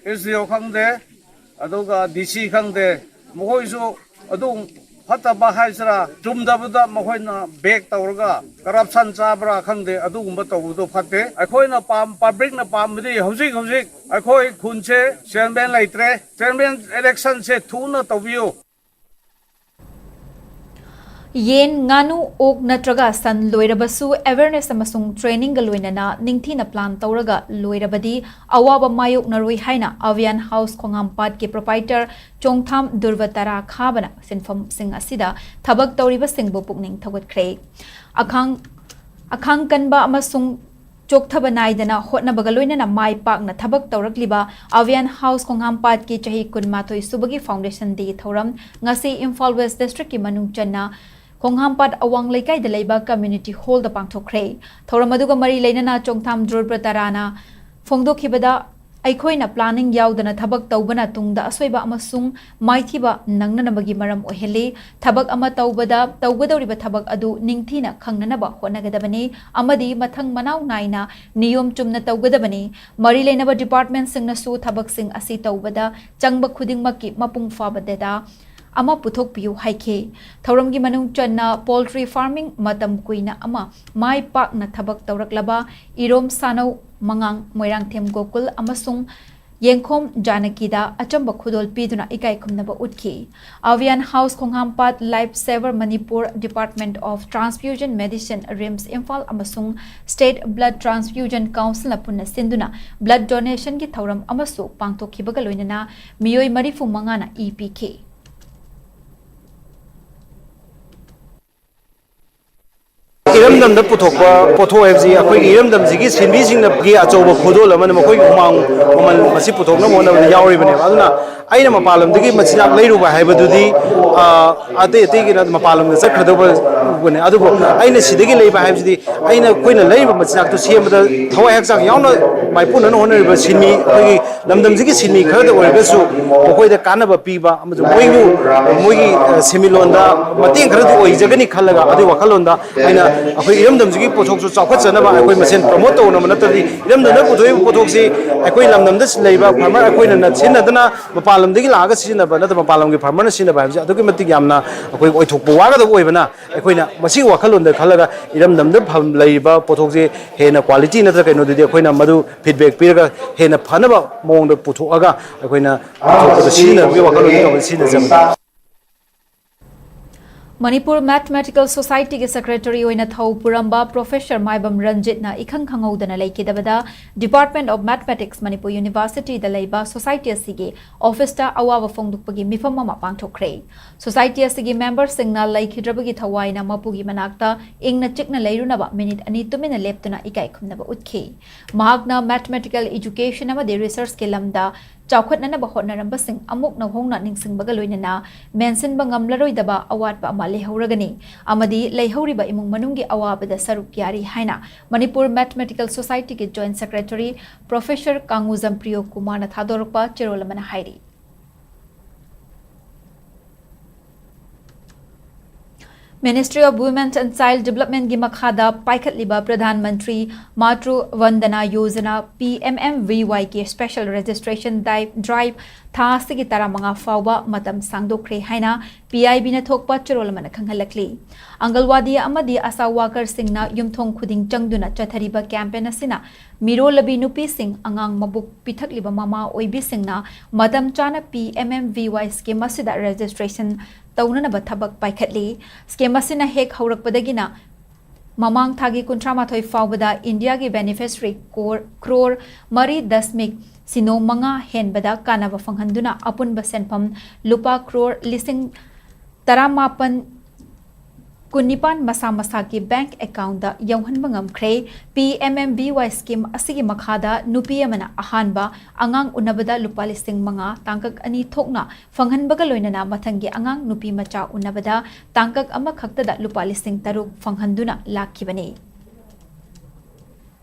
ꯑꯦꯁ ꯗꯤ ꯑꯣ ꯈꯪꯗꯦ, ꯑꯗꯨꯒ ꯗꯤ ꯁꯤ ꯈꯪꯗꯦ, ꯃꯈꯣꯏꯁꯨ ꯑꯗꯨꯝ ꯐꯠꯇꯕ ꯍꯥꯏꯁꯤꯔꯥ, ꯆꯨꯝꯗꯕꯗ ꯃꯈꯣꯏꯅ ꯕꯦꯛ ꯇꯧꯔꯒ ꯀꯔꯞꯁꯟ ꯆꯥꯕ꯭ꯔꯥ ꯈꯪꯗꯦ, ꯑꯗꯨꯒꯨꯝꯕ ꯇꯧꯕꯗꯣ ꯐꯠꯇꯦ꯫ ꯑꯩꯈꯣꯏꯅ ꯄꯥꯝ-, ꯄꯕ꯭ꯂꯤꯛꯅ ꯄꯥꯝꯕꯗꯤ ꯍꯧꯖꯤꯛ ꯍꯧꯖꯤꯛ ꯑꯩꯈꯣꯏ ꯈꯨꯟꯁꯦ ꯆꯤꯌꯔꯃꯦꯟ ꯂꯩꯇ꯭ꯔꯦ, ꯆꯤꯌꯔꯃꯦꯟ ꯏꯂꯦꯛꯁꯟꯁꯦ ꯊꯨꯅ ꯇꯧꯕꯤꯌꯨ꯫ ꯌꯦꯟ, ꯉꯥꯅꯨ, ꯑꯣꯛ ꯅꯠꯇ꯭ꯔꯒ ꯁꯟ ꯂꯣꯏꯔꯕꯁꯨ awareness ꯑꯃꯁꯨꯡ trainingꯒ ꯂꯣꯏꯅꯅ ꯅꯤꯡꯊꯤꯅ plan ꯇꯧꯔꯒ ꯂꯣꯏꯔꯕꯗꯤ ꯑꯋꯥꯕ ꯃꯥꯌꯣꯛꯅꯔꯣꯏ ꯍꯥꯏꯅ Avian House ꯈꯣꯡꯍꯥꯝꯄꯥꯠꯀꯤ proprietor ꯆꯣꯡꯊꯥꯝ ꯗꯨꯔꯕ ꯇꯔꯥ ꯈꯥꯕꯅ ꯁꯤꯟꯐꯝꯁꯤꯡ ꯑꯁꯤꯗ ꯊꯕꯛ ꯇꯧꯔꯤꯕꯁꯤꯡꯕꯨ ꯄꯨꯛꯅꯤꯡ ꯊꯧꯒꯠꯈ꯭ꯔꯦ꯫ ꯑꯈꯥꯡ, ꯑꯈꯥꯡ ꯀꯟꯕ ꯑꯃꯁꯨꯡ ꯆꯣꯛꯊꯕ ꯅꯥꯏꯗꯅ ꯍꯣꯠꯅꯕꯒ ꯂꯣꯏꯅꯅ ꯃꯥꯏ ꯄꯥꯛꯅ ꯊꯕꯛ ꯇꯧꯔꯛꯂꯤꯕ Avian House ꯈꯣꯡꯍꯥꯝꯄꯥꯠꯀꯤ ꯆꯍꯤ ꯀꯨꯟꯃꯥꯊꯣꯏ ꯁꯨꯕꯒꯤ foundation dayꯒꯤ ꯊꯧꯔꯝ ꯉꯁꯤ ꯏꯝꯐꯥꯜ West Districtꯀꯤ ꯃꯅꯨꯡ ꯆꯟꯅ ꯈꯣꯡꯍꯥꯝꯄꯥꯠ ꯑꯋꯥꯡ ꯂꯩꯀꯥꯏꯗ ꯂꯩꯕ community hallꯗ ꯄꯥꯡꯊꯣꯛꯈ꯭ꯔꯦ꯫ ꯊꯧꯔꯝ ꯑꯗꯨꯒ ꯃꯔꯤ ꯂꯩꯅꯅ ꯆꯣꯡꯊꯥꯝ ꯗꯨꯔꯕ ꯇꯔꯥꯅ ꯐꯣꯡꯗꯣꯛꯈꯤꯕꯗ, ꯑꯩꯈꯣꯏꯅ planning ꯌꯥꯎꯗꯅ ꯊꯕꯛ ꯇꯧꯕꯅ ꯇꯨꯡꯗ ꯑꯁꯣꯏꯕ ꯑꯃꯁꯨꯡ ꯃꯥꯏꯊꯤꯕ ꯅꯪꯅꯅꯕꯒꯤ ꯃꯔꯝ ꯑꯣꯏꯍꯜꯂꯤ꯫ ꯊꯕꯛ ꯑꯃ ꯇꯧꯕꯗ ꯇꯧꯒꯗꯧꯔꯤꯕ ꯊꯕꯛ ꯑꯗꯨ ꯅꯤꯡꯊꯤꯅ ꯈꯪꯅꯅꯕ ꯍꯣꯠꯅꯒꯗꯕꯅꯤ ꯑꯃꯗꯤ ꯃꯊꯪ ꯃꯅꯥꯎ ꯅꯥꯏꯅ ꯅꯤꯌꯣꯝ ꯆꯨꯝꯅ ꯇꯧꯒꯗꯕꯅꯤ꯫ ꯃꯔꯤ ꯂꯩꯅꯕ departmentꯁꯤꯡꯅꯁꯨ ꯊꯕꯛꯁꯤꯡ ꯑꯁꯤ ꯇꯧꯕꯗ ꯆꯪꯕ ꯈꯨꯗꯤꯡꯃꯛꯀꯤ ꯃꯄꯨꯡ ꯐꯥꯕ data ꯑꯃ ꯄꯨꯊꯣꯛꯄꯤꯌꯨ ꯍꯥꯏꯈꯤ꯫ ꯊꯧꯔꯝꯒꯤ ꯃꯅꯨꯡ ꯆꯟꯅ poultry farming ꯃꯇꯝ ꯀꯨꯏꯅ ꯑꯃ ꯃꯥꯏ ꯄꯥꯛꯅ ꯊꯕꯛ ꯇꯧꯔꯛꯂꯕ ꯏꯔꯣꯝ ꯁꯥꯅꯧ, ꯃꯉꯥꯡ, ꯃꯣꯏꯔꯥꯡꯊꯦꯝ ꯒꯣꯀꯨꯜ ꯑꯃꯁꯨꯡ ꯌꯦꯡꯈꯣꯝ ꯖꯥꯅꯀꯤꯗ ꯑꯆꯝꯕ ꯈꯨꯗꯣꯜ ꯄꯤꯗꯨꯅ ꯏꯀꯥꯏ ꯈꯨꯝꯅꯕ ꯎꯠꯈꯤ꯫ Avian House ꯈꯣꯡꯍꯥꯝꯄꯥꯠ, Life Saver Manipur, Department of Transfusion Medicine, RIMS Imphal ꯑꯃꯁꯨꯡ State Blood Transfusion Councilꯅ ꯄꯨꯟꯅ ꯁꯤꯟꯗꯨꯅ blood donationꯒꯤ ꯊꯧꯔꯝ ꯑꯃꯁꯨ ꯄꯥꯡꯊꯣꯛꯈꯤꯕꯒ ꯂꯣꯏꯅꯅ ꯃꯤꯑꯣꯏ ꯃꯔꯤꯐꯨ ꯃꯉꯥꯅ ꯏ ꯄꯤꯈꯤ꯫ ꯏꯔꯝꯗꯝꯗ ꯄꯨꯊꯣꯛꯄ ꯄꯣꯠꯊꯣꯛ ꯍꯥꯏꯕꯁꯤ ꯑꯩꯈꯣꯏꯒꯤ ꯏꯔꯝꯗꯝꯁꯤꯒꯤ ꯁꯤꯟꯃꯤꯁꯤꯡꯅꯒꯤ ꯑꯆꯧꯕ ꯈꯨꯗꯣꯜ ꯑꯃꯅ ꯃꯈꯣꯏꯒꯤ ꯍꯨꯃꯥꯡ ꯃꯃꯜ ꯃꯁꯤ ꯄꯨꯊꯣꯛꯅꯕ ꯍꯣꯠꯅꯕꯗ ꯌꯥꯎꯔꯤꯕꯅꯦꯕ꯫ ꯑꯗꯨꯅ ꯑꯩꯅ ꯃꯄꯥꯟ ꯂꯝꯗꯒꯤ ꯃꯆꯤꯟꯖꯥꯛ ꯂꯩꯔꯨꯕ ꯍꯥꯏꯕꯗꯨꯗꯤ ꯑꯇꯩ ꯑꯇꯩꯒꯤꯅ ꯃꯄꯥꯟ ꯂꯝꯗ ꯆꯠꯈ꯭ꯔꯗꯧꯕꯅꯦ꯫ ꯑꯗꯨꯕꯨ ꯑꯩꯅ ꯁꯤꯗꯒꯤ ꯂꯩꯕ ꯍꯥꯏꯕꯁꯤꯗꯤ ꯑꯩꯅ ꯑꯩꯈꯣꯏꯅ ꯂꯩꯔꯤꯕ ꯃꯆꯤꯟꯖꯥꯛꯇꯨ ꯁꯦꯝꯕꯗ ꯊꯋꯥꯏ ꯍꯛꯆꯥꯡ ꯌꯥꯎꯅ ꯃꯥꯏꯄꯨꯅꯅ ꯍꯣꯠꯅꯔꯤꯕ ꯁꯤꯟꯃꯤ, ꯑꯩꯈꯣꯏꯒꯤ ꯂꯝꯗꯝꯁꯤꯒꯤ ꯁꯤꯟꯃꯤ ꯈꯔꯗ ꯑꯣꯏꯔꯒꯁꯨ ꯃꯈꯣꯏꯗ ꯀꯥꯟꯅꯕ ꯄꯤꯕ ꯑꯃꯁꯨꯡ ꯃꯣꯏꯕꯨ, ꯃꯣꯏꯒꯤ, ꯑ, ꯁꯦꯟꯃꯤꯠꯂꯣꯟꯗ ꯃꯇꯦꯡ ꯈꯔꯗꯤ ꯑꯣꯏꯖꯒꯅꯤ ꯈꯜꯂꯒ, ꯑꯗꯨꯒꯤ ꯋꯥꯈꯜꯂꯣꯟꯗ ꯑꯩꯅ ꯑꯩꯈꯣꯏ ꯏꯔꯝꯗꯝꯁꯤꯒꯤ ꯄꯣꯠꯊꯣꯛꯁꯨ ꯆꯥꯎꯈꯠꯆꯅꯕ ꯑꯩꯈꯣꯏ ꯃꯁꯦꯟ ꯄ꯭ꯔꯃꯣꯠ ꯇꯧꯅꯕ ꯅꯠꯇ꯭ꯔꯗꯤ, ꯏꯔꯝꯗꯝꯗ ꯄꯨꯊꯣꯛꯏꯕ ꯄꯣꯠꯊꯣꯛꯁꯤ ꯑꯩꯈꯣꯏ ꯂꯝꯗꯝꯗ ꯂꯩꯕ ꯐꯥꯔꯃꯔ ꯑꯩꯈꯣꯏꯅ ꯅꯠ-, ꯁꯤꯖꯤꯟꯅꯗꯅ ꯃꯄꯥꯟ ꯂꯝꯗꯒꯤ ꯂꯥꯛꯑꯒ ꯁꯤꯖꯤꯟꯅꯕ ꯅꯠꯇ꯭ꯔꯒ ꯃꯄꯥꯟ ꯂꯝꯒꯤ ꯐꯥꯔꯃꯔꯅ ꯁꯤꯖꯤꯟꯅꯕ ꯍꯥꯏꯕꯁꯤ ꯑꯗꯨꯛꯀꯤ ꯃꯇꯤꯛ ꯌꯥꯝꯅ ꯑꯩꯈꯣꯏ ꯑꯣꯏꯊꯣꯛꯄ ꯋꯥꯒꯗꯕ ꯑꯣꯏꯕꯅ, ꯑꯩꯈꯣꯏꯅ ꯃꯁꯤꯒꯤ ꯋꯥꯈꯜꯂꯣꯟꯗ ꯈꯜꯂꯒ ꯏꯔꯝꯗꯝꯗ ꯐꯝ-, ꯂꯩꯔꯤꯕ ꯄꯣꯠꯊꯣꯛꯁꯤ ꯍꯦꯟꯅ ꯀ꯭ꯋꯥꯂꯤꯇꯤ ꯅꯠꯇ꯭ꯔꯒ ꯀꯩꯅꯣꯗꯨꯗꯤ ꯑꯩꯈꯣꯏꯅ ꯃꯗꯨ ꯐꯤꯗꯕꯦꯛ ꯄꯤꯔꯒ ꯍꯦꯟꯅ ꯐꯅꯕ ꯃꯑꯣꯡꯗ ꯄꯨꯊꯣꯛꯑꯒ ꯑꯩꯈꯣꯏꯅ ꯄꯨꯊꯣꯛꯄꯗ ꯁꯤꯖꯤꯟꯅꯕꯒꯤ ꯋꯥꯈꯜꯂꯣꯟ ꯇꯧꯕꯗ ꯁꯤꯖꯤꯟꯅꯖꯕꯅꯤ꯫ ꯃꯅꯤꯄꯨꯔ ꯃꯦꯊꯃꯦꯇꯤꯀꯦꯜ ꯁꯣꯁꯥꯏꯇꯤꯒꯤ ꯁꯦꯀ꯭ꯔꯦꯇꯔꯤ ꯑꯣꯏꯅ ꯊꯧ ꯄꯨꯔꯝꯕ ꯄ꯭ꯔꯣꯐꯦꯁꯔ ꯃꯥꯏꯕꯝ ꯔꯟꯖꯤꯠꯅ ꯏꯈꯪ ꯈꯪꯍꯧꯗꯅ ꯂꯩꯈꯤꯗꯕꯗ Department of Mathematics ꯃꯅꯤꯄꯨꯔ ꯌꯨꯅꯤꯚꯔꯁꯤꯇꯤꯗ ꯂꯩꯕ ꯁꯣꯁꯥꯏꯇꯤ ꯑꯁꯤꯒꯤ ꯑꯣꯐꯤꯁꯇ ꯑꯋꯥꯕ ꯐꯣꯡꯗꯣꯛꯄꯒꯤ ꯃꯤꯐꯝ ꯑꯃ ꯄꯥꯡꯊꯣꯛꯈ꯭ꯔꯦ꯫ ꯁꯣꯁꯥꯏꯇꯤ ꯑꯁꯤꯒꯤ ꯃꯦꯝꯕꯔꯁꯤꯡꯅ ꯂꯩꯈꯤꯗ꯭ꯔꯕꯒꯤ ꯊꯋꯥꯏꯅ ꯃꯄꯨꯒꯤ ꯃꯅꯥꯛꯇ ꯏꯪꯅ ꯆꯤꯛꯅ ꯂꯩꯔꯨꯅꯕ ꯃꯤꯅꯤꯠ ꯑꯅꯤ ꯇꯨꯃꯤꯟꯅ ꯂꯦꯞꯇꯨꯅ ꯏꯀꯥꯏ ꯈꯨꯝꯅꯕ ꯎꯠꯈꯤ꯫ ꯃꯍꯥꯛꯅ ꯃꯦꯊꯃꯦꯇꯤꯀꯦꯜ ꯏꯖꯨꯀꯦꯁꯟ ꯑꯃꯗꯤ ꯔꯤꯁꯔꯆꯀꯤ ꯂꯝꯗ ꯆꯥꯎꯈꯠꯅꯅꯕ ꯍꯣꯠꯅꯔꯝꯕꯁꯤꯡ ꯑꯃꯨꯛ ꯅꯧꯍꯧꯅ ꯅꯤꯡꯁꯤꯡꯕꯒ ꯂꯣꯏꯅꯅ ꯃꯦꯟꯁꯤꯟꯕ ꯉꯝꯂꯔꯣꯏꯗꯕ ꯑꯋꯥꯠꯄ ꯑꯃ ꯂꯩꯍꯧꯔꯒꯅꯤ ꯑꯃꯗꯤ ꯂꯩꯍꯧꯔꯤꯕ ꯏꯃꯨꯡ ꯃꯅꯨꯡꯒꯤ ꯑꯋꯥꯕꯗ ꯁꯔꯨꯛ ꯌꯥꯔꯤ ꯍꯥꯏꯅ ꯃꯅꯤꯄꯨꯔ ꯃꯦꯊꯃꯦꯇꯤꯀꯦꯜ ꯁꯣꯁꯥꯏꯇꯤꯒꯤ joint secretary professor Kangujam Priyo ꯀꯨꯃꯥꯔꯅ ꯊꯥꯗꯣꯔꯛꯄ ꯆꯦꯔꯣꯜ ꯑꯃꯅ ꯍꯥꯏꯔꯤ꯫ Ministry of Women and Child Developmentꯀꯤ ꯃꯈꯥꯗ ꯄꯥꯏꯈꯠꯂꯤꯕ ꯄ꯭ꯔꯙꯥꯟ ꯃꯟꯇ꯭ꯔꯤ ꯃꯥꯇ꯭ꯔꯨ ꯚꯟꯗꯅꯥ Yojana, P M M V Yꯒꯤ special registration drive ꯊꯥ ꯑꯁꯤꯒꯤ ꯇꯔꯥꯃꯉꯥ ꯐꯥꯎꯕ ꯃꯇꯝ ꯁꯥꯡꯗꯣꯛꯈ꯭ꯔꯦ ꯍꯥꯏꯅ P I Bꯅ ꯊꯣꯛꯄ ꯆꯦꯔꯣꯜ ꯑꯃꯅ ꯈꯪꯍꯜꯂꯛꯂꯤ꯫ ꯑꯪꯒꯜꯋꯥꯗꯤ ꯑꯃꯗꯤ ꯑꯁꯥ ꯋꯥꯀꯔꯁꯤꯡꯅ ꯌꯨꯝꯊꯣꯡ ꯈꯨꯗꯤꯡ ꯆꯪꯗꯨꯅ ꯆꯠꯊꯔꯤꯕ campaign ꯑꯁꯤꯅ ꯃꯤꯔꯣꯜꯂꯕꯤ ꯅꯨꯄꯤꯁꯤꯡ, ꯑꯉꯥꯡ ꯃꯕꯨꯛ ꯄꯤꯊꯛꯂꯤꯕ ꯃꯃꯥ ꯑꯣꯏꯕꯤꯁꯤꯡꯅ ꯃꯇꯝ ꯆꯥꯅ P M M V Y scheme ꯑꯁꯤꯗ registration ꯇꯧꯅꯅꯕ ꯊꯕꯛ ꯄꯥꯏꯈꯠꯂꯤ꯫ Scheme ꯑꯁꯤꯅ ꯍꯦꯛ ꯍꯧꯔꯛꯄꯗꯒꯤꯅ ꯃꯃꯥꯡ ꯊꯥꯒꯤ ꯀꯨꯟꯊ꯭ꯔꯥ ꯃꯥꯊꯣꯏ ꯐꯥꯎꯕꯗ ꯏꯟꯗꯤꯌꯥꯒꯤ beneficiary ꯀꯣꯔ-, ꯀ꯭ꯔꯣꯔ ꯃꯔꯤ ꯗꯁꯃꯤꯛ ꯁꯤꯅꯣ ꯃꯉꯥ ꯍꯦꯟꯕꯗ ꯀꯥꯟꯅꯕ ꯐꯪꯍꯟꯗꯨꯅ ꯑꯄꯨꯟꯕ ꯁꯦꯟꯐꯝ ꯂꯨꯄꯥ ꯀ꯭ꯔꯣꯔ ꯂꯤꯁꯤꯡ ꯇꯔꯥꯃꯥꯄꯟ ꯀꯨꯟꯅꯤꯄꯥꯟ ꯃꯁꯥ ꯃꯁꯥꯒꯤ bank accountꯇ ꯌꯧꯍꯟꯕ ꯉꯝꯈ꯭ꯔꯦ꯫ P M M V Y scheme ꯑꯁꯤꯒꯤ ꯃꯈꯥꯗ ꯅꯨꯄꯤ ꯑꯃꯅ ꯑꯍꯥꯟꯕ ꯑꯉꯥꯡ ꯎꯅꯕꯗ ꯂꯨꯄꯥ ꯂꯤꯁꯤꯡ ꯃꯉꯥ ꯇꯥꯡꯀꯛ ꯑꯅꯤ ꯊꯣꯛꯅ ꯐꯪꯍꯟꯕꯒ ꯂꯣꯏꯅꯅ ꯃꯊꯪꯒꯤ ꯑꯉꯥꯡ ꯅꯨꯄꯤ ꯃꯆꯥ ꯎꯅꯕꯗ ꯇꯥꯡꯀꯛ ꯑꯃꯈꯛꯇꯗ ꯂꯨꯄꯥ ꯂꯤꯁꯤꯡ ꯇꯔꯨꯛ ꯐꯪꯍꯟꯗꯨꯅ ꯂꯥꯛꯈꯤꯕꯅꯤ꯫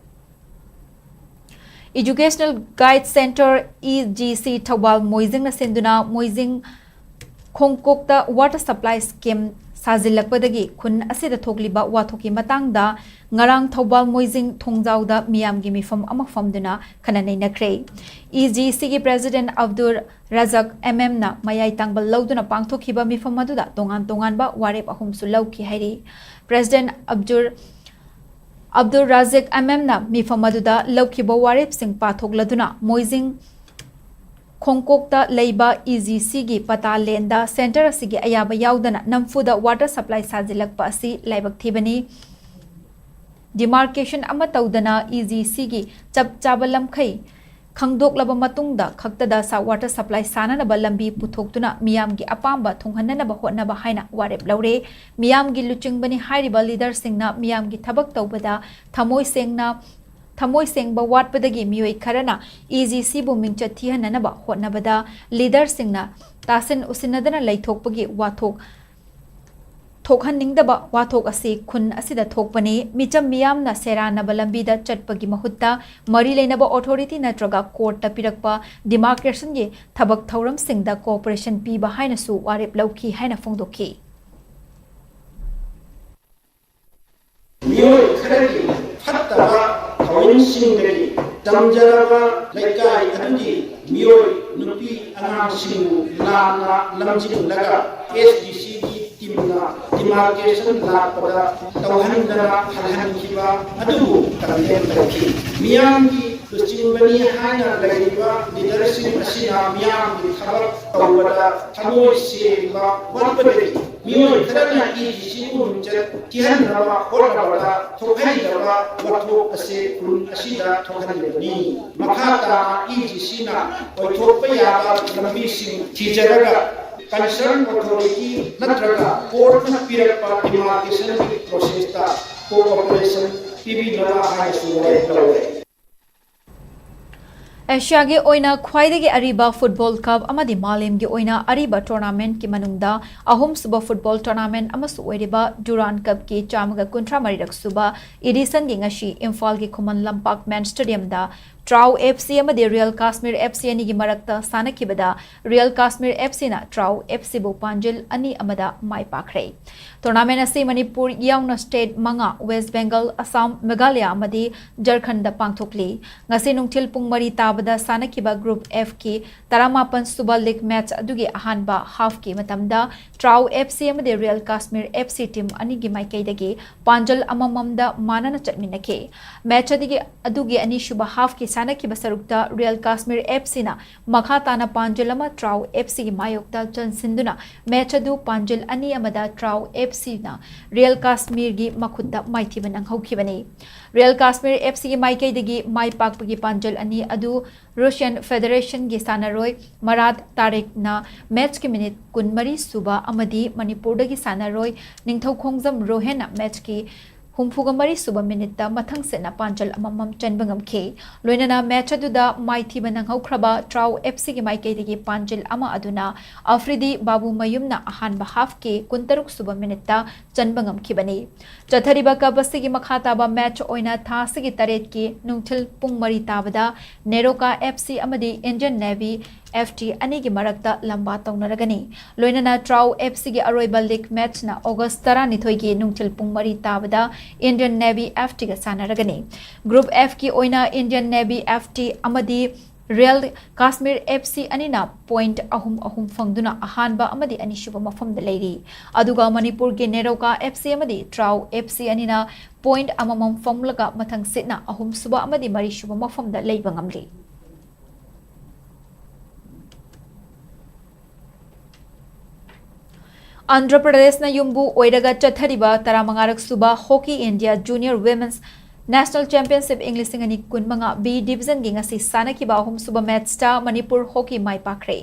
Educational Guide Center, E G C, Thoubal ꯃꯣꯏꯖꯤꯡꯅ ꯁꯤꯟꯗꯨꯅ ꯃꯣꯏꯖꯤꯡ ꯈꯣꯡꯀꯣꯛꯇ water supply scheme ꯁꯥꯖꯤꯜꯂꯛꯄꯗꯒꯤ ꯈꯨꯟ ꯑꯁꯤꯗ ꯊꯣꯛꯂꯤꯕ ꯋꯥꯊꯣꯛꯀꯤ ꯃꯇꯥꯡꯗ ꯉꯔꯥꯡ ꯊꯧꯕꯥꯜ ꯃꯣꯏꯖꯤꯡ ꯊꯣꯡꯖꯥꯎꯗ ꯃꯤꯌꯥꯝꯒꯤ ꯃꯤꯐꯝ ꯑꯃ ꯐꯝꯗꯨꯅ ꯈꯟꯅ ꯅꯩꯅꯈ꯭ꯔꯦ꯫ E G Cꯒꯤ President ꯑꯕꯗꯨꯜ ꯔꯖꯥꯛ ꯑꯦꯝ ꯑꯦꯝꯅ ꯃꯌꯥꯏ ꯇꯥꯡꯕ ꯂꯧꯗꯨꯅ ꯄꯥꯡꯊꯣꯛꯈꯤꯕ ꯃꯤꯐꯝ ꯑꯗꯨꯗ ꯇꯣꯉꯥꯟ ꯇꯣꯉꯥꯟꯕ ꯋꯥꯔꯦꯞ ꯑꯍꯨꯝꯁꯨ ꯂꯧꯈꯤ ꯍꯥꯏꯔꯤ꯫ President ꯑꯕꯗꯨꯜ ꯑꯕꯗꯨꯜ ꯔꯥꯖꯤꯛ ꯑꯦꯝ ꯑꯦꯝꯅ ꯃꯤꯐꯝ ꯑꯗꯨꯗ ꯂꯧꯈꯤꯕ ꯋꯥꯔꯦꯞꯁꯤꯡ ꯄꯥꯊꯣꯛꯂꯗꯨꯅ ꯃꯣꯏꯖꯤꯡ ꯈꯣꯡꯀꯣꯛꯇ ꯂꯩꯕ E G Cꯒꯤ ꯄꯇꯥ ꯂꯦꯟꯗ center ꯑꯁꯤꯒꯤ ꯑꯌꯥꯕ ꯌꯥꯎꯗꯅ ꯅꯝꯐꯨꯗ water supply ꯁꯥꯖꯤꯜꯂꯛꯄ ꯑꯁꯤ ꯂꯥꯏꯕꯛ ꯊꯤꯕꯅꯤ꯫ Demarcation ꯑꯃ ꯇꯧꯗꯅ E G Cꯒꯤ ꯆꯞ ꯆꯥꯕ ꯂꯝꯈꯩ ꯈꯪꯗꯣꯛꯂꯕ ꯃꯇꯨꯡꯗ ꯈꯛꯇꯗ ꯁꯥ-, water supply ꯁꯥꯅꯅꯕ ꯂꯝꯕꯤ ꯄꯨꯊꯣꯛꯇꯨꯅ ꯃꯤꯌꯥꯝꯒꯤ ꯑꯄꯥꯝꯕ ꯊꯨꯡꯍꯟꯅꯅꯕ ꯍꯣꯠꯅꯕ ꯍꯥꯏꯅ ꯋꯥꯔꯦꯞ ꯂꯧꯔꯦ꯫ ꯃꯤꯌꯥꯝꯒꯤ ꯂꯨꯆꯤꯡꯕꯅꯤ ꯍꯥꯏꯔꯤꯕ leaderꯁꯤꯡꯅ ꯃꯤꯌꯥꯝꯒꯤ ꯊꯕꯛ ꯇꯧꯕꯗ ꯊꯃꯣꯏ ꯁꯦꯡꯅ, ꯊꯃꯣꯏ ꯁꯦꯡꯕ ꯋꯥꯠꯄꯗꯒꯤ ꯃꯤꯑꯣꯏ ꯈꯔꯅ E G Cꯕꯨ ꯃꯤꯡꯆꯠ ꯊꯤꯍꯟꯅꯅꯕ ꯍꯣꯠꯅꯕꯗ leaderꯁꯤꯡꯅ ꯇꯥꯁꯤꯟ ꯎꯁꯤꯟꯅꯗꯅ ꯂꯩꯊꯣꯛꯄꯒꯤ ꯋꯥꯊꯣꯛ ꯊꯣꯛꯍꯟꯅꯤꯡꯗꯕ ꯋꯥꯊꯣꯛ ꯑꯁꯤ ꯈꯨꯟ ꯑꯁꯤꯗ ꯊꯣꯛꯄꯅꯤ꯫ ꯃꯤꯆꯝ ꯃꯤꯌꯥꯝꯅ ꯁꯦꯔꯥꯟꯅꯕ ꯂꯝꯕꯤꯗ ꯆꯠꯄꯒꯤ ꯃꯍꯨꯠꯇ ꯃꯔꯤ ꯂꯩꯅꯕ authority ꯅꯠꯇ꯭ꯔꯒ courtꯇ ꯄꯤꯔꯛꯄ demarcationꯒꯤ ꯊꯕꯛ ꯊꯧꯔꯝꯁꯤꯡꯗ cooperation ꯄꯤꯕ ꯍꯥꯏꯅꯁꯨ ꯋꯥꯔꯦꯞ ꯂꯧꯈꯤ ꯍꯥꯏꯅ ꯐꯣꯡꯗꯣꯛꯈꯤ꯫ ꯃꯤꯑꯣꯏ ꯈꯔꯒꯤ ꯐꯠꯇꯕ ꯊꯧꯑꯣꯡꯁꯤꯡꯗꯒꯤ ꯇꯝꯖꯔꯕ ꯂꯩꯀꯥꯏ ꯑꯗꯨꯒꯤ ꯃꯤꯑꯣꯏ ꯅꯨꯄꯤ ꯑꯉꯥꯡꯁꯤꯡꯕꯨ ꯂꯥꯟꯅ ꯂꯝꯖꯤꯡꯂꯒ S D Cꯒꯤ teamꯅ demarcation ꯂꯥꯛꯄꯗ ꯇꯧꯍꯟꯗꯅ ꯍꯜꯍꯟꯈꯤꯕ ꯑꯗꯨꯕꯨ condemn ꯇꯧꯈꯤ꯫ ꯃꯤꯌꯥꯝꯒꯤ ꯂꯨꯆꯤꯡꯕꯅꯤ ꯍꯥꯏꯅ ꯂꯩꯔꯤꯕ leaderꯁꯤꯡ ꯑꯁꯤꯅ ꯃꯤꯌꯥꯝꯒꯤ ꯊꯕꯛ ꯇꯧꯕꯗ ꯊꯃꯣꯏ ꯁꯦꯡꯕ ꯋꯥꯠꯄꯗꯒꯤ ꯃꯤꯑꯣꯏ ꯈꯔꯅ E G Cꯕꯨ ꯃꯤꯡꯆꯠ ꯊꯤꯍꯟꯅꯕ ꯍꯣꯠꯅꯕꯗ ꯊꯣꯛꯍꯩꯗꯕ ꯋꯥꯊꯣꯛ ꯑꯁꯤ ꯈꯨꯟ ꯑꯁꯤꯗ ꯊꯣꯛꯍꯜꯂꯤꯕꯅꯤ꯫ ꯃꯈꯥ ꯇꯥꯅ E G Cꯅ ꯑꯣꯏꯊꯣꯛꯄ ꯌꯥꯕ ꯂꯝꯕꯤꯁꯤꯡ ꯊꯤꯖꯔꯒ concern authority ꯅꯠꯇ꯭ꯔꯒ courtꯅ ꯄꯤꯔꯛꯄ demarcationꯒꯤ processꯇ cooperation ꯄꯤꯕꯤꯅꯕ ꯍꯥꯏꯅꯁꯨ ꯋꯥꯔꯦꯞ ꯂꯧꯔꯦ꯫ ꯑꯦꯁꯤꯌꯥꯒꯤ ꯑꯣꯏꯅ ꯈ꯭ꯋꯥꯏꯗꯒꯤ ꯑꯔꯤꯕ football club ꯑꯃꯗꯤ ꯃꯥꯂꯦꯝꯒꯤ ꯑꯣꯏꯅ ꯑꯔꯤꯕ tournamentꯀꯤ ꯃꯅꯨꯡꯗ ꯑꯍꯨꯝꯁꯨꯕ football tournament ꯑꯃꯁꯨ ꯑꯣꯏꯔꯤꯕ Durand Cupꯀꯤ ꯆꯥꯝꯃꯒ ꯀꯨꯟꯊ꯭ꯔꯥ ꯃꯔꯤꯔꯛ ꯁꯨꯕ editionꯒꯤ ꯉꯁꯤ ꯏꯝꯐꯥꯜꯒꯤ Khuman Lampak main stadiumꯗ ꯇ꯭ꯔꯥꯎ F C ꯑꯃꯗꯤ ꯔꯤꯌꯦꯜ ꯀꯥꯁꯃꯤꯔ ꯑꯦꯐ ꯁꯤ ꯑꯅꯤꯒꯤ ꯃꯔꯛꯇ ꯁꯥꯟꯅꯈꯤꯕꯗ ꯔꯤꯌꯦꯜ ꯀꯥꯁꯃꯤꯔ ꯑꯦꯐ ꯁꯤꯅ ꯇ꯭ꯔꯥꯎ ꯑꯦꯐ ꯁꯤꯕꯨ ꯄꯥꯟꯖꯤꯜ ꯑꯅꯤ ꯑꯃꯗ ꯃꯥꯏ ꯄꯥꯛꯈ꯭ꯔꯦ꯫ ꯇꯣꯔꯅꯥꯃꯦꯟ ꯑꯁꯤ ꯃꯅꯤꯄꯨꯔ ꯌꯥꯎꯅ ꯁ꯭ꯇꯦꯠ ꯃꯉꯥ, ꯋꯦꯁ ꯕꯦꯡꯒꯜ, ꯑꯁꯥꯝ, ꯃꯦꯘꯥꯂꯌꯥ ꯑꯃꯗꯤ ꯖꯔꯈꯟꯗ ꯄꯥꯡꯊꯣꯛꯂꯤ꯫ ꯉꯁꯤ ꯅꯨꯡꯊꯤꯜ ꯄꯨꯡ ꯃꯔꯤ ꯇꯥꯕꯗ ꯁꯥꯟꯅꯈꯤꯕ ꯒ꯭ꯔꯨꯞ ꯑꯦꯐꯀꯤ ꯇꯔꯥꯃꯥꯄꯟ ꯁꯨꯕ ꯂꯤꯒ ꯃꯦꯆ ꯑꯗꯨꯒꯤ ꯑꯍꯥꯟꯕ ꯍꯥꯐꯀꯤ ꯃꯇꯝꯗ ꯇ꯭ꯔꯥꯎ ꯑꯦꯐ ꯁꯤ ꯑꯃꯗꯤ real Kashmir F C team ꯑꯅꯤꯒꯤ ꯃꯥꯏꯀꯩꯗꯒꯤ ꯄꯥꯟꯖꯜ ꯑꯃꯃꯝꯗ ꯃꯥꯟꯅꯅ ꯆꯠꯃꯤꯟꯅꯈꯤ꯫ ꯃꯦꯆ ꯑꯗꯨꯒꯤ, ꯑꯗꯨꯒꯤ ꯑꯅꯤꯁꯨꯕ ꯍꯥꯐꯀꯤ ꯁꯥꯟꯅꯈꯤꯕ ꯁꯔꯨꯛꯇ ꯔꯤꯌꯦꯜ ꯀꯥꯁꯃꯤꯔ ꯑꯦꯐ ꯁꯤꯅ ꯃꯈꯥ ꯇꯥꯅ ꯄꯥꯟꯖꯜ ꯑꯃ ꯇ꯭ꯔꯥꯎ ꯑꯦꯐ ꯁꯤꯒꯤ ꯃꯥꯌꯣꯛꯇ ꯆꯟꯁꯤꯟꯗꯨꯅ ꯃꯦꯆ ꯑꯗꯨ ꯄꯥꯟꯖꯜ ꯑꯅꯤ ꯑꯃꯗ ꯇ꯭ꯔꯥꯎ ꯑꯦꯐ ꯁꯤꯅ ꯔꯤꯌꯦꯜ ꯀꯥꯁꯃꯤꯔꯒꯤ ꯃꯈꯨꯠꯇ ꯃꯥꯏꯊꯤꯕ ꯅꯪꯍꯧꯈꯤꯕꯅꯤ꯫ ꯔꯤꯌꯦꯜ ꯀꯥꯁꯃꯤꯔ ꯑꯦꯐ ꯁꯤꯒꯤ ꯃꯥꯏꯀꯩꯗꯒꯤ ꯃꯥꯏ ꯄꯥꯛꯄꯒꯤ ꯄꯥꯟꯖꯜ ꯑꯅꯤ ꯑꯗꯨ ꯔꯨꯁꯤꯌꯟ ꯐꯦꯗꯔꯦꯁꯟꯒꯤ ꯁꯥꯟꯅꯔꯣꯏ ꯃꯔꯥꯠ ꯇꯥꯔꯤꯛꯅ ꯃꯦꯆꯀꯤ ꯃꯤꯅꯤꯠ ꯀꯨꯟꯃꯔꯤ ꯁꯨꯕ ꯑꯃꯗꯤ ꯃꯅꯤꯄꯨꯔꯗꯒꯤ ꯁꯥꯟꯅꯔꯣꯏ ꯅꯤꯡꯊꯧꯈꯣꯡꯖꯝ ꯔꯣꯍꯦꯟꯅ ꯃꯦꯆꯀꯤ ꯍꯨꯝꯐꯨꯒ ꯃꯔꯤ ꯁꯨꯕ ꯃꯤꯅꯤꯠꯇ ꯃꯊꯪ ꯁꯤꯠꯅ ꯄꯥꯟꯖꯜ ꯑꯃꯃꯝ ꯆꯟꯕ ꯉꯝꯈꯤ꯫ ꯂꯣꯏꯅꯅ ꯃꯦꯆ ꯑꯗꯨꯗ ꯃꯥꯏꯊꯤꯕ ꯅꯪꯍꯧꯈ꯭ꯔꯕ ꯇ꯭ꯔꯥꯎ ꯑꯦꯐ ꯁꯤꯒꯤ ꯃꯥꯏꯀꯩꯗꯒꯤ ꯄꯥꯟꯖꯤꯜ ꯑꯃ ꯑꯗꯨꯅ ꯑꯐ꯭ꯔꯤꯗꯤ ꯕꯥꯕꯨ ꯃꯌꯨꯝꯅ ꯑꯍꯥꯟꯕ ꯍꯥꯐꯀꯤ ꯀꯨꯟꯇꯔꯨꯛ ꯁꯨꯕ ꯃꯤꯅꯤꯠꯇ ꯆꯟꯕ ꯉꯝꯈꯤꯕꯅꯤ꯫ ꯆꯠꯊꯔꯤꯕ ꯀꯞ ꯑꯁꯤꯒꯤ ꯃꯈꯥ ꯇꯥꯕ ꯃꯦꯆ ꯑꯣꯏꯅ ꯊꯥ ꯑꯁꯤꯒꯤ ꯇꯔꯦꯠꯀꯤ ꯅꯨꯡꯊꯤꯜ ꯄꯨꯡ ꯃꯔꯤ ꯇꯥꯕꯗ ꯅꯦꯔꯣꯀꯥ ꯑꯦꯐ ꯁꯤ ꯑꯃꯗꯤ ꯏꯟꯗꯤꯌꯟ ꯅꯦꯚꯤ ꯑꯦꯐ ꯇꯤ ꯑꯅꯤꯒꯤ ꯃꯔꯛꯇ ꯂꯝꯕꯥ ꯇꯧꯅꯔꯒꯅꯤ꯫ ꯂꯣꯏꯅꯅ ꯇ꯭ꯔꯥꯎ ꯑꯦꯐ ꯁꯤꯒꯤ ꯑꯔꯣꯏꯕ ꯂꯤꯒ ꯃꯦꯆꯅ ꯑꯣꯒꯁ ꯇꯔꯥꯅꯤꯊꯣꯏꯒꯤ ꯅꯨꯡꯊꯤꯜ ꯄꯨꯡ ꯃꯔꯤ ꯇꯥꯕꯗ ꯏꯟꯗꯤꯌꯟ ꯅꯦꯚꯤ ꯑꯦꯐ ꯇꯤꯒ ꯁꯥꯟꯅꯔꯒꯅꯤ꯫ ꯒ꯭ꯔꯨꯞ ꯑꯦꯐꯀꯤ ꯑꯣꯏꯅ ꯏꯟꯗꯤꯌꯟ ꯅꯦꯚꯤ ꯑꯦꯐ ꯇꯤ ꯑꯃꯗꯤ ꯔꯤꯌꯦꯜ ꯀꯥꯁꯃꯤꯔ ꯑꯦꯐ ꯁꯤ ꯑꯅꯤꯅ ꯄꯣꯏꯟꯠ ꯑꯍꯨꯝ ꯑꯍꯨꯝ ꯐꯪꯗꯨꯅ ꯑꯍꯥꯟꯕ ꯑꯃꯗꯤ ꯑꯅꯤꯁꯨꯕ ꯃꯐꯝꯗ ꯂꯩꯔꯤ꯫ ꯑꯗꯨꯒ ꯃꯅꯤꯄꯨꯔꯒꯤ ꯅꯦꯔꯣꯀꯥ ꯑꯦꯐ ꯁꯤ ꯑꯃꯗꯤ ꯇ꯭ꯔꯥꯎ ꯑꯦꯐ ꯁꯤ ꯑꯅꯤꯅ ꯄꯣꯏꯟꯠ ꯑꯃꯃꯝ ꯐꯪꯂꯒ ꯃꯊꯪ ꯁꯤꯠꯅ ꯑꯍꯨꯝꯁꯨꯕ ꯑꯃꯗꯤ ꯃꯔꯤꯁꯨꯕ ꯃꯐꯝꯗ ꯂꯩꯕ ꯉꯝꯂꯤ꯫ ꯑꯟꯙ꯭ꯔ ꯄ꯭ꯔꯗꯦꯁꯅ ꯌꯨꯝꯕꯨ ꯑꯣꯏꯔꯒ ꯆꯠꯊꯔꯤꯕ ꯇꯔꯥꯃꯉꯥꯔꯛ ꯁꯨꯕ hockey India junior women's national championship ꯏꯪ ꯂꯤꯁꯤꯡ ꯑꯅꯤ ꯀꯨꯟꯃꯉꯥ ꯕꯤ ꯗꯤꯕꯤꯖꯟꯒꯤ ꯉꯁꯤ ꯁꯥꯟꯅꯈꯤꯕ ꯑꯍꯨꯝꯁꯨꯕ ꯃꯦꯆꯇ ꯃꯅꯤꯄꯨꯔ ꯍꯣꯀꯤ ꯃꯥꯏ ꯄꯥꯛꯈ꯭ꯔꯦ꯫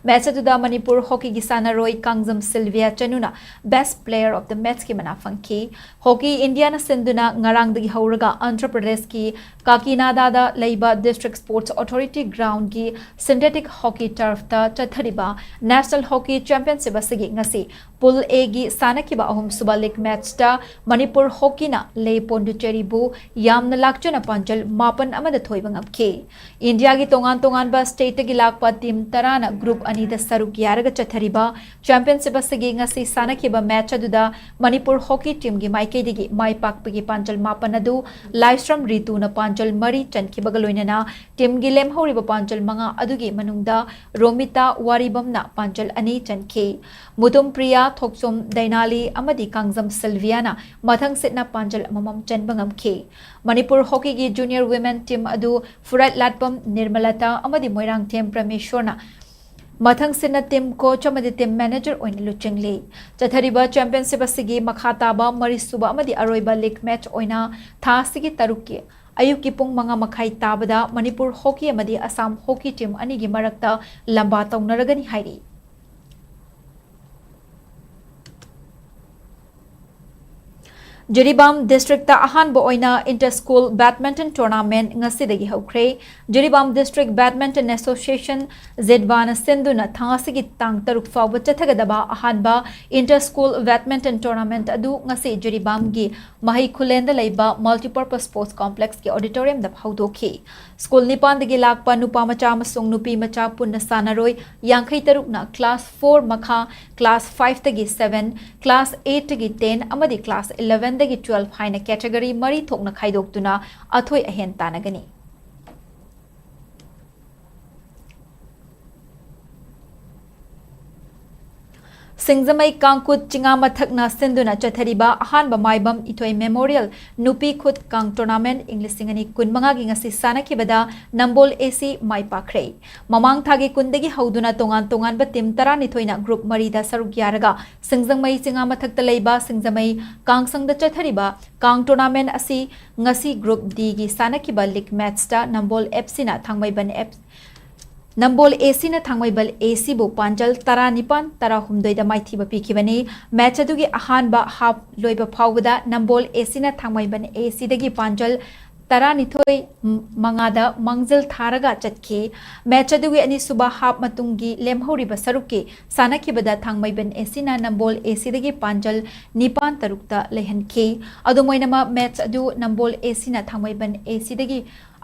ꯃꯦꯆ ꯑꯗꯨꯗ ꯃꯅꯤꯄꯨꯔ ꯍꯣꯀꯤꯒꯤ ꯁꯥꯟꯅꯔꯣꯏ ꯀꯥꯡꯖꯝ ꯁꯤꯜꯚꯤꯌꯥ ꯆꯅꯨꯅ Best Player of the Matchꯀꯤ ꯃꯅꯥ ꯐꯪꯈꯤ꯫ ꯍꯣꯀꯤ ꯏꯟꯗꯤꯌꯥꯅ ꯁꯤꯟꯗꯨꯅ ꯉꯔꯥꯡꯗꯒꯤ ꯍꯧꯔꯒ ꯑꯟꯙ꯭ꯔ ꯄ꯭ꯔꯗꯦꯁꯀꯤ ꯀꯥꯀꯤꯅꯥꯗꯥꯗ ꯂꯩꯕ District Sports Authority Groundꯀꯤ synthetic hockey turfꯇ ꯆꯠꯊꯔꯤꯕ National Hockey Championship ꯑꯁꯤꯒꯤ ꯉꯁꯤ Pool Aꯒꯤ ꯁꯥꯟꯅꯈꯤꯕ ꯑꯍꯨꯝꯁꯨꯕ ꯂꯤꯒ ꯃꯦꯆꯇ ꯃꯅꯤꯄꯨꯔ ꯍꯣꯀꯤꯅ ꯂꯦ ꯄꯣꯟꯗꯨꯆꯦꯔꯤꯕꯨ ꯌꯥꯝꯅ ꯂꯥꯛꯆꯅ ꯄꯥꯟꯖꯜ ꯃꯥꯄꯟ ꯑꯃꯗ ꯊꯣꯏꯕ ꯉꯝꯈꯤ꯫ ꯏꯟꯗꯤꯌꯥꯒꯤ ꯇꯣꯉꯥꯟ ꯇꯣꯉꯥꯟꯕ stateꯇꯒꯤ ꯂꯥꯛꯄ team ꯇꯔꯥꯅ group ꯑꯅꯤꯗ ꯁꯔꯨꯛ ꯌꯥꯔꯒ ꯆꯠꯊꯔꯤꯕ championship ꯑꯁꯤꯒꯤ ꯉꯁꯤ ꯁꯥꯟꯅꯈꯤꯕ match ꯑꯗꯨꯗ ꯃꯅꯤꯄꯨꯔ hockey teamꯒꯤ ꯃꯥꯏꯀꯩꯗꯒꯤ ꯃꯥꯏ ꯄꯥꯛꯄꯒꯤ ꯄꯥꯟꯖꯜ ꯃꯥꯄꯟ ꯑꯗꯨ ꯂꯥꯏꯁ꯭ꯔꯝ ꯔꯤꯇꯨꯅ ꯄꯥꯟꯖꯜ ꯃꯔꯤ ꯆꯟꯈꯤꯕꯒ ꯂꯣꯏꯅꯅ teamꯒꯤ ꯂꯦꯝꯍꯧꯔꯤꯕ ꯄꯥꯟꯖꯜ ꯃꯉꯥ ꯑꯗꯨꯒꯤ ꯃꯅꯨꯡꯗ ꯔꯣꯃꯤꯇꯥ ꯋꯥꯔꯤꯕꯝꯅ ꯄꯥꯟꯖꯜ ꯑꯅꯤ ꯆꯟꯈꯤ꯫ ꯃꯨꯇꯨꯝ ꯄ꯭ꯔꯤꯌꯥ, ꯊꯣꯛꯆꯣꯝ ꯗꯩꯅꯥꯂꯤ ꯑꯃꯗꯤ ꯀꯥꯡꯖꯝ ꯁꯤꯜꯚꯤꯌꯥꯅ ꯃꯊꯪ ꯁꯤꯠꯅ ꯄꯥꯟꯖꯜ ꯑꯃꯃꯝ ꯆꯟꯕ ꯉꯝꯈꯤ꯫ ꯃꯅꯤꯄꯨꯔ hockeyꯒꯤ junior women team ꯑꯗꯨ ꯐꯨꯔꯥꯠꯂꯥꯠꯄꯝ ꯅꯤꯔꯃꯂꯇꯥ ꯑꯃꯗꯤ ꯃꯣꯏꯔꯥꯡꯊꯦꯝ ꯄ꯭ꯔꯃꯦꯁꯣꯔꯅ ꯃꯊꯪ ꯁꯤꯠꯅ team coach ꯑꯃꯗꯤ team manager ꯑꯣꯏꯅ ꯂꯨꯆꯤꯡꯂꯤ꯫ ꯆꯠꯊꯔꯤꯕ championship ꯑꯁꯤꯒꯤ ꯃꯈꯥ ꯇꯥꯕ ꯃꯔꯤꯁꯨꯕ ꯑꯃꯗꯤ ꯑꯔꯣꯏꯕ league match ꯑꯣꯏꯅ ꯊꯥ ꯑꯁꯤꯒꯤ ꯇꯔꯨꯛꯀꯤ ꯑꯌꯨꯛꯀꯤ ꯄꯨꯡ ꯃꯉꯥ ꯃꯈꯥꯏ ꯇꯥꯕꯗ ꯃꯅꯤꯄꯨꯔ hockey ꯑꯃꯗꯤ ꯑꯁꯥꯝ hockey team ꯑꯅꯤꯒꯤ ꯃꯔꯛꯇ ꯂꯝꯕꯥ ꯇꯧꯅꯔꯒꯅꯤ ꯍꯥꯏꯔꯤ꯫ ꯖꯤꯔꯤꯕꯥꯝ districtꯇ ꯑꯍꯥꯟꯕ ꯑꯣꯏꯅ inter school badminton tournament ꯉꯁꯤꯗꯒꯤ ꯍꯧꯈ꯭ꯔꯦ꯫ ꯖꯤꯔꯤꯕꯥꯝ District Badminton Association, ꯖꯤꯗꯕꯥꯅ ꯁꯤꯟꯗꯨꯅ ꯊꯥ ꯑꯁꯤꯒꯤ ꯇꯥꯡ ꯇꯔꯨꯛ ꯐꯥꯎꯕ ꯆꯠꯊꯒꯗꯕ ꯑꯍꯥꯟꯕ inter school badminton tournament ꯑꯗꯨ ꯉꯁꯤ ꯖꯤꯔꯤꯕꯥꯝꯒꯤ ꯃꯍꯩ ꯈꯨꯂꯦꯟꯗ ꯂꯩꯕ Multipurpose Sports Complexꯀꯤ auditoriumꯗ ꯍꯧꯗꯣꯛꯈꯤ꯫ School ꯅꯤꯄꯥꯟꯗꯒꯤ ꯂꯥꯛꯄ ꯅꯨꯄꯥ ꯃꯆꯥ ꯑꯃꯁꯨꯡ ꯅꯨꯄꯤ ꯃꯆꯥ ꯄꯨꯟꯅ ꯁꯥꯟꯅꯔꯣꯏ ꯌꯥꯡꯈꯩ ꯇꯔꯨꯛꯅ class four ꯃꯈꯥ, class fiveꯇꯒꯤ seven, class eightꯇꯒꯤ ten ꯑꯃꯗꯤ class elevenꯗꯒꯤ twelve ꯍꯥꯏꯅ category ꯃꯔꯤ ꯊꯣꯛꯅ ꯈꯥꯏꯗꯣꯛꯇꯨꯅ ꯑꯊꯣꯏ ꯑꯍꯦꯟ ꯇꯥꯟꯅꯒꯅꯤ꯫ ꯁꯤꯡꯖꯃꯩ ꯀꯥꯡꯀꯨꯠ ꯆꯤꯉꯥ ꯃꯊꯛꯅ ꯁꯤꯟꯗꯨꯅ ꯆꯠꯊꯔꯤꯕ ꯑꯍꯥꯟꯕ ꯃꯥꯏꯕꯝ ꯏꯊꯣꯏ Memorial ꯅꯨꯄꯤ ꯈꯨꯠ ꯀꯥꯡ tournament ꯏꯪ ꯂꯤꯁꯤꯡ ꯑꯅꯤ ꯀꯨꯟꯃꯉꯥꯒꯤ ꯉꯁꯤ ꯁꯥꯟꯅꯈꯤꯕꯗ ꯅꯝꯕꯣꯜ AC ꯃꯥꯏ ꯄꯥꯛꯈ꯭ꯔꯦ꯫ ꯃꯃꯥꯡ ꯊꯥꯒꯤ ꯀꯨꯟꯗꯒꯤ ꯍꯧꯗꯨꯅ ꯇꯣꯉꯥꯟ ꯇꯣꯉꯥꯟꯕ team ꯇꯔꯥꯅꯤꯊꯣꯏꯅ group ꯃꯔꯤꯗ ꯁꯔꯨꯛ ꯌꯥꯔꯒ ꯁꯤꯡꯖꯃꯩ ꯆꯤꯉꯥ ꯃꯊꯛꯇ ꯂꯩꯕ ꯁꯤꯡꯖꯃꯩ ꯀꯥꯡꯁꯪꯗ ꯆꯠꯊꯔꯤꯕ ꯀꯥꯡ tournament ꯑꯁꯤ ꯉꯁꯤ group Dꯒꯤ ꯁꯥꯟꯅꯈꯤꯕ league matchꯇ ꯅꯝꯕꯣꯜ FCꯅ ꯊꯥꯡꯃꯩꯕꯟ F ꯅꯝꯕꯣꯜ ACꯅ ꯊꯥꯡꯃꯩꯕꯟ ACꯕꯨ ꯄꯥꯟꯖꯜ ꯇꯔꯥꯅꯤꯄꯥꯟ ꯇꯔꯥꯍꯨꯝꯗꯣꯏꯗ ꯃꯥꯏꯊꯤꯕ ꯄꯤꯈꯤꯕꯅꯤ꯫ Match ꯑꯗꯨꯒꯤ ꯑꯍꯥꯟꯕ half ꯂꯣꯏꯕ ꯐꯥꯎꯕꯗ ꯅꯝꯕꯣꯜ ACꯅ ꯊꯥꯡꯃꯩꯕꯟ ACꯗꯒꯤ ꯄꯥꯟꯖꯜ ꯇꯔꯥꯅꯤꯊꯣꯏ ꯃꯉꯥꯗ ꯃꯥꯡꯖꯤꯜ ꯊꯥꯔꯒ ꯆꯠꯈꯤ꯫ ꯃꯦꯆ ꯑꯗꯨꯒꯤ ꯑꯅꯤꯁꯨꯕ ꯍꯥꯞ ꯃꯇꯨꯡꯒꯤ ꯂꯦꯝꯍꯧꯔꯤꯕ ꯁꯔꯨꯛꯀꯤ ꯁꯥꯟꯅꯈꯤꯕꯗ ꯊꯥꯡꯃꯩꯕꯟ ꯑꯦꯁꯤꯅ ꯅꯝꯕꯣꯜ ꯑꯦꯁꯤꯗꯒꯤ ꯄꯥꯟꯖꯜ ꯅꯤꯄꯥꯟ ꯇꯔꯨꯛꯇ ꯂꯩꯍꯟꯈꯤ꯫ ꯑꯗꯨꯝ ꯑꯣꯏꯅꯃꯛ, ꯃꯦꯆ ꯑꯗꯨ ꯅꯝꯕꯣꯜ ꯑꯦꯁꯤꯅ ꯊꯥꯡꯃꯩꯕꯟ ꯑꯦꯁꯤꯗꯒꯤ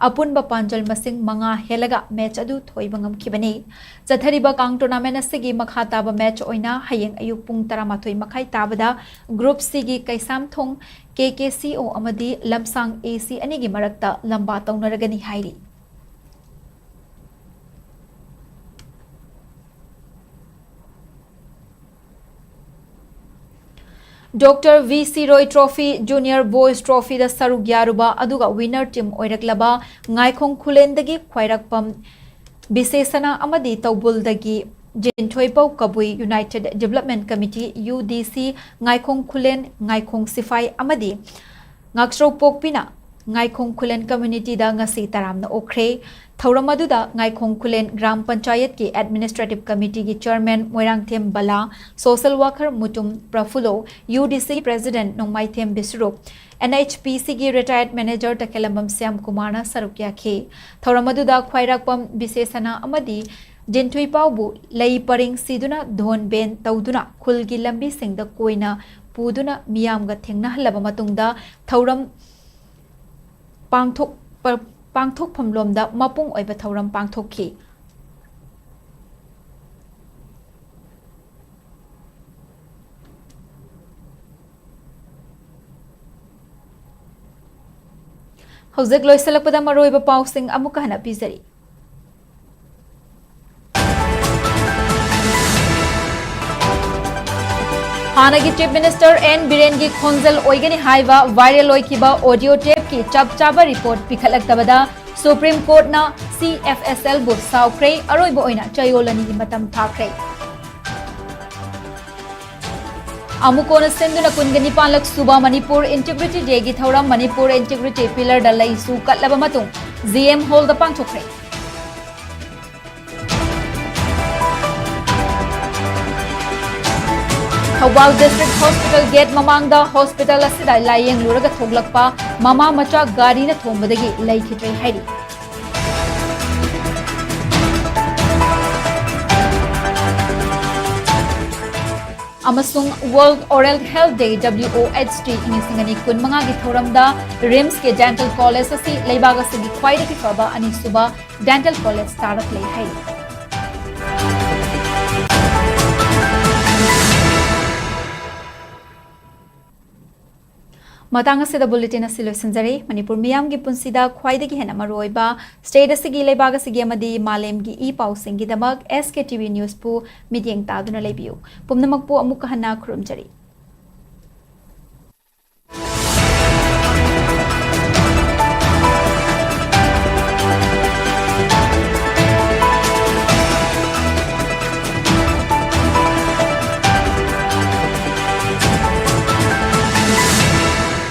ꯑꯄꯨꯟꯕ ꯄꯥꯟꯖꯜ ꯃꯁꯤꯡ ꯃꯉꯥ ꯍꯦꯜꯂꯒ ꯃꯦꯆ ꯑꯗꯨ ꯊꯣꯏꯕ ꯉꯝꯈꯤꯕꯅꯤ꯫ ꯆꯠꯊꯔꯤꯕ ꯀꯥꯡ ꯇꯣꯔꯅꯥꯃꯦꯟ ꯑꯁꯤꯒꯤ ꯃꯈꯥ ꯇꯥꯕ ꯃꯦꯆ ꯑꯣꯏꯅ ꯍꯌꯦꯡ ꯑꯌꯨꯛ ꯄꯨꯡ ꯇꯔꯥꯃꯥꯊꯣꯏ ꯃꯈꯥꯏ ꯇꯥꯕꯗ ꯒ꯭ꯔꯨꯞ ꯁꯤꯒꯤ ꯀꯩꯁꯥꯝꯊꯣꯡ ꯀꯦ ꯀꯦ ꯁꯤ ꯑꯣ ꯑꯃꯗꯤ ꯂꯝꯁꯥꯡ ꯑꯦ ꯁꯤ ꯑꯅꯤꯒꯤ ꯃꯔꯛꯇ ꯂꯝꯕꯥ ꯇꯧꯅꯔꯒꯅꯤ ꯍꯥꯏꯔꯤ꯫ ꯗꯣꯛꯇꯔ ꯚꯤ ꯁꯤ ꯔꯣꯏ ꯇ꯭ꯔꯣꯐꯤ ꯖꯨꯅꯤꯌꯔ ꯕꯣꯏꯁ ꯇ꯭ꯔꯣꯐꯤꯗ ꯁꯔꯨꯛ ꯌꯥꯔꯨꯕ ꯑꯗꯨꯒ ꯋꯤꯅꯔ ꯇꯤꯝ ꯑꯣꯏꯔꯛꯂꯕ ꯉꯥꯏꯈꯣꯡ ꯈꯨꯂꯦꯟꯗꯒꯤ ꯈ꯭ꯋꯥꯏꯔꯥꯛꯄꯝ ꯕꯤꯁꯦꯁꯅꯥ ꯑꯃꯗꯤ ꯇꯧꯕꯨꯜꯗꯒꯤ ꯖꯤꯟꯊꯣꯏꯄꯧ ꯀꯕꯨꯏ United development committee, U D ꯁꯤ, ꯉꯥꯏꯈꯣꯡ ꯈꯨꯂꯦꯟ, ꯉꯥꯏꯈꯣꯡ ꯁꯤꯐꯥꯏ ꯑꯃꯗꯤ ꯉꯥꯛꯆꯧꯄꯣꯛꯄꯤꯅ ꯉꯥꯏꯈꯣꯡ ꯈꯨꯂꯦꯟ ꯀꯝꯃ꯭ꯌꯨꯅꯤꯇꯤꯗ ꯉꯁꯤ ꯇꯔꯥꯝꯅ ꯑꯣꯛꯈ꯭ꯔꯦ꯫ ꯊꯧꯔꯝ ꯑꯗꯨꯗ ꯉꯥꯏꯈꯣꯡ ꯈꯨꯂꯦꯟ ꯒ꯭ꯔꯥꯝ ꯄꯟꯆꯥꯌꯠꯀꯤ ꯑꯦꯗꯃꯤꯅꯤꯁꯇ꯭ꯔꯦꯇꯤꯚ ꯀꯃꯤꯇꯤꯒꯤ chairman Moirangthem Bala, social worker Mutum Prafullo, U D C president Nongmaithem Biswarup, N H P ꯁꯤꯒꯤ ꯔꯤꯇꯥꯌꯔꯗ ꯃꯦꯅꯦꯖꯔ ꯇꯈꯦꯂꯝꯕꯝ ꯁ꯭ꯌꯥꯝ ꯀꯨꯃꯥꯔꯅ ꯁꯔꯨꯛ ꯌꯥꯈꯤ꯫ ꯊꯧꯔꯝ ꯑꯗꯨꯗ ꯈ꯭ꯋꯥꯏꯔꯥꯛꯄꯝ ꯕꯤꯁꯦꯁꯅꯥ ꯑꯃꯗꯤ ꯖꯤꯟꯊꯨꯏꯄꯥꯎꯕꯨ ꯂꯩ ꯄꯔꯦꯡ ꯁꯤꯗꯨꯅ ꯙꯣꯟ ꯕꯦꯟ ꯇꯧꯗꯨꯅ ꯈꯨꯜꯒꯤ ꯂꯝꯕꯤꯁꯤꯡꯗ ꯀꯣꯏꯅ ꯄꯨꯗꯨꯅ ꯃꯤꯌꯥꯝꯒ ꯊꯦꯡꯅꯍꯜꯂꯕ ꯃꯇꯨꯡꯗ ꯊꯧꯔꯝ ꯄꯥꯡꯊꯣꯛ-, ꯄ-, ꯄꯥꯡꯊꯣꯛꯐꯝꯂꯣꯝꯗ ꯃꯄꯨꯡ ꯑꯣꯏꯕ ꯊꯧꯔꯝ ꯄꯥꯡꯊꯣꯛꯈꯤ꯫ ꯍꯧꯖꯤꯛ ꯂꯣꯏꯁꯤꯜꯂꯛꯄꯗ ꯃꯔꯨꯑꯣꯏꯕ ꯄꯥꯎꯁꯤꯡ ꯑꯃꯨꯛꯀ ꯍꯟꯅ ꯄꯤꯖꯔꯤ꯫ ꯍꯥꯟꯅꯒꯤ ꯆꯤꯐ ꯃꯤꯅꯤꯁꯇꯔ ꯑꯦꯟ ꯕꯤꯔꯦꯟꯒꯤ ꯈꯣꯟꯖꯦꯜ ꯑꯣꯏꯒꯅꯤ ꯍꯥꯏꯕ ꯚꯥꯏꯔꯦꯜ ꯑꯣꯏꯈꯤꯕ ꯑꯣꯗꯤꯑꯣ ꯇꯦꯞꯀꯤ ꯆꯞ ꯆꯥꯕ ꯔꯤꯄꯣꯔꯠ ꯄꯤꯈꯠꯂꯛꯇꯕꯗ ꯁꯨꯄ꯭ꯔꯤꯝ ꯀꯣꯔꯠꯅ ꯁꯤ ꯑꯦꯐ ꯑꯦꯁ ꯑꯦꯜꯕꯨ ꯁꯥꯎꯈ꯭ꯔꯦ꯫ ꯑꯔꯣꯏꯕ ꯑꯣꯏꯅ ꯆꯌꯣꯜ ꯑꯅꯤꯒꯤ ꯃꯇꯝ ꯊꯥꯈ꯭ꯔꯦ꯫ ꯑꯃꯨꯛ ꯀꯣꯟꯅ ꯁꯤꯟꯗꯨꯅ ꯀꯨꯟꯒ ꯅꯤꯄꯥꯟꯂꯛ ꯁꯨꯕ ꯃꯅꯤꯄꯨꯔ ꯏꯟꯇꯤꯒ꯭ꯔꯤꯇꯤ ꯗꯦꯒꯤ ꯊꯧꯔꯝ ꯃꯅꯤꯄꯨꯔ ꯏꯟꯇꯤꯒ꯭ꯔꯤꯇꯤ ꯄꯤꯂꯔꯗ ꯂꯩꯁꯨ ꯀꯠꯂꯕ ꯃꯇꯨꯡ ꯖꯤ ꯑꯦꯝ ꯍꯣꯜꯗ ꯄꯥꯡꯊꯣꯛꯈ꯭ꯔꯦ꯫ ꯊꯧꯕꯥꯜ ꯗꯤꯁꯇ꯭ꯔꯤꯛ ꯍꯣꯁꯄꯤꯇꯥꯜ ꯒꯦꯠ ꯃꯃꯥꯡꯗ ꯍꯣꯁꯄꯤꯇꯥꯜ ꯑꯁꯤꯗ ꯂꯥꯏꯌꯦꯡꯂꯨꯔꯒ ꯊꯣꯛꯂꯛꯄ ꯃꯃꯥ ꯃꯆꯥ ꯒꯥꯔꯤꯅ ꯊꯣꯝꯕꯗꯒꯤ ꯂꯩꯈꯤꯗ꯭ꯔꯦ ꯍꯥꯏꯔꯤ꯫ ꯑꯃꯁꯨꯡ World Oral Health Day, W O H D, ꯏꯪ ꯂꯤꯁꯤꯡ ꯑꯅꯤ ꯀꯨꯟꯃꯉꯥꯒꯤ ꯊꯧꯔꯝꯗ ꯔꯤꯝꯁꯀꯤ ꯗꯦꯟꯇꯦꯜ ꯀꯣꯂꯦꯖ ꯑꯁꯤ ꯂꯩꯕꯥꯛ ꯑꯁꯤꯒꯤ ꯈ꯭ꯋꯥꯏꯗꯒꯤ ꯐꯕ ꯑꯅꯤꯁꯨꯕ ꯗꯦꯟꯇꯦꯜ ꯀꯣꯂꯦꯖ ꯇꯥꯔꯛꯂꯦ ꯍꯥꯏꯔꯤ꯫ ꯃꯇꯥꯡ ꯑꯁꯤꯗ ꯕꯨꯂꯦꯇꯤꯟ ꯑꯁꯤ ꯂꯣꯏꯁꯤꯟꯖꯔꯦ꯫ ꯃꯅꯤꯄꯨꯔ ꯃꯤꯌꯥꯝꯒꯤ ꯄꯨꯟꯁꯤꯗ ꯈ꯭ꯋꯥꯏꯗꯒꯤ ꯍꯦꯟꯅ ꯃꯔꯨꯑꯣꯏꯕ, ꯁ꯭ꯇꯦꯠ ꯑꯁꯤꯒꯤ, ꯂꯩꯕꯥꯛ ꯑꯁꯤꯒꯤ ꯑꯃꯗꯤ ꯃꯥꯂꯦꯝꯒꯤ E ꯄꯥꯎꯁꯤꯡꯒꯤꯗꯃꯛ S K T V ꯅ꯭ꯌꯨꯁꯄꯨ ꯃꯤꯠꯌꯦꯡ ꯇꯥꯗꯨꯅ ꯂꯩꯕꯤꯌꯨ꯫ ꯄꯨꯝꯅꯃꯛꯄꯨ ꯑꯃꯨꯛꯀ ꯍꯟꯅ ꯈꯨꯔꯨꯝꯖꯔꯤ꯫